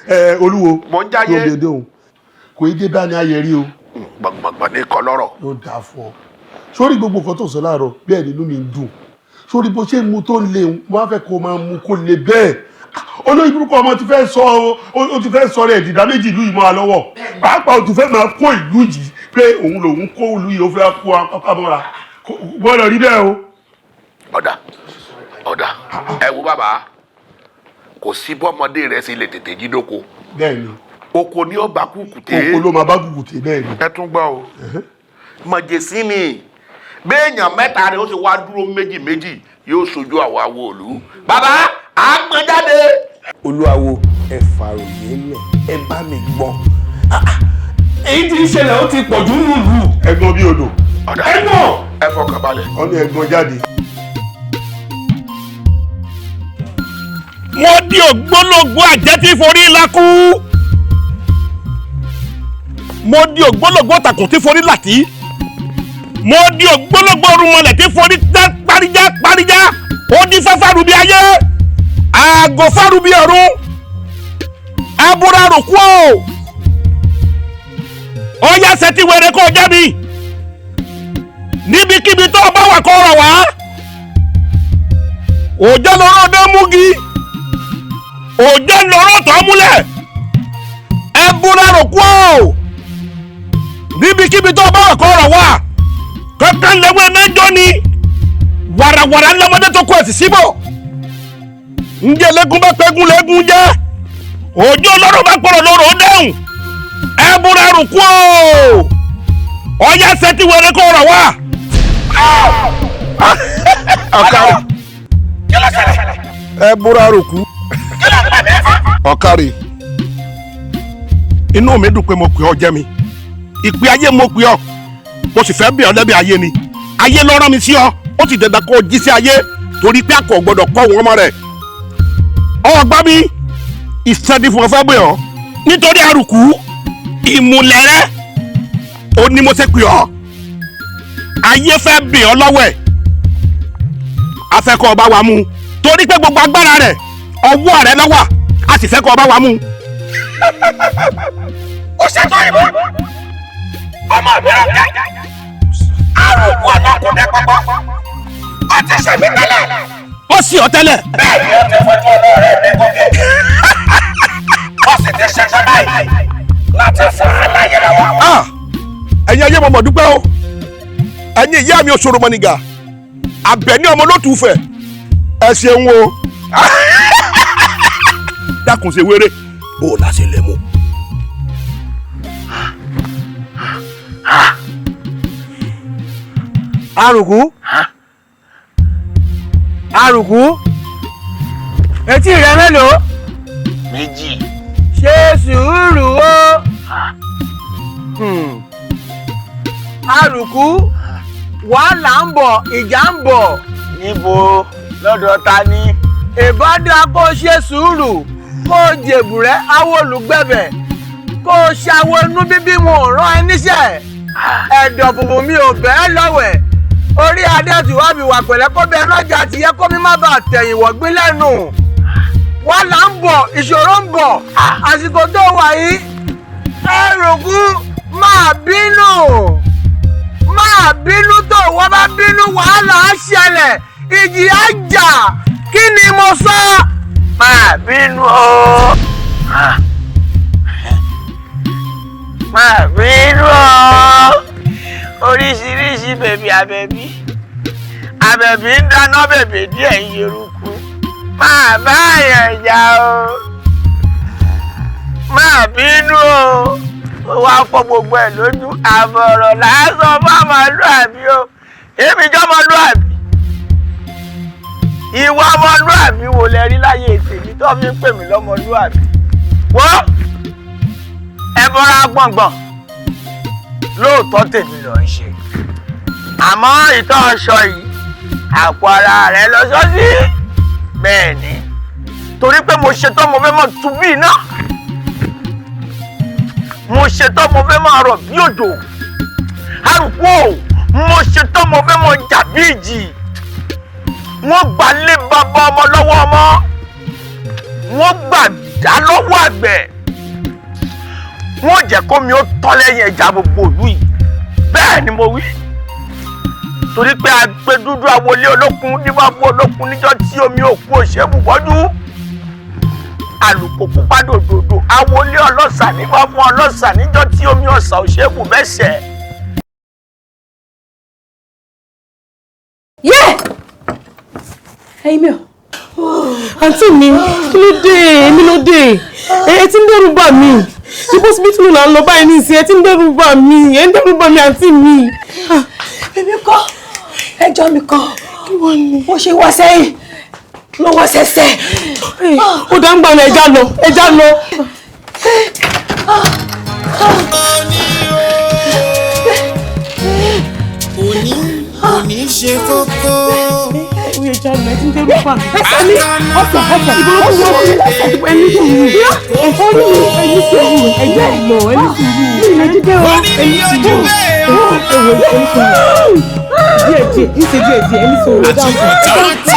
Speaker 9: Ẹ olúwo
Speaker 5: mọ̀ ń jáyé.
Speaker 9: Ló dé òun kò í dé bá ní ayé rí o.
Speaker 5: Gbọ̀ngbọ̀ngbọ̀n ní kọ lọ́rọ̀.
Speaker 9: Yóò dáa fún ọ. Sórí gbogbo nǹkan tó sọ láàárọ̀ bẹ́ẹ̀ nínú mi ń dùn. Sórí bó ṣe ń mu tó ń le wọ́n á fẹ́ kó máa mu kó le bẹ́ẹ̀. Olóyìn burúkú ọmọ ti fẹ́ sọ ó ti fẹ́ sọ rẹ̀ dìdá méjì ìlú yìí mọ́ wa lọ́wọ́. Pàápàá ó ti fẹ́ máa kó ìlú yìí pé òun lòun kó ìlú yìí ó fẹ́ kó apámọ́ra. Gbọ́dọ̀ rí bẹ́ẹ̀ o.
Speaker 5: Ọ̀dà ọ̀dà ẹ wo bàbá kò sí bọ́mọdé rẹ̀ sì lè tètè jí dóko.
Speaker 9: Bẹ́ẹ̀ni.
Speaker 5: Oko ni ó bá kùkùté.
Speaker 9: Oko ló máa bá kùkùté bẹ́ẹ̀ ni.
Speaker 5: Ẹ tún gbọ́ o. Mọ̀jẹ̀sí ni béèyàn mẹ́ta rẹ̀ ó sì wá dúró méjì méjì yóò sojú àwọn awo òlu. Bàbá à ń gbọ́n jáde.
Speaker 11: Olúwawo ẹ fàròyé lẹ̀ Ẹ bá mi gbọ́. Èyí tí ń ṣẹlẹ̀ ó ti pọ̀ jù nílùú.
Speaker 9: Ẹ̀gbọ́n bí odò.
Speaker 11: Ẹ̀gbọ́n.
Speaker 9: Ẹ fọkàn balẹ̀. Wọ́n ní ẹ̀gbọ́n jáde.
Speaker 5: Wọ́n di ògbólógbó àjẹ́ tí forí lakú. Mo di ògbólógbó tàkùn tí forí làtí. Mo di ògbólógbó orúnmọlẹ̀ tí forí parijá parijá. Ó di fáfárubí ayé, àgọ́ fárubí ọ̀run, abúrarò kú o. Ọyá sẹ́tí wẹrẹ kó jẹ́ mi. Níbikíbi tó o bá wà kó rọ̀ wá. Òjò lọ́rọ́ dé múgi, òjò lọ́rọ́ tó múlẹ̀. Ẹ búrarò kú o. Níbikíbi tó o bá wà kó rọ̀ wá. Kankan lẹ́wọ́ mẹ́jọ ni wàràwàrà ńlọmọdé tó kọ ẹ̀sìn síbò. Ǹjẹ́ lẹ́gùn bá pẹ́gùn lẹ́gùn jẹ́, òjò lọ́rọ̀ bá pọ̀rọ̀ lọ́rọ̀ ó dẹ́hùn. Ẹ búra rùkú o. Ọyá sẹ́tí wẹrẹ kó rọ̀ wá.
Speaker 9: Ọ̀kàrẹ̀. Ẹ búra rùkú. Ọ̀kàrẹ̀.
Speaker 5: Inú mi dùn pé mo pè ọ́ jẹ́ mi. Ìpè ayé mo pè ọ́. Mo sì fẹ́ bí ọ lẹ́bi ayé ni. Ayé ló rán mi sí ọ. Ó ti dandan kó o jí sí ayé torí pé àkọ́ gbọ́dọ̀ kọ́ òun ọmọ rẹ̀. Ọgbà mi ìsẹ́ni fún ọ fẹ́ bẹ̀ ọ́. Nítorí àrùkù ìmùlẹ̀ rẹ ó ní mo ṣe pè ọ́. Ayé fẹ́ bẹ̀ ọ́ lọ́wọ́ ẹ̀. Afẹ́kọ̀ ọba wa mú. Torí pé gbogbo agbára rẹ̀ ọwọ́ rẹ̀ ló wà. A sì fẹ́ kọ́ ọba wa mú.
Speaker 6: Ó ṣètò ìbọn. Ọmọ mi ò jẹ́. Àrùkù ọlọ́kùnrin pọ́pọ́. Ó ti ṣe mí tẹ́lẹ̀.
Speaker 5: Ó sì ọ́ tẹ́lẹ̀.
Speaker 6: Bẹ́ẹ̀ ni ó ti fojú olóore mi gòkè. Ó sì ti ṣẹ̀ṣẹ̀ báyìí láti fún aláyé lọ́wọ́.
Speaker 5: Ẹ̀yin ayé mo mọ̀ dúpẹ́ o. Ẹ̀yin ìyá mi òṣòro mọ̀nìgà. Àbẹ̀ní ọmọ lótùú fẹ̀. Ẹ ṣeun o. Dákun ṣe wéré. Bó o la ṣe lè mú.
Speaker 18: Àrùkù. Àrùkù. Etí rẹ mélòó?
Speaker 17: Méjì.
Speaker 18: Ṣe sùúrù o. Àrùkù, wàhálà ń bọ̀, ìjà ń bọ̀.
Speaker 17: Níbo lọ́dọ̀ ta ni?
Speaker 18: Ìbádá kó ṣe sùúrù, kó jèbùrẹ́ awo olùgbẹ̀bẹ̀, kó ṣàwo inú bíbí wọn ò rán ẹ níṣẹ́. Ẹ̀dọ̀ bùbù mi ò bẹ́ẹ̀ lọ́wẹ̀. Orí adé tí wàá fi wà pẹ̀lẹ́ kó bẹ lọ́jà tí yẹ kó mi má bàa tẹ̀yìn wọ̀gbìn lẹ́nu. Wàhálà ń bọ̀, ìṣòro ń bọ̀, àsìkò tó wà yìí. Àrùkù máa bínú. Máa bínú tó wọ́n bá bínú wàhálà á ṣẹlẹ̀, ìjì á jà. Kí ni mo sọ?
Speaker 17: Máa bínú o. Máa bínú o. Oríṣiríṣi bèbí àbẹ̀bí. Àbẹ̀bí ń dáná bèbí díẹ̀ ń yerúkú. Máa bá àyàn jà o. Máa bínú o. Ó wá fọ́ gbogbo ẹ̀ lójú. Àbọ̀rọ̀ lásán fọ́mọlúàbí o. Èmi jọ́mọlúàbí. Ìwà ọmọlúàbí wo lẹ rí láyé tèmi tó fi ń pè mí lọ́mọlúàbí? Wọ́n ẹ bọ́ra gbọ̀ngbọ̀n. Lóòótọ́ tèmi lọ ń ṣe. Àmọ́ ìtọ́ ọṣọ yìí, àpò ara rẹ lọ sọ́sí. Bẹ́ẹ̀ ni. Torí pé mo ṣetán mo fẹ́ mọ̀ tú bí iná. Mo ṣetán mo fẹ́ máa rọ̀ bí òjò. Àrùkù o, mo ṣetán mo fẹ́ máa jà bí ìjì. Wọ́n gbà lé bàbá ọmọ lọ́wọ́ ọmọ. Wọ́n gbà dá lọ́wọ́ àgbẹ̀. Wọ́n jẹ́ kó mi ó tọ́ lẹ́yìn ẹja gbogbo ìlú yìí. Bẹ́ẹ̀ ni mo wí. Torí pé agbe dúdú awolé olókun níwájú olókun níjọ́ tí omi òkú òṣèlú bọ́jú. Àlùkò pupa dòdòdò awolé ọlọ́sà níwájú ọlọ́sà níjọ́ tí omi ọ̀sà òṣèlú bẹ́sẹ̀.
Speaker 16: Yẹ́! Ẹyin mi ò.
Speaker 8: Àǹtí mi, kí ló dé? Èmi ló dé. Ẹ ti ń dẹ́rù bà mí. Ibo síbítù là ń lọ báyìí nísìnyí, ẹ ti ń dẹ́rù bà mí. Ẹ ń dẹ́rù bà mí àǹtí mi.
Speaker 16: Èmi kọ́, ẹjọ́ mi kọ́. Ó ṣe wá sẹ́yìn ló wá sẹ́sẹ́.
Speaker 8: Ó dá ń gbà ọ̀nà ẹja lọ, ẹja lọ.
Speaker 20: Òní òní ṣe kókó.
Speaker 2: Oye ìjà lọ, ẹ ti ń dẹ́rù bà mí. Ẹsẹ̀ mi, ọ̀sẹ̀ ọ̀sẹ̀ ìbọn tó wọ́n mi lẹ́sẹ̀ ẹni sùúrù. Ẹ̀fọ́ mi ẹni sùúrù, ẹjẹ́ ìlọ ẹni sùúrù. Mi ìlẹ̀ jíjẹ́ o, ẹni sùúrù. Ẹni sùúrù. Díẹ̀ díẹ̀, ń ṣe díẹ̀ díẹ̀, ẹni sùúrù.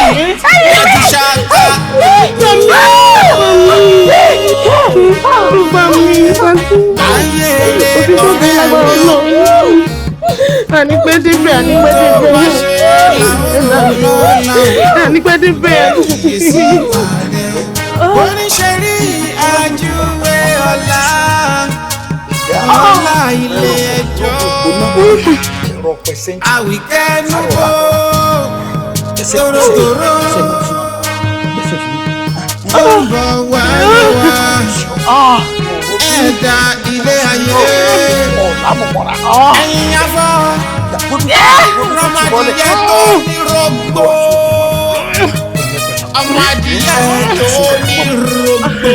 Speaker 2: Àní pẹ́ débẹ̀, àní pẹ́ débẹ̀, àní pẹ́ débẹ̀.
Speaker 20: Oníṣẹ́rí àjúwe ọ̀la, ọ̀la ilé ẹjọ́. Àwìkẹ́nubó, tòrótòró, ó ń bọ̀ wá wá. Ẹ̀dá ilé ayé, ẹ̀yin afọ́, rọmọdìyẹ tó ní rògbò, ọmọdìyẹ tó ní rògbò,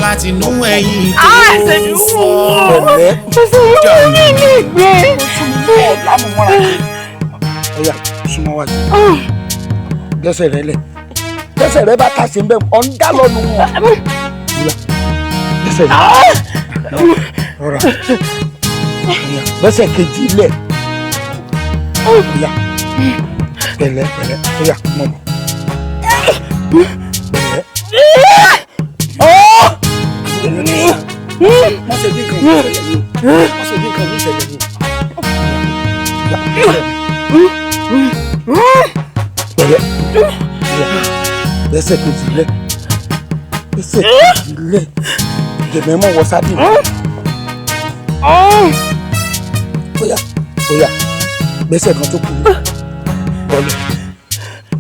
Speaker 20: látinú ẹ̀yìn tó fọ́.
Speaker 5: Ọ̀yà súnmọ́ wájú. Gbẹ́sẹ̀ rẹ lẹ̀. Gbẹ́sẹ̀ rẹ bá ta sí bẹ́ẹ̀ ọ̀ ń dá lọ́nu wọn. Gbẹ́sẹ̀ rẹ. Rọra. Gbẹ́sẹ̀ kejì lẹ̀. Ọ̀yà. Pẹ̀lẹ́ pẹ̀lẹ́. Ọ̀yà mọ̀ bọ̀. Pẹ̀lẹ́. Wọ́n ṣe bí nǹkan mi ṣẹlẹ̀ ni. Wọ́n ṣe bí nǹkan mi ṣẹlẹ̀ ni. Pẹ̀lẹ́. Gbẹ́sẹ̀ kejì lẹ̀. Gbẹ́sẹ̀ kejì lẹ̀. Jẹ̀mẹ̀ mọ̀ wọ sádì. Óyá óyá gbẹ́sẹ̀ kan tó kù ní. Bọ́lẹ̀.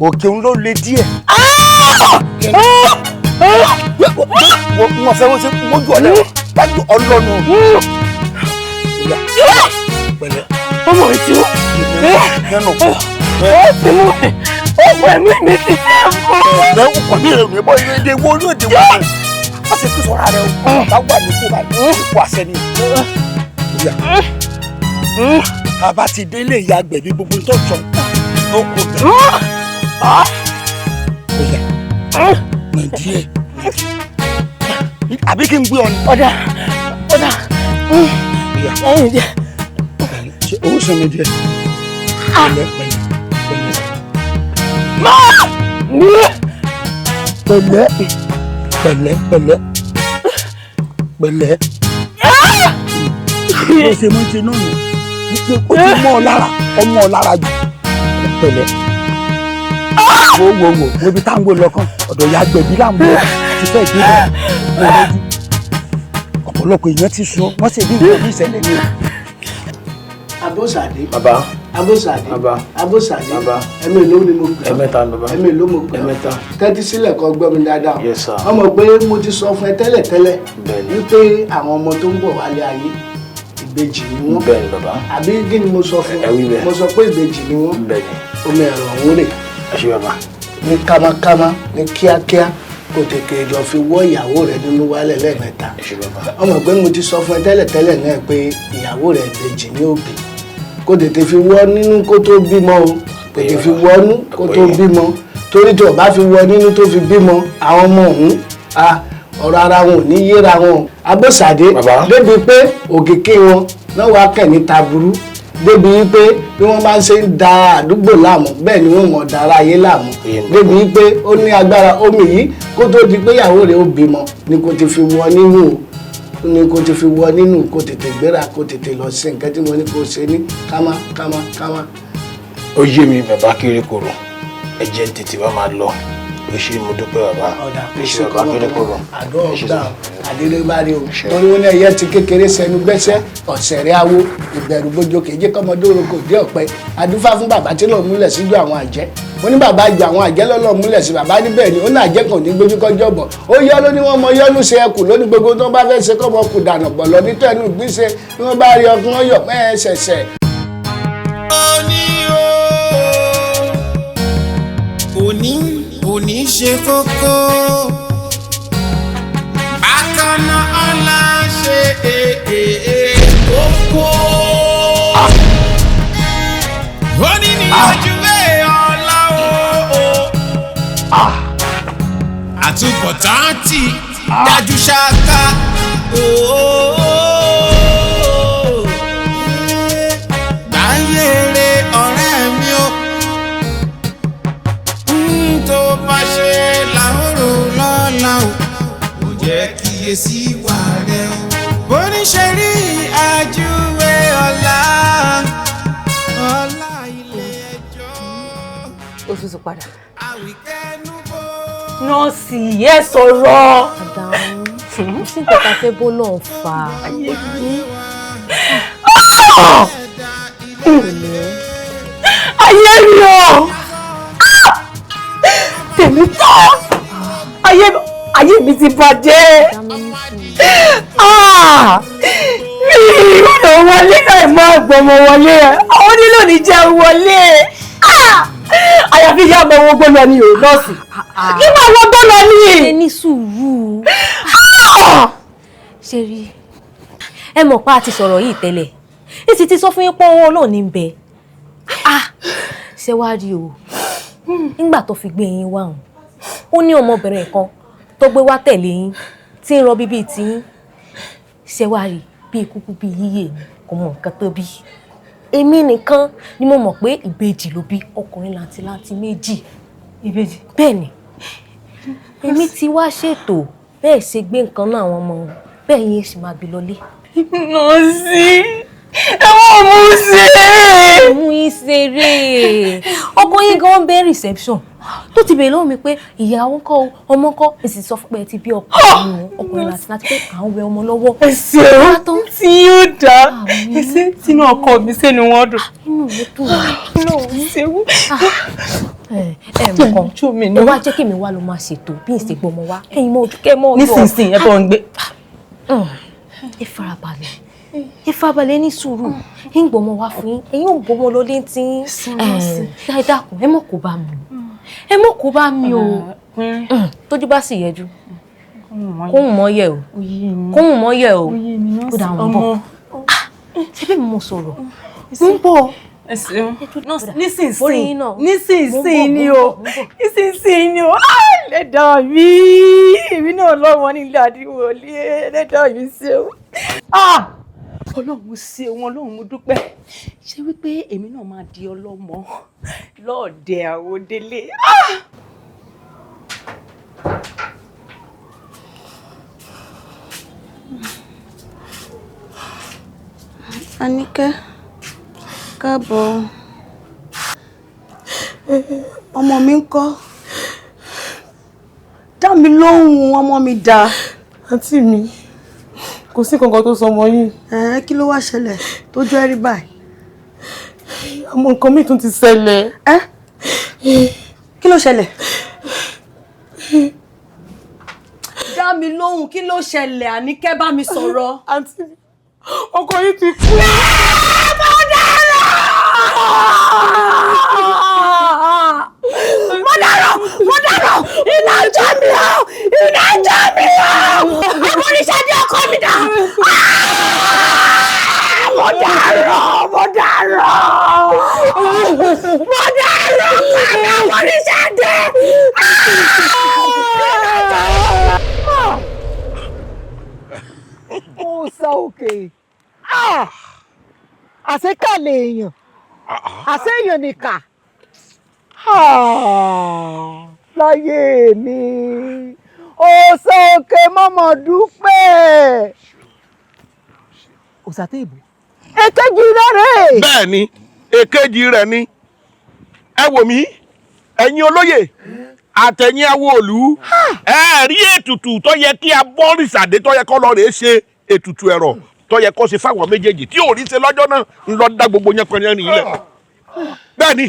Speaker 5: Òkè ń ló le díẹ̀. Wọ́n fẹ́ wọ́n ṣe mójú ọ̀lẹ́ dájú ọlọ́nu. Óyá pẹ̀lẹ́.
Speaker 2: Ọmọ mi ti wọ́n.
Speaker 5: Nínú.
Speaker 2: Ó ti mú mi. Ọmọ ẹ̀mí mi ti fẹ́ fún.
Speaker 5: Ẹ̀rẹ́ ọkọ̀ mi rẹ̀ ní bọ́ ilé èdè wo ní èdè wo. Wọ́n ṣe kí sọ̀rọ̀ rẹ̀ o. Bá wà ní kó báyìí. Ipò àṣẹ ni. Óyá. Bàbá ti délé ìyá agbẹ̀bí gbogbo tó sọ. Ó kò bẹ̀. Óyá. Nàìjíríà. Àbí kí n gbé ọ ni.
Speaker 2: Ọ̀dà ọ̀dà. Ẹ̀yìn díẹ̀.
Speaker 5: Ṣé owó sọmi díẹ̀? Pẹ̀lẹ́ pẹ̀lẹ́ pẹ̀lẹ́. Pẹ̀lẹ́ pẹ̀lẹ́ pẹ̀lẹ́ pẹ̀lẹ́. Bó ṣe máa ń ṣe náà nù. Ó ti mọ́ ọ lára, ọmọ ọ lára jù. Pẹ̀lẹ́. Wo wo wo wo ibi tá à ń wò lọ́kàn, ọ̀dọ̀ ìyá agbẹ̀bí là ń wò ti fẹ́ gbé bọ̀. Mo lójú. Ọ̀pọ̀lọpọ̀ èèyàn ti sọ, wọ́n sì bí nǹkan ní ìṣẹ̀lẹ̀ ni o.
Speaker 3: Abósàdé.
Speaker 18: Bàbá.
Speaker 3: Abósàdé.
Speaker 18: Bàbá.
Speaker 3: Abósàdé.
Speaker 18: Bàbá.
Speaker 3: Ẹ̀mí ló ni mo pè.
Speaker 18: Ẹ̀mẹ́ta ni bàbá.
Speaker 3: Ẹ̀mí ló mo pè.
Speaker 18: Ẹ̀mẹ́ta.
Speaker 3: Tẹ́tí sílẹ̀ kó gbọ́ mi dáadáa.
Speaker 18: Yes sir.
Speaker 3: Ọmọ pé mo ti sọ fún ẹ tẹ́lẹ̀ tẹ́lẹ̀.
Speaker 18: Bẹ́ẹ̀ni.
Speaker 3: Wípé àwọn ọmọ tó ń bọ̀ wálé ayé ìbejì ni wọ́n.
Speaker 18: Bẹ́ẹ̀ni bàbá.
Speaker 3: Àbí kí ni mo sọ fún
Speaker 18: ẹ? Wí bẹ́ẹ̀.
Speaker 3: Mo sọ pé ìbejì ni wọ́n.
Speaker 18: Bẹ́ẹ̀ni.
Speaker 3: Omi ẹ̀rọ ọ̀hún rè.
Speaker 18: Ẹ ṣé bàbá.
Speaker 3: Ní kámákámá ní kíákíá kò tètè lọ fi wọ́ ìyàwó rẹ nínú wálẹ̀ lẹ́ẹ̀mẹ́ta.
Speaker 18: Ẹ ṣé bàbá.
Speaker 3: Ọmọ pé mo ti sọ fún ẹ tẹ́lẹ̀ tẹ́lẹ̀ náà pé ìyàwó rẹ ìbejì ni ó bí. Kó tètè fi wọ́ nínú kó tó bímọ o, tètè fi wọ́nú kó tó bímọ, torí tó o bá fi wọ́ nínú tó fi bímọ àwọn ọmọ ọ̀hún ọ̀rọ̀ ara wọn ò ní yéra wọn. Abósàdé débi pé òkìkí wọn náà wàá kẹ̀ ní taburú, débi wípé bí wọ́n bá ń ṣe ń da àdúgbò láàmú bẹ́ẹ̀ ni wọ́n mọ̀ dára ayé láàmú, débi wípé ó ní agbára omi yìí kó tó di pé ìyàwó rẹ̀ ó bímọ ni kò ti fi wọ́ nínú o, ni kò ti fi wọ nínú, kò tètè gbéra kò tètè lọ sí nǹkan tí mo ní kò ṣe ní kámá kámá kámá.
Speaker 18: Ó yé mi bàbá Kirikoro, ẹ jẹ́ n tètè wá máa lọ. Ó ṣé mo dúpẹ́ bàbá.
Speaker 3: Ọ̀dà
Speaker 18: Ẹ ṣé bàbá Kirikoro.
Speaker 3: Àdó ọ̀gbà àdélégbárí o, torí wọn ní ẹyẹ ti kékeré sẹnu gbẹ́sẹ̀ ọ̀sẹ̀rẹ̀ awo ìbẹ̀rù bójú kejì kọ́mọdé oroko dé ọ̀pẹ adúfá fún bàbá tí lọ́ọ́ múlẹ̀ síjú àwọn àjẹ́. Mo ní bàbá ju àwọn àjẹ́ lọ́lọ́ múlẹ̀ sí bàbá níbẹ̀ ni ó ní àjẹ́ kan ní gbójú kọjọ́ bọ̀ ó yọ́ ló ní wọ́n mọ yọ́nú ṣe ẹkù lóní gbogbo tó ń bá fẹ́ ṣe kọ́mọ kù dànù bọ̀ lọ nítọ́ ẹnu ìgbín ṣe bí wọ́n bá rí ọkùnrin ọyọ̀ mẹ́ẹ̀ ṣẹ̀ṣẹ̀.
Speaker 20: Òní òní ṣe kókó. Bákan Àtúbọ̀tán ti dájú ṣáká. Gbáyére ọ̀rẹ́ mi o, tó bá ṣe làóró lọ́la o, kò jẹ́ kíyèsí wà rẹ o. Bó ní ṣe rí àjúwe ọ̀la, ọ̀la ilé ẹjọ́.
Speaker 10: Ó tún ti padà.
Speaker 2: Nọ́ọ̀sì ẹ sọ̀rọ̀.
Speaker 10: Àdàmú, kò sí nǹkan tá a fẹ́ bó náà fà á.
Speaker 2: Ayé mi o! Tèmi tán! Ayé mi ti bàjẹ́! Mi ìrọ̀lọ́ wọlé náà máa gbọmọ wọlé ẹ̀. Àwọn onílò ní jẹun wọlé. Àyàfi ìyá ọmọ wọn gbọ́dọ̀ ni o, nọ́ọ̀sì. Kí máa wọ gbọ́dọ̀ ni?
Speaker 10: Ẹ ní sùúrù. Ṣé rí? Ẹ mọ̀ pa àti sọ̀rọ̀ yìí tẹ́lẹ̀. Èsì ti sọ fún yín pé ọwọ́ náà ní bẹ. Ṣé wàá rí o? Nígbà tó fi gbé yín wá hàn, ó ní ọmọbìnrin kan tó gbé wá tẹ̀lé yín tí ń rọbí bíi tiyín. Ṣé wàá rí bíi kúkú bíi yíyè ni kò mọ nǹkan tó bí. Èmi nìkan ni mo mọ̀ pé ìbejì ló bí, ọkùnrin làǹtìlanti méjì.
Speaker 2: Ìbejì?
Speaker 10: Bẹ́ẹ̀ ni. Èmi ti wá ṣètò bẹ́ẹ̀ ṣe gbé nǹkan náà àwọn ọmọ wọn bẹ́ẹ̀ yín sì máa bí lọlé.
Speaker 2: Nọ́ọ̀sì, ẹ wọ́n mú ṣeré.
Speaker 10: Mú yín ṣeré. Ọkọ yín gan bẹ́ reception tó ti bèèrè lọ́wọ́ mi pé ìyàwó ńkọ́ o, ọmọ ńkọ́, èsì sọ fún pé ẹ ti bí ọkùnrin ọkùnrin láti láti pé à ń wẹ ọmọ lọ́wọ́.
Speaker 2: Ẹ ṣeun tí yóò dá ẹsẹ tínú ọkọ mi sínú wọn dùn.
Speaker 10: Inú mi dùn.
Speaker 2: Inú mi ṣe wú.
Speaker 10: Ẹ mọ̀ kan, ẹ wá jẹ́ kí èmi wá lọ máa ṣètò bí ìṣègbè ọmọ wa. Ẹ̀yin mọ ojú kẹ́ mọ́ ọ̀dọ́.
Speaker 2: Nísinsìnyí ẹ bọ́ ń gbé.
Speaker 10: Ẹ farabalẹ̀. Ẹ farabalẹ̀ ní sùúrù. Ń gbọ́mọ wá fún yín. Ẹ̀yin ò gbọ́mọ lọlé tí ń. Ẹ dákun, ẹ mọ̀ kó bá mi. Ẹ mọ̀ kó bá mi o. Tójú bá sì yẹjú. Kóhùn mọ́ yẹ o. Kóhùn mọ́ yẹ o. Ó dà wọ́n bọ̀. Ṣé bí mo sọ̀rọ̀? Mo ń bọ̀.
Speaker 2: Nísinsìnyí nísinsìnyí o, nísinsìnyí ni o, lẹ́dàá mi, èmi náà lọ́wọ́ nílé àdìwọlé, lẹ́dàá mi ṣeun. Ọlọ́run ṣeun, Ọlọ́run mo dúpẹ́. Ṣé wípé èmi náà máa di ọlọ́mọ lọ́ọ̀dẹ àwòdélé.
Speaker 8: Àníkẹ́, káàbọ̀. Ọmọ mi ń kọ́? Dá mi lóhùn, ọmọ mi dà.
Speaker 2: Àǹtí mi, kò sí kankan tó sọ ọmọ yìí.
Speaker 8: Kí ló wá ṣẹlẹ̀ tó jẹ́ rí báyìí?
Speaker 2: Àwọn nǹkan míì tún ti ṣẹlẹ̀.
Speaker 8: Kí ló ṣẹlẹ̀? Dá mi lóhùn, kí ló ṣẹlẹ̀? Àníkẹ́, bá mi sọ̀rọ̀.
Speaker 2: Àǹtí mi, ọkọ yìí ti kú.
Speaker 15: Mo dárò, mo dárò, iná jó mi o, iná jó mi o, àbọ̀nìṣẹ́dé ọkọ mi dà. Mo dárò, mo dárò, mo dárò, àbọ̀nìṣẹ́dé.
Speaker 3: Ó sọ òkè, àṣekàlẹ̀ èèyàn, àṣeyàn nìkà láyé mi. Ó sọ òkè, mọ́mọ́ dúpẹ́. Òsàtẹ́ ìbò èkejì rẹ̀ rè.
Speaker 11: Bẹ́ẹ̀ ni, èkejì rẹ̀ ni. Ẹ wò mí, ẹ̀yin olóyè àtẹ̀yìn awo òlú, ẹ rí ètùtù tó yẹ kí abọ́rìṣàdé tó yẹ kó lọ rèé ṣe ètùtù ẹ̀rọ tó yẹ kó ṣe fáwọn méjèèjì tí ò rí ṣe lọ́jọ́ náà ń lọ dá gbogbo yẹn pẹ̀lú ẹ̀rìn ilẹ̀. Bẹ́ẹ̀ ni.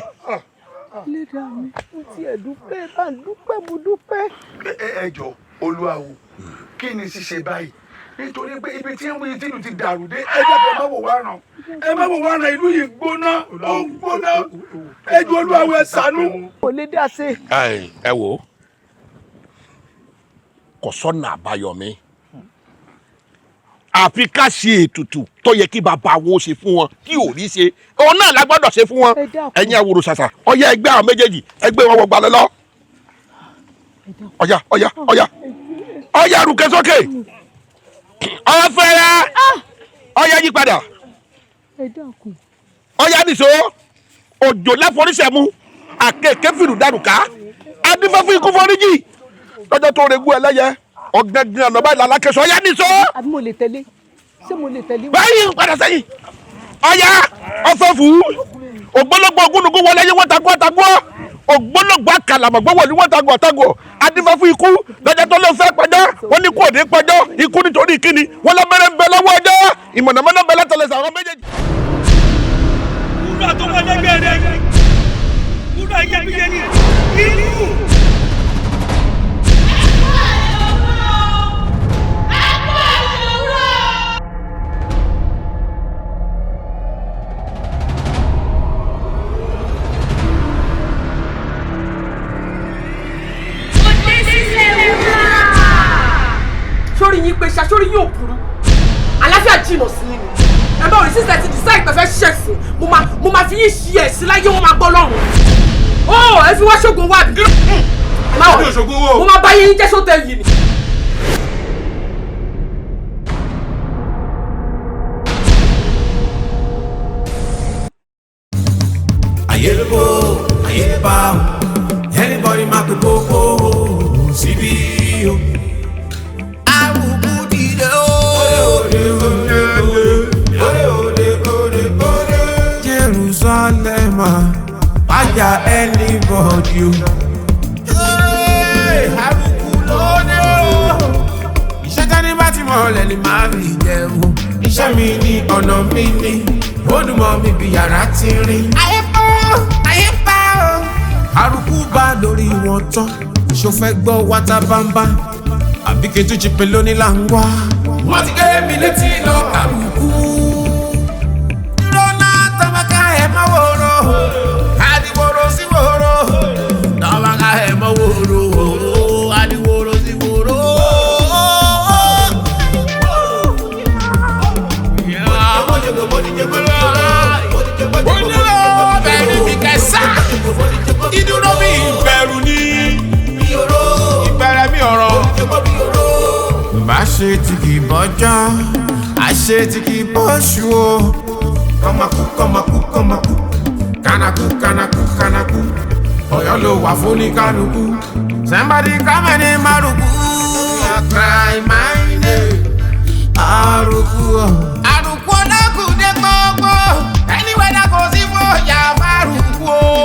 Speaker 3: Lẹ́dàá mi, mo tiẹ̀ dúpẹ́, bá ń dúpẹ́, mo dúpẹ́.
Speaker 1: Ẹ jọ olúwawo, kí ni ṣíṣe báyìí? Nítorí pé ibi tí ń wí tìlù ti dàrú dé, ẹ dàbí ẹ má wò wá ràn, ẹ má wò wá ràn, ìlú yìí gbóná, ó ń gbóná. Ẹ jọ olúwawo, ẹ ṣàánú.
Speaker 3: Kò lè dá sí.
Speaker 11: Ẹ wò ó, kò sọ́nà àbáyọ mi àfi ká ṣe ètùtù tó yẹ kí bàbá wo ṣe fún wọn kí ò rí ṣe, òun náà la gbọ́dọ̀ ṣe fún wọn. Ẹ̀yin àwòrò ṣàṣà, ọyẹ ẹgbẹ́ àwọn méjèèjì, ẹgbẹ́ wọn wọgbà lọ́lọ́.
Speaker 9: Ọ̀yà ọ̀yà ọ̀yà ọ̀yà rùkẹ́ sókè. Ọ̀fẹ́rẹ́ ọ̀yà yí padà. Ọ̀yà nìṣó òjò láforíṣẹ́mu àkèké fìlù dànù ká adífẹ́ fún ikú foríjì lọ́jọ́ tó regún ẹlẹ́yẹ ọ̀gbẹ́gbẹ́ ọ̀nà báyìí lálákẹ́sọ ọ̀yà nìṣó.
Speaker 2: Àbí mo lè tẹ̀lé? Ṣé mo lè tẹ̀lé?
Speaker 9: Báyìí padà sẹ́yìn ọ̀yà ọ̀fẹ́fù ògbólógbò ogúnugún wọlé yín wọ́n tagbó tagbó ògbólógbò àkàlàmọ̀gbọ́ wọlé wọ́n tagbó tagbó adífẹ́ fún ikú lọ́jọ́ tó ló fẹ́ pẹjọ́ wọ́n ní kú òní pẹjọ́ ikú nítorí kíni wọ́n lọ bẹ̀rẹ̀ ń bẹ lọ́wọ́ ọjọ́ ìmọ̀nàmọ́ná bẹ látọlẹsẹ̀ àwọn méjèèjì.
Speaker 6: Wúrà tó wọlé gbẹ̀rẹ̀ wúrà iyebíye ni inú.
Speaker 8: Sórí yín pé ṣá, sórí yín ò burú, àlàáfíà jìnnà sí yín ni. Ẹ bá òní sísẹ ti decide pé fẹ́ ṣẹ̀sìn, mo máa fi yín ṣí ẹ̀sìn láyé, wọn máa gbọ́ lọ́rùn. Ó ẹ fi wá ṣògùn wá bí. Mo máa bá yín jẹ́ sótẹ́ yìí ni.
Speaker 20: Ayé ló ayé bá o, anybody máa pe kókó síbí o. Àrùkù dìde o. Òde òde òde òde òde òde. Jerusalem bájà anybody o. Àrùkù lóde o. Iṣẹ́ tání bá ti mọ̀ lẹ́ni máa fi jẹun. Iṣẹ́ mi ni ọ̀nà mi ni, ó dùn mọ́ mi bí yàrá ti rí. Ayé pa o, ayé pa o. Àrùkù bá lórí wọn tán, ṣo fẹ́ gbọ́ wáta bámbá? Àbí kí n tún jípe lónìí là ń wá. Wọ́n ti gé mi létí lọ àrùkù. Rọ́nà tọ́mọ́ká ẹ̀ mọ́ wòrò, àdìwòrò sí wòrò. Tọ́mọ́ká ẹ̀ mọ́ wòrò, àdìwòrò sí wòrò.
Speaker 6: Ìdúró mi ìbẹ̀rù ni ìbẹ̀rẹ̀ mi ọ̀rọ̀.
Speaker 20: Bá ṣe tí kì í bọ́jọ́, àṣe tí kì í bọ́ṣù o. Kọ́mákú kọ́mákú kọ́mákú, kánákú kánákú kánákú, Ọ̀yọ́ ló wà fún ní kálukú. Somebody come and name Àrùkù. Cry my name, Àrùkù. Àrùkù ọ̀dọ́kùn dé gbogbo, anywhere that goes in for ya Àrùkù o.